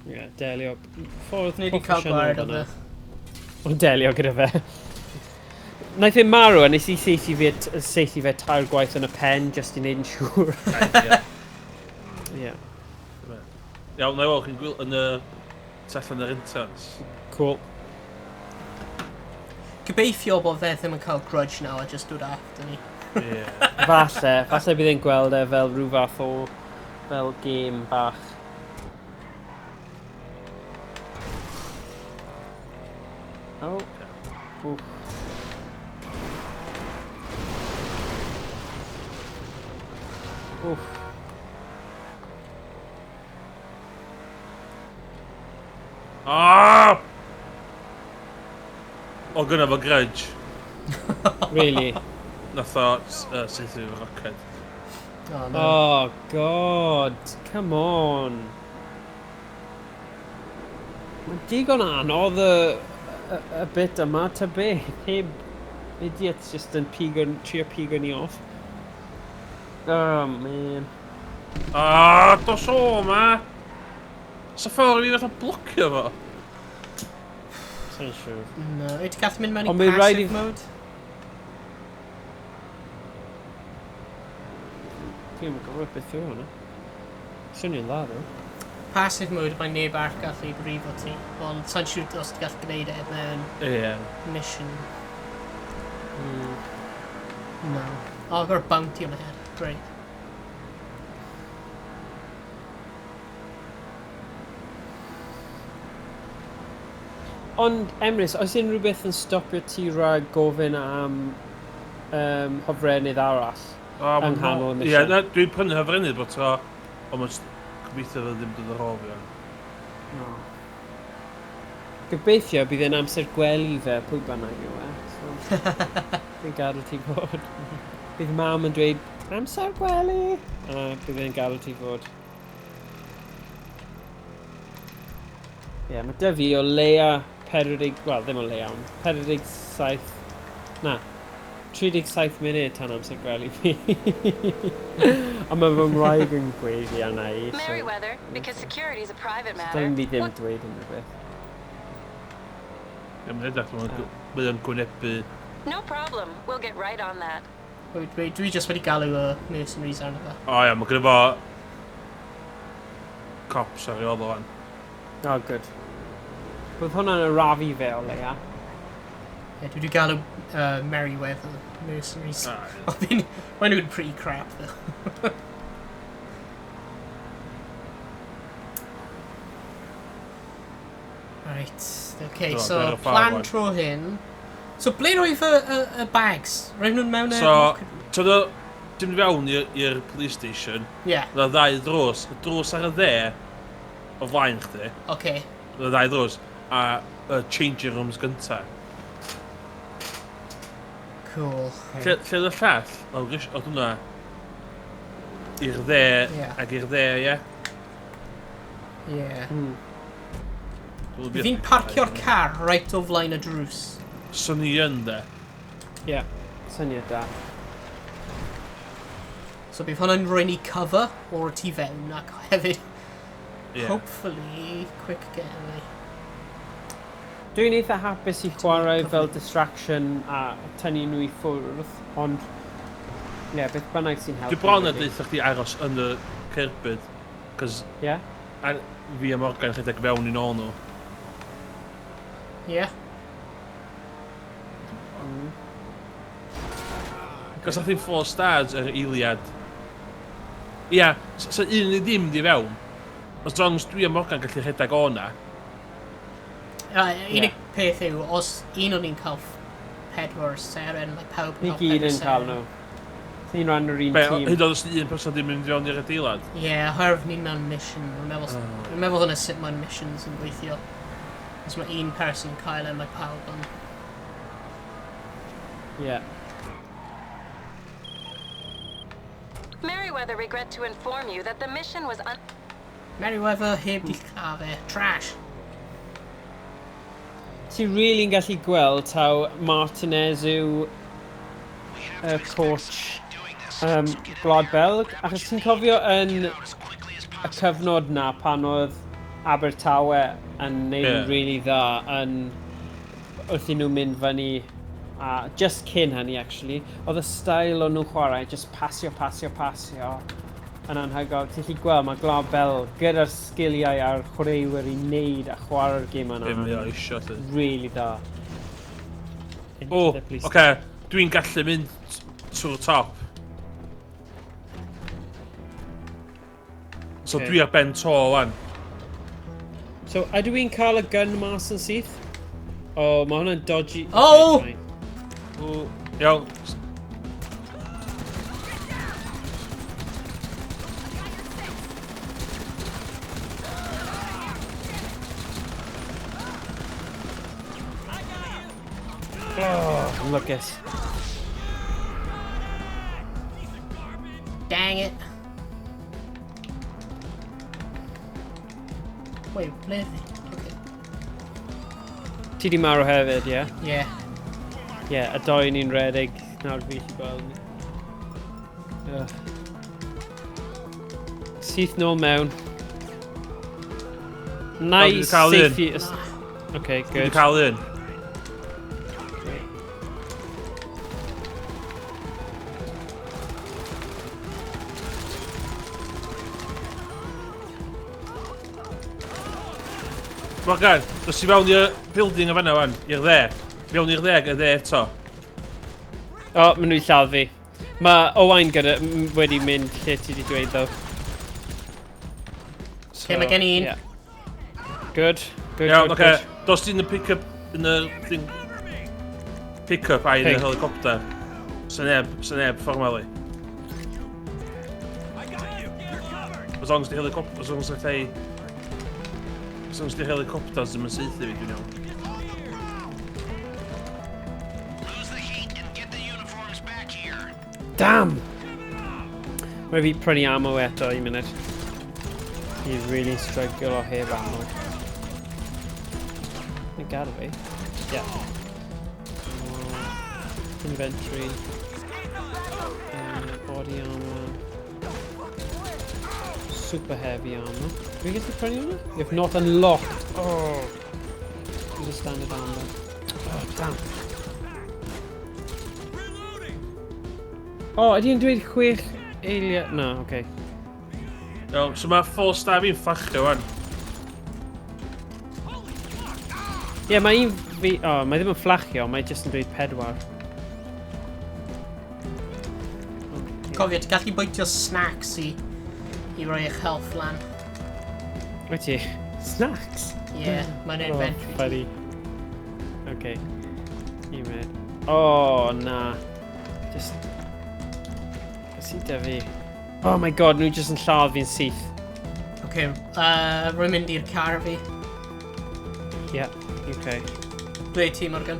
Ie, delio. Ffordd Ni wedi cael proffesiynol gwared o fan'na. fe. O, delio gyda fe. Naeth e marw a nes i saethu fe tair gwaith yn y pen, just i wneud yn siŵr. Ie. Iawn, na i weld chi'n gwyl yn y... tu allan yr entrance. Cool. Gobeithio bod fe ddim yn cael grudge now a just dod after ni. Ie. Falle bydd e'n gweld e fel rhyw fath o... fel game bach. Oh. Oof. Oof. Ah! O, gynna fo grudge. Really? Nath o saethu efo roced. Oh, no. Oh, God. Come on. Mae'n digon anodd y bit yma, ta be. Heb idiots just yn pigo, trio pigo ni off. Oh, man. Ah, dos o ma! Sa ffordd i fi fatha blocio fo? Sa'n siŵr. No, wyt ti'n gallu mynd mewn i Ond mae raid passive i- mode? Dwi'm yn gwybod beth yw hwnna. Swnio'n dda, ddo. Passive mode, mae neb arall gallu brifo ti, ond sa'n siŵr os ti'n gallu gwneud e mewn mission. No. Oh, I've got a bounty on my head. Great. Ond, Emrys, oes unrhyw beth yn stopio ti rhag gofyn am hofrennydd arall yng nghanol y Ie, mission? na, dwi'n prynu hofrennydd bod tro, ond mae'n gobeithio fe ddim dod ar ôl fi. No. Gobeithio bydd e'n amser gwely fe, pwy bynnag yw e. Fi'n gadael ti fod. Bydd mam yn dweud, amser gwely! A bydd e'n gadael ti fod. Ie, yeah, mae dy fi o leia 40, wel ddim o leia, ond 47, na, 37 munud tan amser gwely fi. A mae fy ngwraig yn gweiddi arna i, so... Merryweather, because security's a private matter. Dylen ni ddim dweud unrhyw beth. Ie, mae'n edrych, mae o'n gwynebu... No problem, we'll get right on that. Wait, wait, dwi just wedi galw y mercenaries arno fe. O ia, mae gynno fo... Cops ar ei ôl o fan. Oh, good. Bydd hwnna'n arafu fe o leia. Ie, dwi wedi galw Merryweather mercenaries. Ah, Maen nhw'n pretty crap, though. Right, okay, So, so better fire plan one. tro hyn. So, ble roedd y bags? Roedd nhw'n mewn y... So, ti'n dod, ti'n mynd fewn i'r police station, Yeah, Roedd ddau drws, y drws ar y dde, o flaen chdi, okay. roedd ddau drws, a y changing rooms gynta. Cool. Lle oedd y llall? Oedd hwnna i'r dde Ie. ac i'r dde, ie? Yeah. Hmm. Dwi'n Fi'n parcio'r car right o flaen y drws. So ni yn de. Ie, yeah, syniad da. So bydd hwnna'n rhoi ni cover o'r tu fewn ac hefyd, Ie. hopefully, quick getaway. Dwi'n eitha hapus i chwarae fel distraction a tynnu nhw i ffwrdd, ond... Ie, yeah, beth bynnag sy'n helpu. Dwi bron yn really. deutha chdi aros yn y cerbyd, cos Ie? fi a Morgan rhedeg fewn i nôl nhw. Yeah. Cos nath hi'n 4 stars yr eiliad. Ia, so un i ddim di fewn. As long as dwi a Morgan gallu rhedeg o na. Unig peth yw, os un o'n ni'n cael 4 seren, mae pawb Ni yn cael gyd 4 yn cael seren. nhw. Ni'n rhan o'r un Be, tîm. hyd yn oed os un person ddim yn mynd fewn i'r adeilad. Ie, yeah, oherwydd ni'n mewn mission. Dwi'n meddwl, dwi'n meddwl dyna sut mae'n missions yn gweithio. Os mae un person yn cael e, mae pawb yn. Ie. Merryweather regret to inform you that the mission was un... Merryweather heb di cael e. Trash. Ti really'n gallu gweld taw Martinez yw y coach Gwlad Belg, achos ti'n cofio yn y cyfnod na pan oedd Abertawe yn neud yn Ie. really dda yn wrth i nhw mynd fyny a just cyn hynny actually, oedd y style o'n nhw'n chwarae, just pasio, pasio, pasio yn anhygoel. Ti'n gallu gweld mae Gwlad Belg gyda'r sgiliau a'r chwaraewyr i wneud a chwarae'r gêm yna. Be mae o isio, lly. Really dda. Into O, the police oce, dwi'n gallu mynd trwy'r top. So Ocê. dwi ar ben to wan. So, ydw i'n cael y gun mas yn syth? O, oh, mae hwnna'n dodgy. Oh! Okay, fine. O, iawn. Oh, lwcus. Dang it. Wait, ble fi? Okay. Ti di marw hefyd, ie? Yeah? Yeah. Ie, yeah, y doi ni'n redeg. Nawr fi gallu gweld ni. Ugh. Syth nôl mewn. Nice cael un. safety. Okay, Dwi wedi good. cael un. Morgan, dos i fewn i'r building o fanna wan, i'r dde. Fewn i'r dde ag y dde eto. O, oh, maen nhw i lladd fi. Mae Owain gyda, wedi mynd lle ti wedi dweud, ddo. So, Okay, mae gen i un. Yeah. Good, good, Iawn, good, oce. good. Dos ti yn y pick-up, yn y thing... Pick-up a yn y Pink. helicopter. Sa neb formally. As long as the helicopter, as long as I As long as the helicopters ddim yn saethu fi, dwi'n iawn. Damn! Mae fi prynu ammo eto, un munud. Fi really struggle o heb ammo. Mae'n gadw fi. Yeah. Inventory. Body armor. Super heavy armor. Dwi'n gallu prynu hwnna? If not unlocked. Oh. Use a standard armor. Oh, damn. Oh, ydy yn dweud 6 eiliad? Na, oce. Okay. Iawn, so mae 4 star fi'n fflachio wan. Ie, yeah, mae un fi... Oh, mae ddim yn fflachio, mae jyst yn dweud 4. Cofio, ti'n gallu bwytio snacks i roi eich health lan. Wyt ti? Snacks? Ie, yeah, mae'n inventory. Oh, funny. Okay. Un munud. Oh, na. Just... Beth sy'n da fi? Oh my god, nhw jyst yn lladd fi'n syth. Okay, rwy'n mynd i'r car fi. Yeah, okay. Ble ti, Morgan?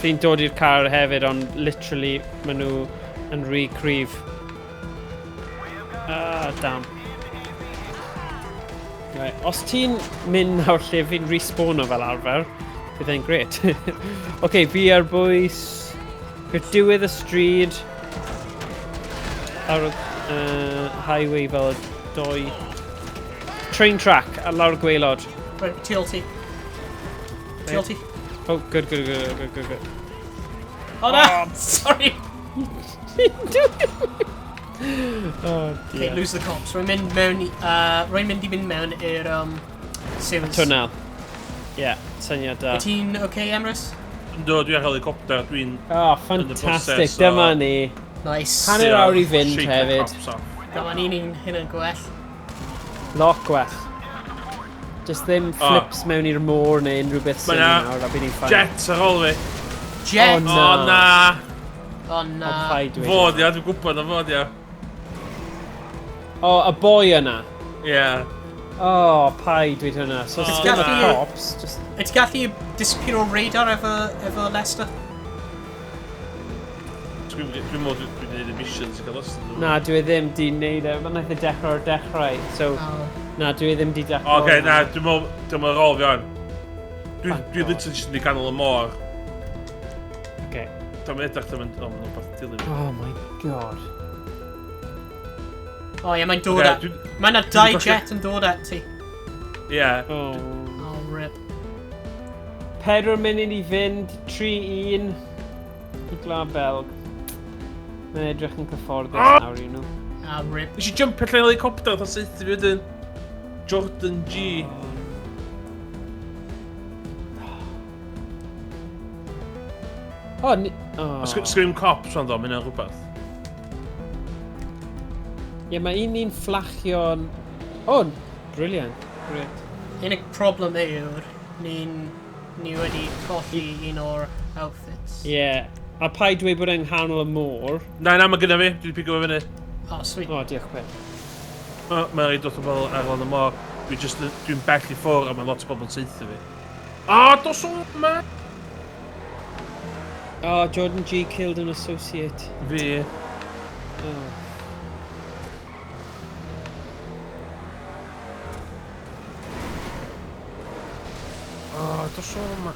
Fi'n dod i'r car hefyd, ond literally, maen nhw yn rhy cryf. Ah, damn. Right, os ti'n mynd nawr lle fi'n respawno fel arfer, bydd e'n gret. Oce, fi ar bwys... Gyda diwedd y stryd... Ar y highway fel y doi... Train track ar lawr gwaelod. Right, tu ôl ti. Tu ôl ti. Oh, good, good, good, good, good, good. Oh na! Sorry! Oh dear. Okay, lose the cops. Rwy'n mynd mewn i... Rwy'n mynd i mynd mewn i'r sewers. Tunnel. Yeah, syniad da. Wyt ti'n okay, Emrys? Yndw, dwi ar helicopter, dwi'n... Oh, fantastic, dyma ni. Nice. Hanner awr i fynd hefyd. Dyma ni'n hyn yn gwell. Lot gwell. Just ddim flips mewn i'r môr neu unrhyw beth sy'n nawr, a bydd ni'n fine. Jet ar ôl fi. Jet? Oh na. Oh na. Fod ia, dwi'n gwybod o fod ia. O, y boi yna? Ie. O, paid dweud hwnna. So, os dim y cops, just... Wyt ti'n gallu disappear o radar efo Lester? Dwi'n meddwl dwi'n gwneud y missions i gael Lester. Na, dwi ddim di wneud e. Mae'n naeth e dechrau o'r dechrau. So, na, dwi ddim di dechrau. Oce, na, dwi'n meddwl ar ôl fi o'n. Dwi literally jyst yn i ganol y môr. Oce. Dwi'n edrych, dwi'n mynd... O, mae'n rhywbeth dilyn. Oh my god. O ie, mae'n dod at... Mae yna dau jet yn dod at ti. Ie. Oh, rip. 4 munud i fynd, 3-1 i Gwlad Belg. Mae'n edrych yn cyfforddus nawr i nhw. Ah, rip. Nes i jumpio allan helicopter, oedd saethu fi wedyn. Jordan G. Oh, oh. Scream Cops rhan ddo, mae'n rhywbeth. Ie, mae un ni'n fflachio'n... Oh, brilliant. Great. Unig problem yw'r, ni wedi colli un o'r outfits. Ie. Yeah. A paid dweud bod e'n nghanol y môr. Na, na, mae gyda fi. Dwi wedi pigo fo fyny. Oh, sweet. Oh, diolch Pip. Mae'n rhaid dod o bobl ar lan y môr. Dwi'n bell i ffwrdd a mae lot o bobl yn saethu fi. Oh, dos o ma! Oh, Jordan G killed an associate. Fi. Oh. Oh, dos o ma.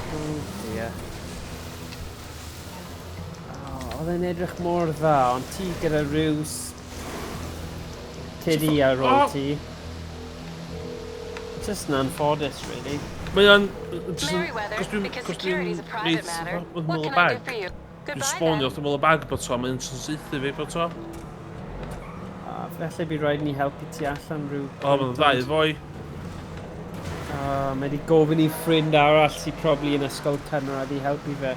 Oh dear. Oh, oedd e'n edrych mor dda, ond ti gyda rhyw tiddy ar ôl ti. Just yn anffodus, really. Mae o'n... Merryweather, because security's a private matter. What can I do for you? Dwi'n spawnio wrth ymyl y bag bod to, mae'n saethu fi bod to. Felly bydd rhaid ni helpu ti allan rhyw... O, mae'n ddau foi. Mae wedi gofyn i ffrind arall sy'n probably yn ysgol cynradd i helpu fe.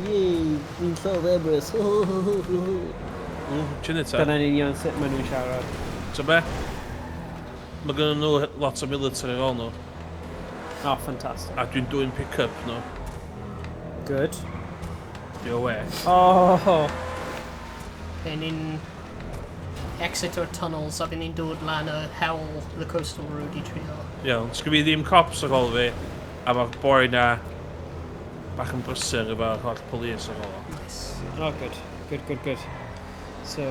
Yay, ni'n lladd Emrys. Ti'n ta? Dyna'n union sut maen nhw'n siarad. So be? Mae gen nhw lot o military ar ôl nhw. Oh, fantastic. A dwi'n dwyn pick-up nhw. Good. Your way. Oh! Ni'n... exit o'r tunnels a bydd ni'n dod lan y hewl the coastal road i trio. Iawn, sgyn fi ddim cops ar ôl fi, a mae'r boi na bach yn brysur efo'r holl police ar ôl o. Nice. Oh, good. Good, good, good. So...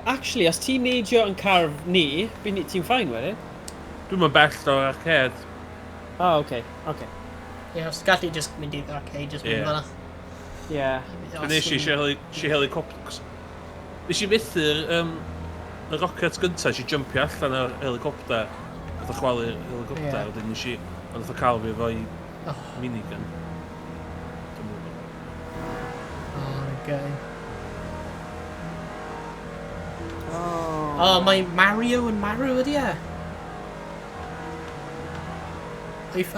Actually, os ti'n neidio yn car ni, ti'n fine wedyn. Dwi'n mynd bell o'r arcade. Oh, okay, okay. Ie, os gallu just mynd i'r arcade, just mynd Ie. fan'na. Yeah. Nes i eisiau helicopter. Nes i methu'r y rocket gyntaf, nes i jumpio allan o'r helicopter. Nath o chwalu'r helicopter, Ie. wedyn nes i... Ond nath o cael fi efo'i Oh. minigun. Dwi'm yn gwbod. Oh, okay. Oh. Oh, mae Mario yn marw ydi e? If,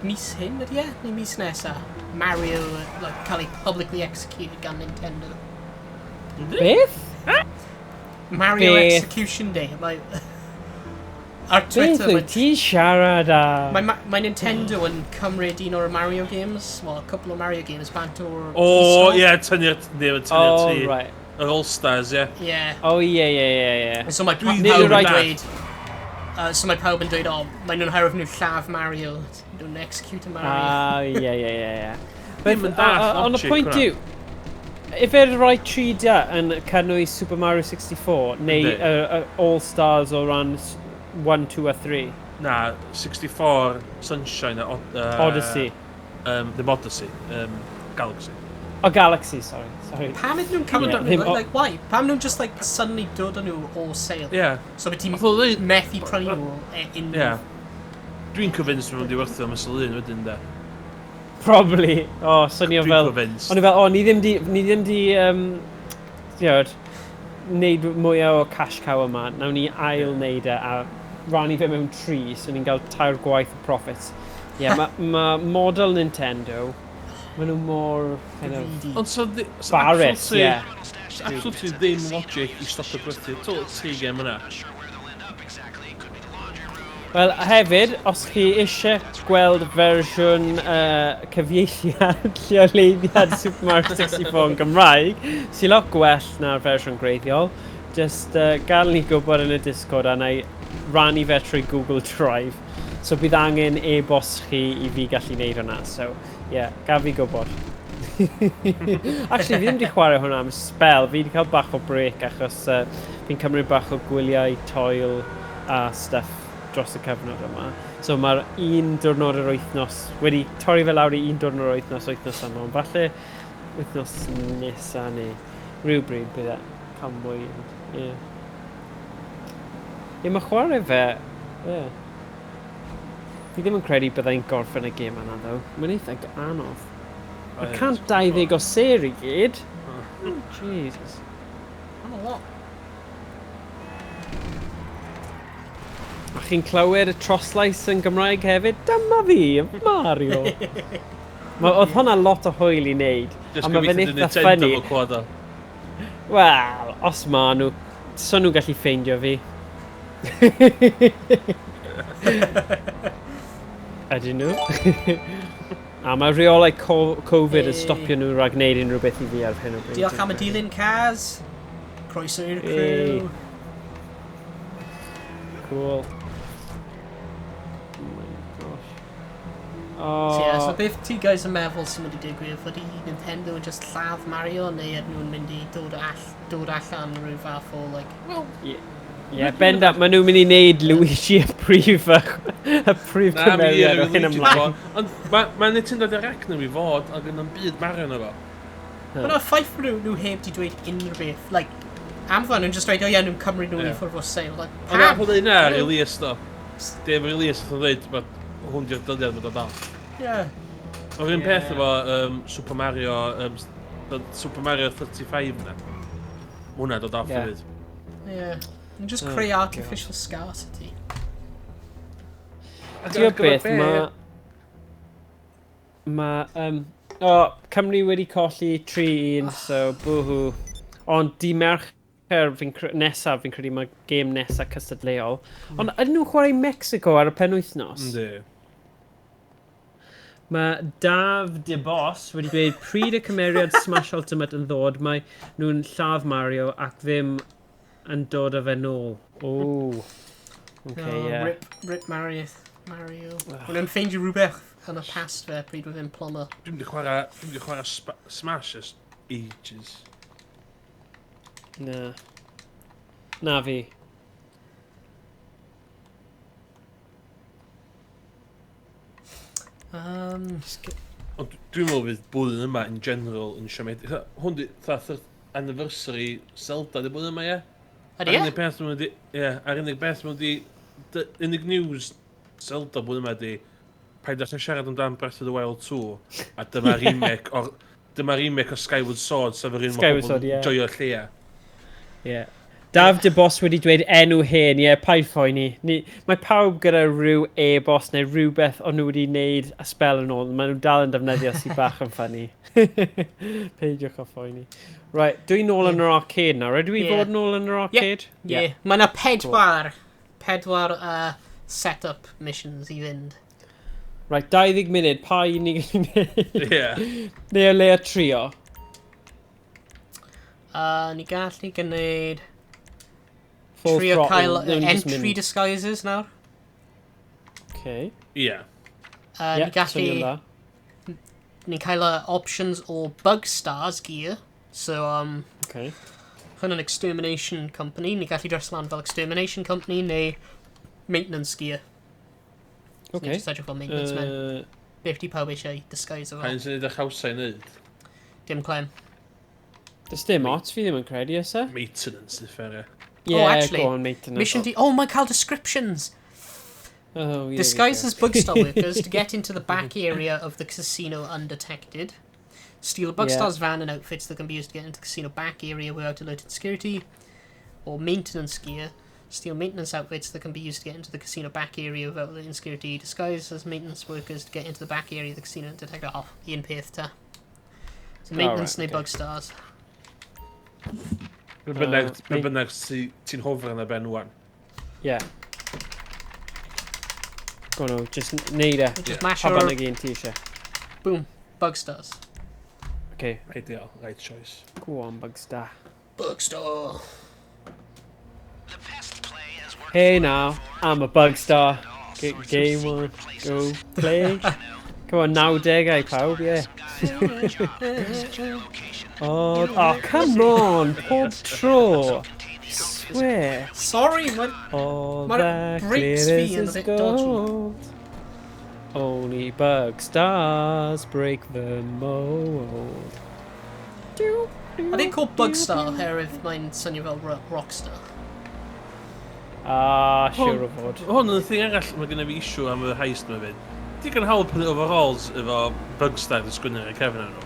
mis hyn ydi e? Neu mis nesa? Mario, like, cael ei publicly executed gan Nintendo. Beth? Mario Beth? Execution Day. Mae... Ar Beth Twitter, wyt mae, ti'n siarad am? mae Nintendo yn cymryd un o'r Mario games, well, a couple of Mario games bant o'r O, e-store. ie, tynnu'r... Neu, tynnu'r Oh, tri. right. Yr All-Stars, ie. Yeah. Oh, ie, ie, ie, ie. So mae Dwi'n pawb yn right. dweud... So mae pawb yn dweud, oh, mae nhw'n herwydd nhw lladd Mario. Nhw'n execute Mario. Ah, ie, ie, ie, ie. Ddim yn dallt Ond y logic pwynt hwnna. yw, ife'r rhai 3D yn cynnwys Super Mario 64, neu Yndi. All-Stars o ran 1, 2 a 3? Na, 64, Sunshine a... Odyssey. Ddim Odyssey, Galaxy. Oh, Galaxy, sorry. Sorry. Pam ydyn nhw'n cymryd Yeah, nhw? ddim Like, why? Pam nhw'n just like suddenly dod â nhw o sale? Ie. So mae ti'n Nath o ddeud- methu prynu nhw unrhyw. Ie. Dwi'n convinced bod nhw'n di werthu am y sylun wedyn, de. Probably. Oh, swnio Dwi'n fel... convinced. O'n i fel, oh, ni ddim di... Ni ddim di, ti'od, neud mwy o cash cow yma. Nawn ni ail neud e a rannu fe mewn tri, so ni'n cael tair gwaith o profits. Ie, yeah, mae ma model Nintendo, maen nhw mor kind of Greedy. Ond so... so barus, absolutely- ie. so Absolutely ddim logic i stopio gwerthu. Total tri gem yna. Wel, hefyd, os chi eisiau gweld fersiwn cyfieithiad lleoleiddiad Super Mario 64 yn Gymraeg, sy'n lot gwell na'r fersiwn gwreiddiol, just gael ni gwybod yn y Discord a na i rannu fe trwy Google Drive. So bydd angen e-bost chi i fi gallu neud hwnna. So, yeah, gaf fi gwybod. Actually, fi ddim wedi chwarae hwnna am spell. Fi wedi cael bach o break achos fi'n cymryd bach o gwyliau toil a stuff dros y cyfnod yma. So mae'r un diwrnod yr wythnos wedi torri fe lawr i un diwrnod yr wythnos wythnos yma, ond falle wythnos nesa neu rhywbryd bydd e cael mwy. Ie. Ie, mae chwarae fe... Ie. Fi ddim yn credu byddai'n gorffen y gêm yna, ddo. Mae'n eitha anodd. Mae 120 o ser i gyd. Oh, Jesus. Not a lot. A chi'n clywed y troslais yn Gymraeg hefyd? Dyma fi, Mario. Ma, oedd hwnna lot o hwyl i wneud. Just A mae fe'n gobeithio eitha Nintendo funny. fo clywed o. Wel, os ma nhw, so nhw'n gallu ffeindio fi. Ydyn nhw? A mae rheolau Covid yn Hey. stopio nhw rhag gwneud unrhyw beth i fi ar hyn o bryd. Diolch am y dilyn, Kaz. Croeso i'r Hey. crew. Cool. Oh my gosh. Oh. So, yeah, so beth ti guys yn meddwl sy'n mynd i digwydd? Ydy Nintendo yn just lladd Mario neu ydyn nhw'n mynd i dod, dod allan rhyw fath o, like... Wel, Ie, yeah, bendant, maen nhw'n mynd i wneud Luigi y prif, y prif Na, mi cymeriad o hyn Luigi ymlaen. fo. Ond mae Nintendo Direct nhw i fod, ac yn byd Mario yna fo. Ond y ffaith bod nhw heb di dweud unrhyw beth, like, am fan nhw'n just dweud, o ie, nhw'n cymryd nhw i Ie. ffwrdd o sale, like, Ond na, pam? pod yna, release do. Dim release, oedd yn dweud, ma hwn di'r dyddiad mae'n dod off. Ie. O'r un Ie. peth efo Super Mario, Super Mario 35 na. Ma hwnna dod off Ie. hefyd. Ie. Nhw'n just Oh, creu God. artificial scarcity. Ac Ti'n ar gwybod gyfer beth, be? Mae... O, Cymru wedi colli 3-1, so boohoo. Ond di Mercher nesaf, fi'n credu mae gêm nesaf cystadleuol. Ond ydyn nhw'n chwarae Mexico ar y penwythnos? Yndi. Mae Daf de Boss wedi dweud pryd y cymeriad Smash Ultimate yn ddod, mae nhw'n lladd Mario ac ddim yn dod â fe nôl. Oh. Okay, oh, yeah. Rip, rip Mario. Mario. Mae'n nhw'n ffeindio rhywbeth yn y past fe pryd oedd e'n plumber. Dwi'n mynd i chwarae, dwi'n mynd i chwarae Smash ers ages. Na. Na fi. Ond dwi'n meddwl fydd blwyddyn yma in general yn siomedig. Hwn di, fatha anniversary Zelda di blwyddyn yma, ie? Ydy e? A'r unig beth maen nhw di, ie, a'r unig beth maen nhw di, unig news Zelda blwyddyn yma di, paid allan siarad amdan Breath of the Wild 2, a dyma remake o'r, dyma remake o Skyward Sword, sef yr un mae Skyward pobl Sword, yn ie. joio lleia. Ie. Daf dy bos wedi dweud enw hen, ie, yeah, paid phoeni. Ni, mae pawb gyda rhyw e-bost neu rhywbeth o'n nhw wedi wneud a spel yn ôl. Maen nhw dal yn defnyddio sy'n bach yn funny. Peidiwch â phoeni. Right, dwi'n nôl yn yr arcade nawr. Ydw i Ie. fod nôl yn yr arcade? Ie. Yeah. Mae yna pedwar set-up missions i fynd. Right, 20 munud, pa un ni gallu gwneud? Ie. Neu o leia trio. Ni gallu gwneud Full trio throttle, cael newn ni jyst entry mynd. disguises nawr. Okay. Ie. Ie, Ni gallu swnio'n dda. Ni'n cael y options o Bugstars gear. So, Okay. hwn yn extermination company. Ni gallu dres lan fel extermination company neu maintenance gear. So Okay. Ni just edrych fel maintenance men. Beth di pawb eisiau disguise o Pa fel. un sy'n edrych hawsa i wneud? Dim clem. Does dim ots, fi ddim yn credu, oes e? Maintenance, di fair, ie. Yeah, actually, go on, maintenance. Mission D. Oh, mae'n cael descriptions! Oh, yeah, Disguise as Bugstar workers to get into the back area of the casino undetected. Steal a Bugstar's van and outfits that can be used to get into the casino back area without alerting security. Or maintenance gear. Steal maintenance outfits that can be used to get into the casino back area without alerting security. Disguise as maintenance workers to get into the back area of the casino undetected. Oh, un peth ta. So maintenance right, neu okay. Bugstars. Be bynnag, be bynnag ti'n hofran ar ben wan. Yeah. Go on, just neud e. Just mash Pa o'r... bynnag un ti eisiau. Boom. Bugstars. Okay, Ideal, right choice. go on, Bugstar. Bugstar. The pest play has worked Hey for now, before. I'm a Bugstar. All Get sorts of game on, secret go places. play. Come on, 90au pawb, yeah. Some guys out on a job. Send you their location. Oh, come on, pob tro. Contain the outfits Swear. Sorry, mae... All Mae'r that brakes fi glitters yn is a bit dodgy. gold. Only Bugstars break the mold. I think called Bugstar oherwydd mae'n swnio fel rockstar. Ah, siwr o fod. Hwn yn thing arall mae gennym fi issue am y heist yma fyd. Digon hawdd prynu overalls efo Bugstar di sgwynnu ar y cefn arnyn nhw.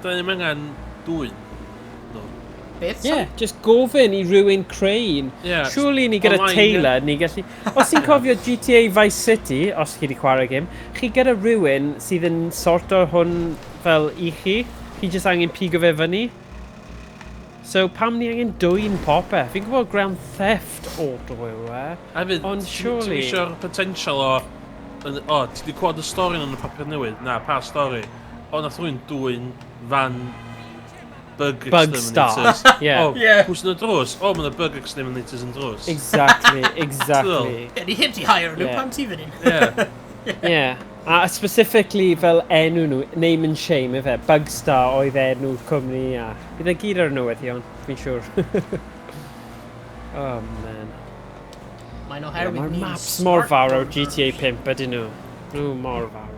Da ni'n angen dwyn. No. Beth? Yeah, just gofyn i rhywun creu un. Yeah. Surely ni gyda Online, tailor, ni gallu... Os ti'n cofio GTA Vice City, os chi wedi chwarae gêm, chi gyda rhywun sydd yn sorto hwn fel i chi, chi just angen pigo fe fyny. So pam ni angen dwyn popeth? Fi'n gwybod Grand Theft Auto yw e. A hefyd, Ond ti'n surely- eisiau'r potential o... O, ti wedi clywed y stori yn y papur newydd? Na, pa stori? O, nath rhywun dwyn fan bug Bugstar. exterminators. Yeah. O, Yeah. pwy sy'n y drws? O, mae yna bug exterminators yn drws. Exactly, exactly. Yeah, ni heb di hire nhw Yeah. pam ti fan hyn. Yeah. Yeah. A specifically fel enw nhw, name and shame efe, Bugstar oedd enw cwmni a... Bydd e gyd ar newyddion, fi'n siŵr. Oh man. Mae'n Yeah, oherwydd Mae'r ni'n maps mor smart fawr o numbers. GTA 5 ydyn nhw. Nhw mor fawr.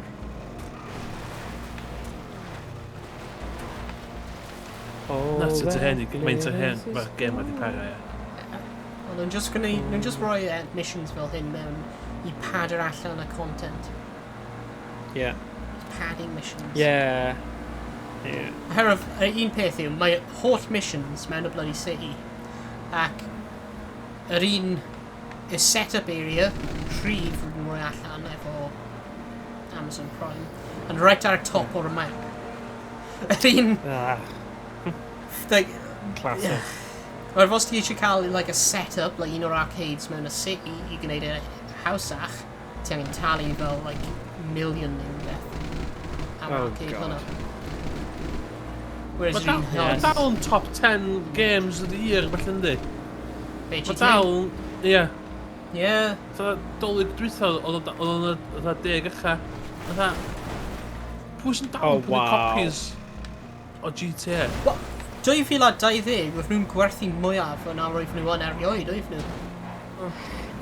Oh, Na, ti'n hen, mae'n ty hen, mae'r gem wedi para, ie. Wel, nhw'n just gwneud, nhw'n just rhoi missions fel hyn mewn i pader allan y content. Yeah. Padding missions. Yeah. Yeah. Oherwydd, un peth yw, mae holl missions mewn y bloody city. Ac yr un, y set-up area, prif rydyn nhw'n rhoi allan efo Amazon Prime, yn right ar y top o'r map. Yr un, Ah, like, classic. Oherwydd os ti eisiau cael like, a set-up, like un o'r arcades mewn y city i gwneud e hawsach, ti angen talu fel like, million neu rhywbeth am Oh, arcade God. hwnna. Whereas Mae yes. dal yn top 10 games of the year, felly yndi? Be, Mae GTA? dal, ie. Yeah. Fatha dolyg dwytha, oedd o'n fatha 10 ucha. Fatha, pwy sy'n dal Oh, yn prynu wow. copies o GTA? Wel, 2020, roedd nhw'n gwerthu mwyaf yn ar roedd nhw yn erioed, oedd nhw?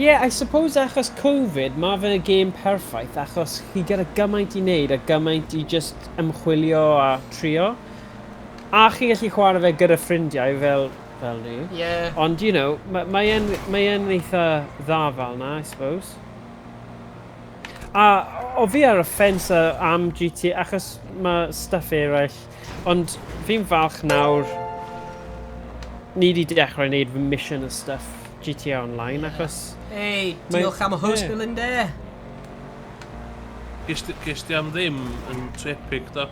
Yeah, I suppose achos Covid, mae fe'n y game perffaith achos chi gyda gymaint i wneud a gymaint i just ymchwilio a trio. A chi gallu chwarae fe gyda ffrindiau fel ni. Yeah. Ond, you know, mae e'n mae e'n eitha dda fel na, I suppose. A o fi ar y ffens am GTA, achos mae stuff eraill, ond fi'n falch nawr ni wedi dechrau wneud fy mission a stuff GTA Online, achos... Hey, diolch am y host, ie. Melinda. Ges ti am ddim yn trwy Epic, do?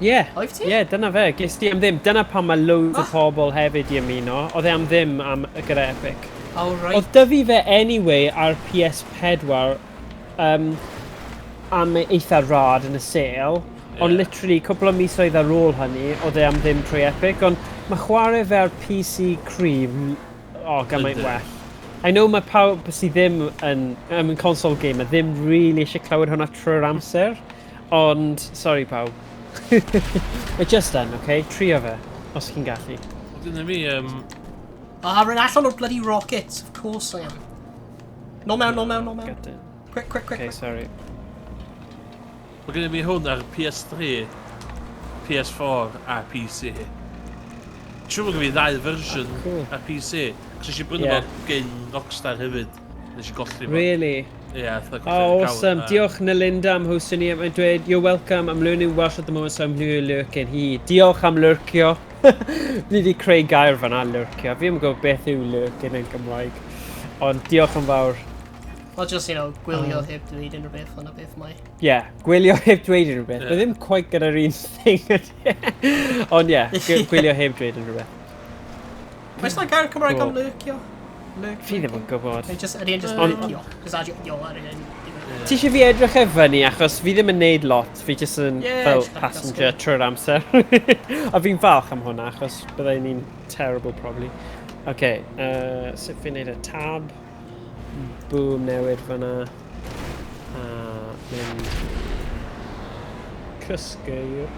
Ie, Oedd ti? ie, dyna fe, ges ti am ddim. Dyna pam mae loads o pobl hefyd i ymuno. Oedd e am ddim am gyda Epic. Oh, right. Oedd dyfu fe anyway ar PS4 am eitha rad yn y sale, ond literally cwpl o misoedd ar ôl hynny, oedd e am ddim trwy Epic, ond mae chwarae fe ar PC cryf, o, gymaint Yndi. well. I know mae pawb sydd ddim yn console gamer ddim really eisiau clywed hwnna trwy'r amser, ond, sorry pawb. Mae just yn, okay? Trio fe, os chi'n gallu. Dyna fi, Ah, rwy'n allan o'r bloody rockets, of course I am. No mewn, no mewn, no mewn. Get it. Quick, quick, quick, Okay, quick. sorry. Mae gen i fi hwn ar PS3, PS4 a PC. Siŵr bod gen i fi ddau version Cool. ar PC. Cos nes i brynu Yeah. fo gen Rockstar hefyd. Nes i golli fo. Really? Ie, yeah, Oh, awesome. Diolch Nalinda am hostio ni. Mae'n dweud, you're welcome, I'm learning Welsh at the moment, so I'm here lurking. Hi. Diolch am lurkio. Ni wedi creu gair fan'na, lurkio. Fi ddim yn gwybod beth yw lurking yn Gymraeg. Ond diolch yn fawr. Well, just, you know, gwylio heb dweud unrhyw beth ond beth mae. Yeah, gwylio heb dweud unrhyw beth. Ie. Yeah. Ddim quite gyda'r un thing. Ond ie, yeah, gwylio heb dweud unrhyw beth. Oes na gair Cymraeg am Cool. lurkio? Lurk, Fi ddim yn gwybod. Neu just, ydy e'n just Ond- lurkio? Just adio yo ar un. Ti eisiau fi edrych e fyny achos fi ddim yn neud lot, fi jyst yn Ie, fel jyst passenger trwy'r amser. A fi'n falch am hwnna achos byddai ni'n terrible probably. OK, sut fi'n neud y tab? Boom, newid fyna. A mynd... Cysgeir.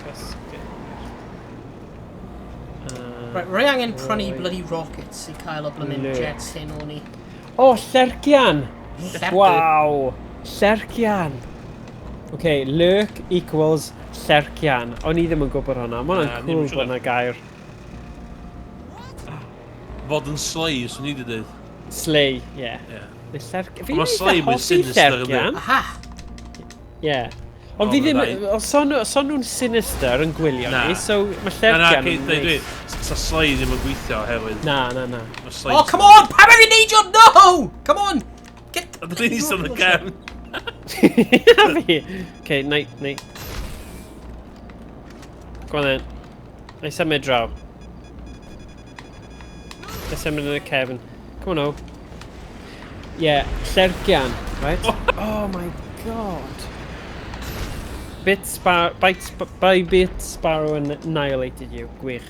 Cysgeir. Right, rwy angen prynu Right. bloody rockets i cael y blymyn Lurk. jets hyn o'n i. O, Llercian! Llercian. Waw! Llercian! OK, lurk equals llercian. O'n i ddim yn gwybod hwnna. Mae Na, hwnna'n ddim cool yn siŵr. bod yna gair. Fod yn slay, swn i wedi dweud. Slay, ie. Yeah. Ie. Neu Fi'n Ma' eitha slay mwy hoffi sinister, yndi? llercian. Aha! Ie. Ond fi O, ddim... ma' ddau. Os o'n os o'n nhw'n sinister yn gwylio Na. ni, so mae Na, na, llercian cei, yn dweud, neis. dweud. Sa slay ddim yn gweithio oherwydd. Na, na, na. Ma' slay... Oh, come on! Pam ef i neidio? No! Come on! Get the A dwi'n eistedd yn y bloody gefn. Na fi! OK, na, na. Go on then. Na i symud draw. Na i symud yn y cefn. Come on, o. Yeah, llercian, right? Oh my god. Bit Sparrow, bite, sp by Bit Sparrow annihilated you. Gwych.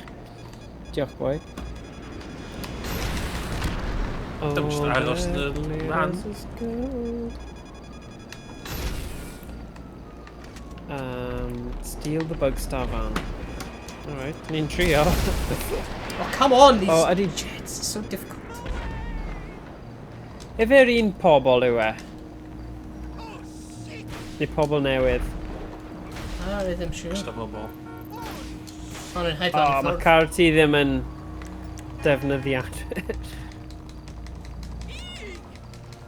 Diolch, boi. Oh, Dim jyst aros yn y that van. is good. Steal the Bugstar van. Alright, ni'n trio. Oh, come on! These Oh, ydi- jets are so difficult. Efe'r un pobl yw e? Neu pobl newydd? Ah, rwy ddim siŵr. Just a bobl. Ond yn O, hedfan i mae ffwrdd. car ti ddim yn defnyddiad.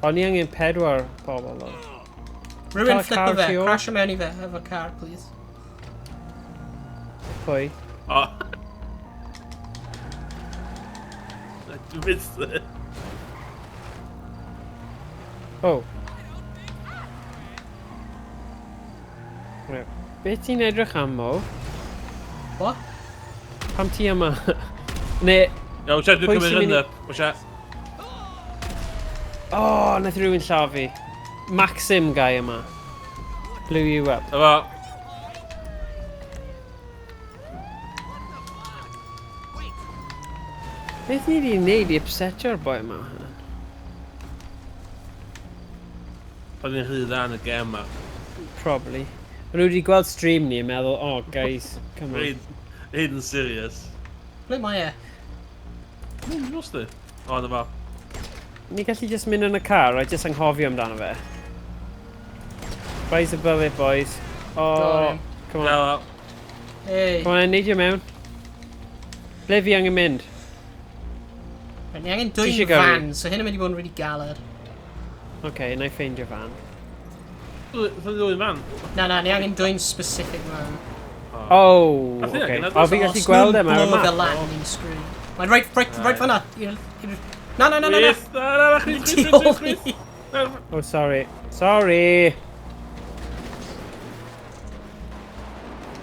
O'n i angen 4 pobl o. Rhywun Cael flipo car fe, tu ôl. crasio mewn i fe efo car, please. Pwy? O. Dwi'n missed it. Oh. Right. Be ti'n edrych am, Mo? What? Pam ti yma? Neu... Iawn, siarad, dwi'n Pwy cymryd sy'n mynd i- run up. O, siarad. O, oh, nath rhywun lladd fi. Maxim guy yma. Blew you up. Efo. Beth ni wedi wneud i upsetio'r boi yma? Pan ni'n rhy dda yn y gem ma. Probably. Maen nhw wedi gweld stream ni yn meddwl, oh guys, come on. Hyn yn serious. Ble mae e? Dwi'n gwybod di. O, na fo. Ni gallu just mynd yn y car, right? Just anghofio amdano fe. Rise above it, boys. Oh, come on. Hey. Come on, neidio mewn. Ble fi angen mynd? Right, ni angen dwy van, so hyn yn mynd i bod yn really galed. OK, na i ffeindio van. Ddwy van? Na, na, ni angen dwy'n specific van. Oh, OK. O, fi'n gallu gweld e, mae'r map. Os nhw'n lan, ni'n screwed. Mae'n right fan'na. Na, na, na, na, na. Na, na, na, chwith, chwith, chwith, chwith. Oh, sorry. Sorry!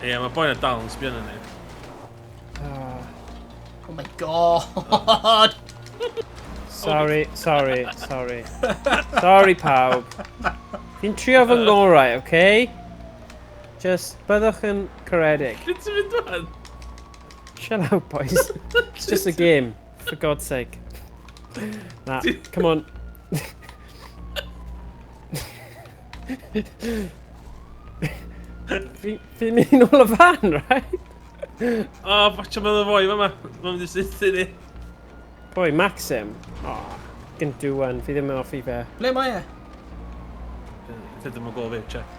Ie, mae boi na dal yn sbio arna ni. Oh my god! Sorry, sorry, sorry. Sorry, pawb. Fi'n trio fy ngorau, okay? Just byddwch yn caredig. Beth ti'n mynd wan? Chill out, boys. It's just a game, for God's sake. Na, come on. Fi'n mynd nôl y fan, right? O, batio mae'n y foi fama. Mae'n mynd i sythu ni. Boi, Maxim. O, can do one. Fi ddim yn hoffi fe. Ble mae e? Ti ddim yn gweld fi, check.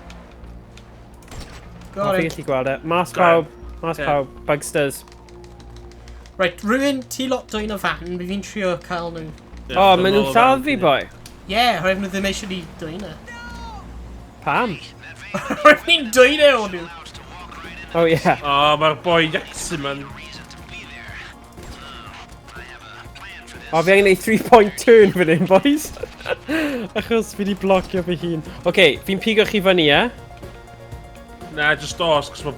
O, fi gallu gweld e. Mas pawb. Mas pawb. Bugsters. Right, rhywun ti lot dwy'n y fan, fi fi'n trio cael nhw. O, maen nhw'n lladd fi, boi. Ie, rhaid nhw ddim eisiau ni dwy'n e. Pam? Rhaid ni'n dwy'n e o nhw. Oh, yeah. O, mae'r boi Jackson man. O, fi angen neud 3-point turn fan hyn, boys. Achos fi di blocio fy hun. OK, fi'n pigo chi fyny, e? Na, just dos, cos mae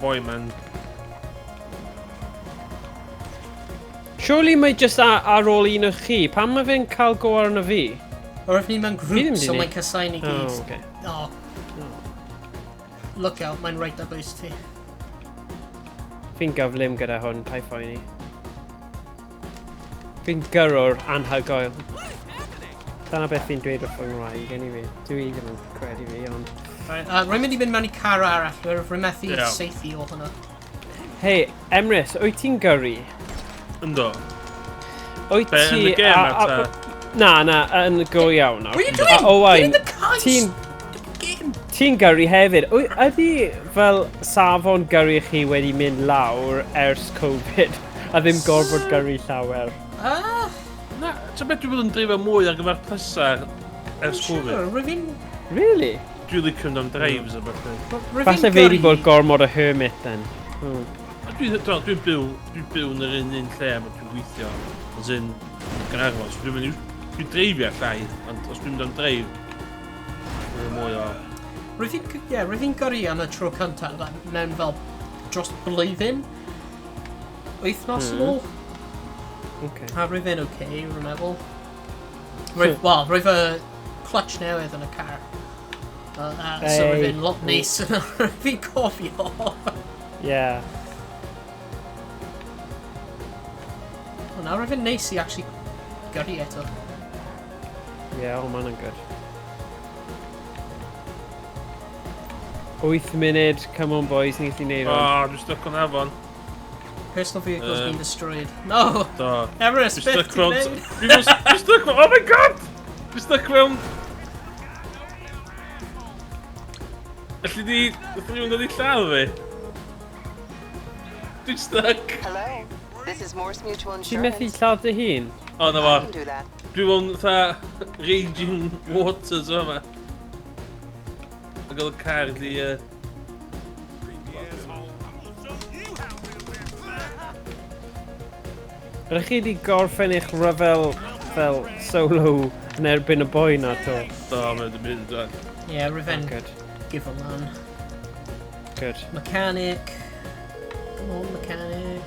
boi man. Surely mae just ar ôl un o chi. Pam mae fe'n cael go arno fi? Or if ni mewn grŵp, so mae'n casau ni gyd. Oh, okay. Oh. Look out, mae'n right ar bwys ti. Fi'n gyflym gyda hwn, pa'i phoeni. Fi'n gyrrwr anhygoel. Dyna beth fi'n dweud wrth fy ngwraig, anyway. Dwi ddim yn credu fi, ond... Rwy'n mynd i fynd mewn i car arall, rwy'n methu seithi o hwnna. Hei, Emrys, wyt ti'n gyrru? Ynddo. Wyt ti... Be, yn y gêm ta? Na, na, yn go iawn. What are you doing? Owain, Get in the car, game! Ti'n gyrru hefyd. Ydy fel safon gyrru chi wedi mynd lawr ers Covid a ddim gorfod gyrru llawer? Na, ti'n beth dwi'n bod yn dreifio mwy ar gyfer pleser ers Covid? Rwy'n fi'n... Really? Dwi'n licio mynd am drives a beth. Falle fi wedi bod gormod o hermit then. Dwi'n byw yn yr un lle a dwi'n gweithio. As in, Gaernarfon, so dwi'n mynd dwi'n dreifio llai, ond os dwi'n mynd am dreif, dwi'n mwy o... Rwy'n fi'n gyrru am y tro cyntaf mewn fel dros blwyddyn, wythnos yn ôl. Okay. A rwy'n fi'n oce, rwy'n meddwl. Wel, rwy'n fy clutch newydd yn y car. So rwy'n fi'n lot neis yn rwy'n fi'n cofio. Yeah. Wel, nawr rwy'n fi'n neis i actually gyrru eto. Yeah, oh man, I'm good. 8 munud, come on boys, ni'n gallu neud hwn. Oh, dwi'n stuck on afon. Personal vehicle's been destroyed. No! Do. Everest, beth ti'n neud? Dwi'n stuck mewn, oh my god! Dwi'n stuck mewn... Alli di... Wrth rhywun dod i lladd fi? Dwi'n stuck! Hello, this is Morse Mutual Insurance. Ti'n methu lladd dy hun? O, na fo. Dwi'n mewn fatha raging waters o yma. Ac oedd y car di... Ydych chi wedi gorffen eich rhyfel fel solo yn erbyn y boi na to? Do, mae'n wedi mynd dwi'n. Yeah, rhyfen give a man. Good. Mechanic. Come on, mechanic.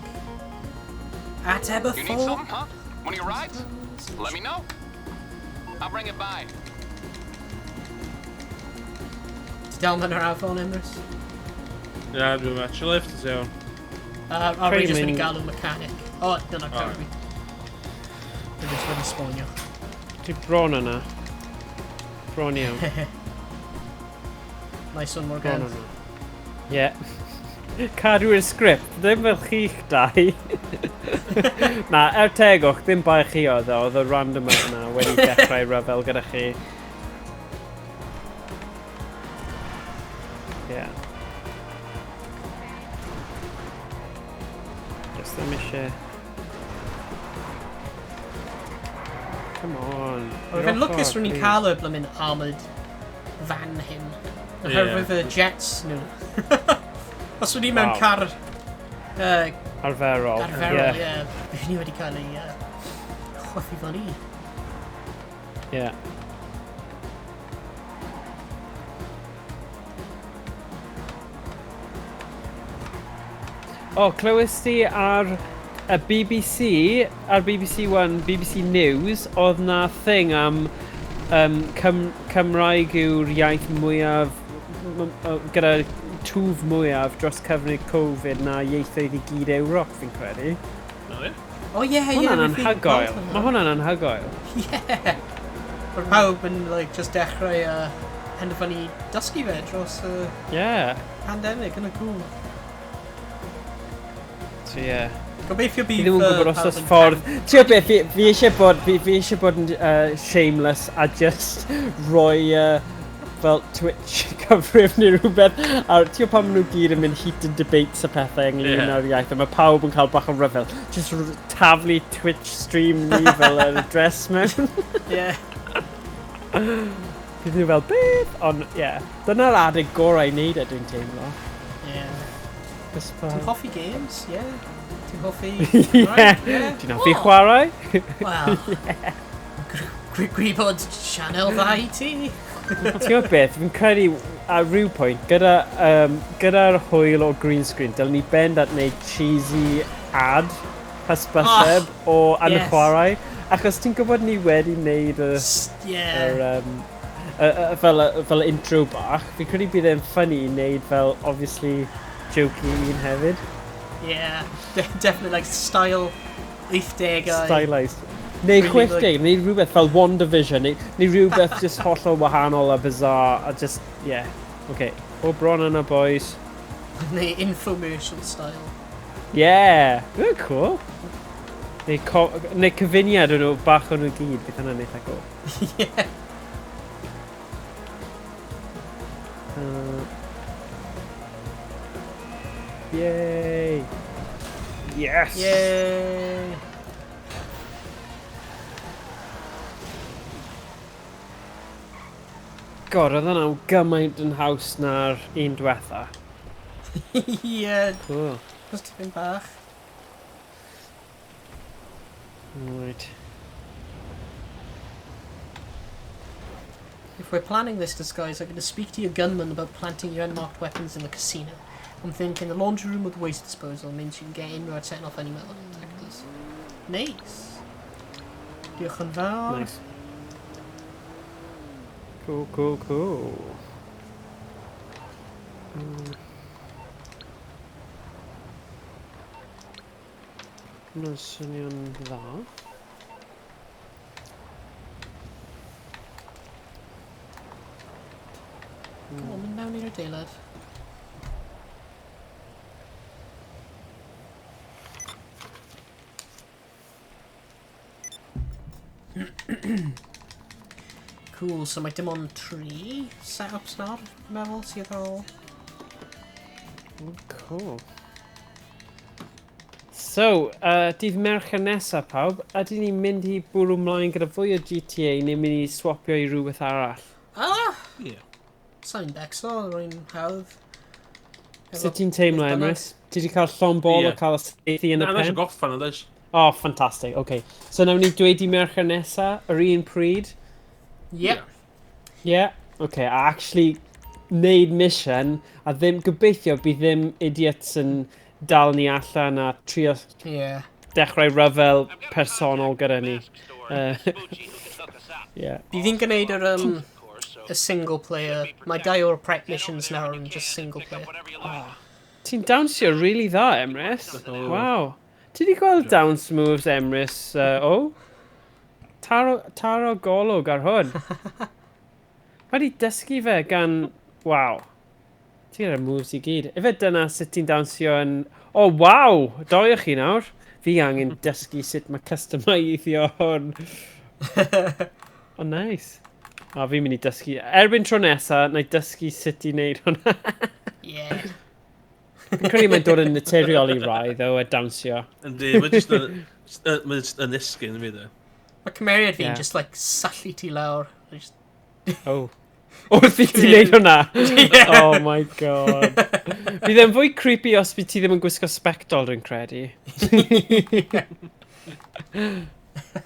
Ateb y You need something, huh? One of your rides? Let me know. I'll bring it by. Ti dal mewn yr afon, Emrys? Ia, dwi'n match lift, is iawn. A rwy jyst wedi galw mechanic. O, dyna car fi. Rwy jyst wedi spawnio. Ti bron yna. Bron iawn. Nice one, Morgan. Bron yna. Yeah. Cadw'r sgript, ddim fel chi'ch dau. Na, er tegwch, ddim bai chi oedd o, oedd y random yna wedi dechrau rhyfel gyda chi. Yeah. Just ddim eisiau... Come on. Oedd fe'n lwcus rwy'n ni'n cael y blymyn armoured van hyn. Oherwydd y jets nhw. Os o'n i mewn car... Arferol. Arferol, ie. Yeah. Ni wedi cael ei chwythu fyny. Ie. O, clywys ti ar y BBC, ar BBC One, BBC News, oedd na thing am Cymraeg yw'r iaith mwyaf, gyda twf mwyaf dros cyfnod Covid na ieithoedd i gyd Ewrop, fi'n credu. O ie, ie. Hwnna'n anhygoel. Mae hwnna'n anhygoel. Ie. Mae'r pawb yn like, just dechrau penderfynu dysgu fe dros y pandemic, yna cool. So ie. Gobeithio bydd... Fi ddim yn gwybod os oes ffordd... Ti'n gwybod beth, fi eisiau bod, fi eisiau bod yn shameless a just rhoi fel Twitch cyfrif neu rhywbeth. A ti'n gwybod pam maen nhw gyd yn mynd heated debates a pethau ynglyn â'r iaith, a mae pawb yn cael bach o ryfel. Just taflu Twitch stream ni fel yr address mewn. Ie. Bydd nhw fel, beth? Ond, ie. Dyna'r adeg gorau i wneud e, dwi'n teimlo. Ie. Ti'n hoffi games, ie? Ti'n hoffi... Ie. Ti'n hoffi chwarae? Wel, gwybod sianel dda i ti. Ti'n gwybod beth, fi'n credu ar ryw pwynt, gyda'r hwyl o green screen, dylen ni bend at wneud cheesy ad hysbyseb o yn chwarae. Achos ti'n gwybod ni wedi wneud y... fel intro bach. Fi'n credu bydd e'n funny i wneud fel, obviously, jokey un hefyd. Yeah, definitely like style 80au. Stylised. Neu 60, neu rhywbeth fel WandaVision, neu rhywbeth just hollol wahanol a bizarre, a just, yeah. Okay, o bron yna, boys. Neu infomercial style. Yeah, very cool. Neu cyfuniad o'n nhw, bach o'n nhw gyd, bydd hynna'n eitha cool. Yeah. Yay! Yes! Yay! God, oedd hwnna'n gymaint yn haws na'r un diwetha. Ie. Cool. Just tipyn bach. Right. If we're planning this disguise, I'm going to speak to your gunman about planting your unmarked weapons in the casino. I'm thinking the laundry room with waste disposal means you can get in without setting off any metal detectors. Nice. Diolch yn fawr. Nice. Cool, cool, cool. Hwna'n swnio'n dda. Come on, mynd mewn i'r adeilad. Cool, so mae dim ond 3 setups nawr, dwi'n meddwl, sydd ar ôl. Oh, cool. So, dydd Mercher nesaf pawb, ydyn ni'n mynd i bwrw mlaen gyda fwy o GTA neu mynd i swapio i rhywbeth arall? Ah! Ie. Sa'n becso, rwy'n hawdd. Sut ti'n teimlo, Emrys? Ti wedi cael llond bol o cael y saethu yn y Na, pen? na, eisiau gorffan, oes? Oh, fantastic, okay. So nawn ni dweud i Mercher nesa, yr un pryd? Yep. Yeah, okay, a actually wneud mission, a ddim, gobeithio bydd ddim idiots yn dal ni allan a trio dechrau ryfel personol gyda ni. Yeah. Bydd hi'n gwneud yr y single player. Mae dau o'r prep missions nawr yn just single player. Oh. Ti'n dawnsio really dda, Emrys. Waw. Ti di gweld dance moves Emrys, o? Taro, taro golwg ar hwn. Mae di dysgu fe gan... Waw. Ti'n gyda'r moves i gyd. Ife dyna sut ti'n dawnsio yn... O, oh, waw! Doi chi nawr. Fi angen dysgu sut mae customeiddio hwn. O, oh, nice. O, fi'n mynd i dysgu. Erbyn tro nesa, na i dysgu sut i wneud hwnna. Yeah. Fi'n credu mae'n dod yn naturiol i rai, ddo, y dawnsio. Yndi, mae jyst yn, mae jyst yn esgyn i fi, de. Mae cymeriad fi'n just like syllu ti lawr. Just... Oh. Wrth i ti wneud hwnna? Oh my God. Bydd e'n fwy creepy os bydd ti ddim yn gwisgo sbectol, dwi'n credu.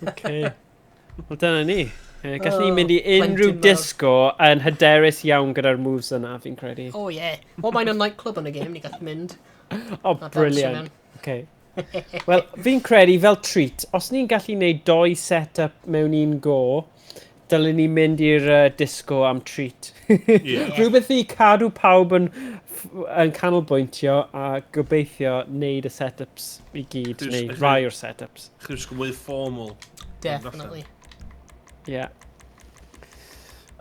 Okay. Wel, dyna ni. Gallwn ni mynd i unrhyw disco yn hyderus iawn gyda'r moves yna, fi'n credu. Oh yeah. Wel, mae'n y nightclub yn y game, ni gallu mynd. Oh, brilliant. Okay. Wel, fi'n credu fel treat, os ni'n gallu gwneud doi set-up mewn un go, dylen ni mynd i'r disco am treat. Rhywbeth i cadw pawb yn canolbwyntio a gobeithio wneud y set-ups i gyd, neu rai o'r set-ups. Chdi jyst mwy formal. Definitely. Yeah.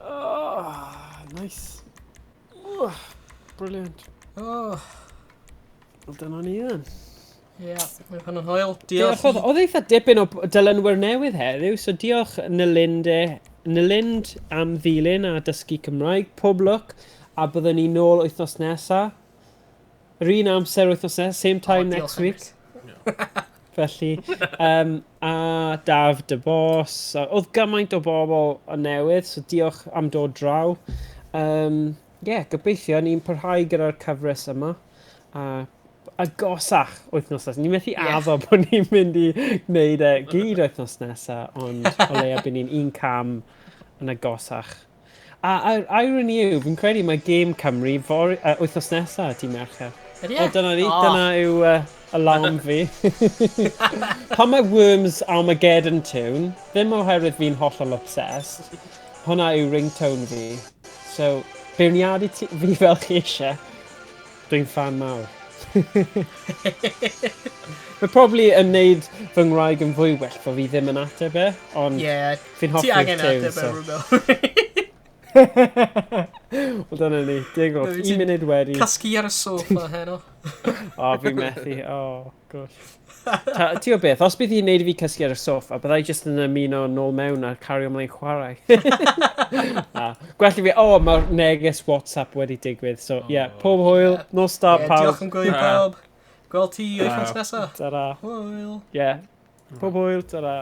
Oh, nice. Oh, brilliant. Oh. Wel, dyna ni then. Yeah, mae'n hwn yn hwyl. Diolch. Oedd eitha dipyn o dilynwyr newydd heddiw, so diolch Nylind am ddilyn a dysgu Cymraeg. Pob lwc, a byddwn ni nôl wythnos nesa. Yr un amser wythnos nesa, same time next week. Felly, a Daf dy bos. Oedd gymaint o bobl o newydd, so diolch am dod draw. Yeah, gobeithio ni'n parhau gyda'r cyfres yma. A agosach wythnos nesaf. Ni'n methu addo bod ni'n mynd i wneud e gyd wythnos nesaf, ond o leia bydd ni'n un cam yn agosach. A irony yw, fi'n credu mae Game Cymru wythnos nesaf, ti Mercher. Ydy e? O, dyna ni, dyna yw alarm fi. Pan mae Worms Armageddon tune, ddim oherwydd fi'n hollol obsessed, hwnna yw ringtone fi. So, beirniadu fi fel chi eisiau, dwi'n fan mawr. Mae probably yn neud fy ngwraig yn fwy well fo fi ddim yn ateb e, ond fi'n Ti hoffi'r angen tune. ateb e, So. Rubel. Wel, dyna ni, diolch. No, Un ti'n munud wedi. Cysgu ar y soffa heno. O, fi'n methu. O, gosh. Ti o beth, os bydd hi'n neud i fi cysgu ar y soffa, byddai jyst yn ymuno nôl mewn a cario ymlaen chwarae. Na. Gwell i fi, o, mae'r neges WhatsApp wedi digwydd. So, ie, yeah, pob hwyl, nos da, Yeah, pawb. diolch am gwylio pawb. Gweld ti wythnos nesaf. Ta-ra. Hwyl. Ie, yeah. Pob hwyl, ta-ra.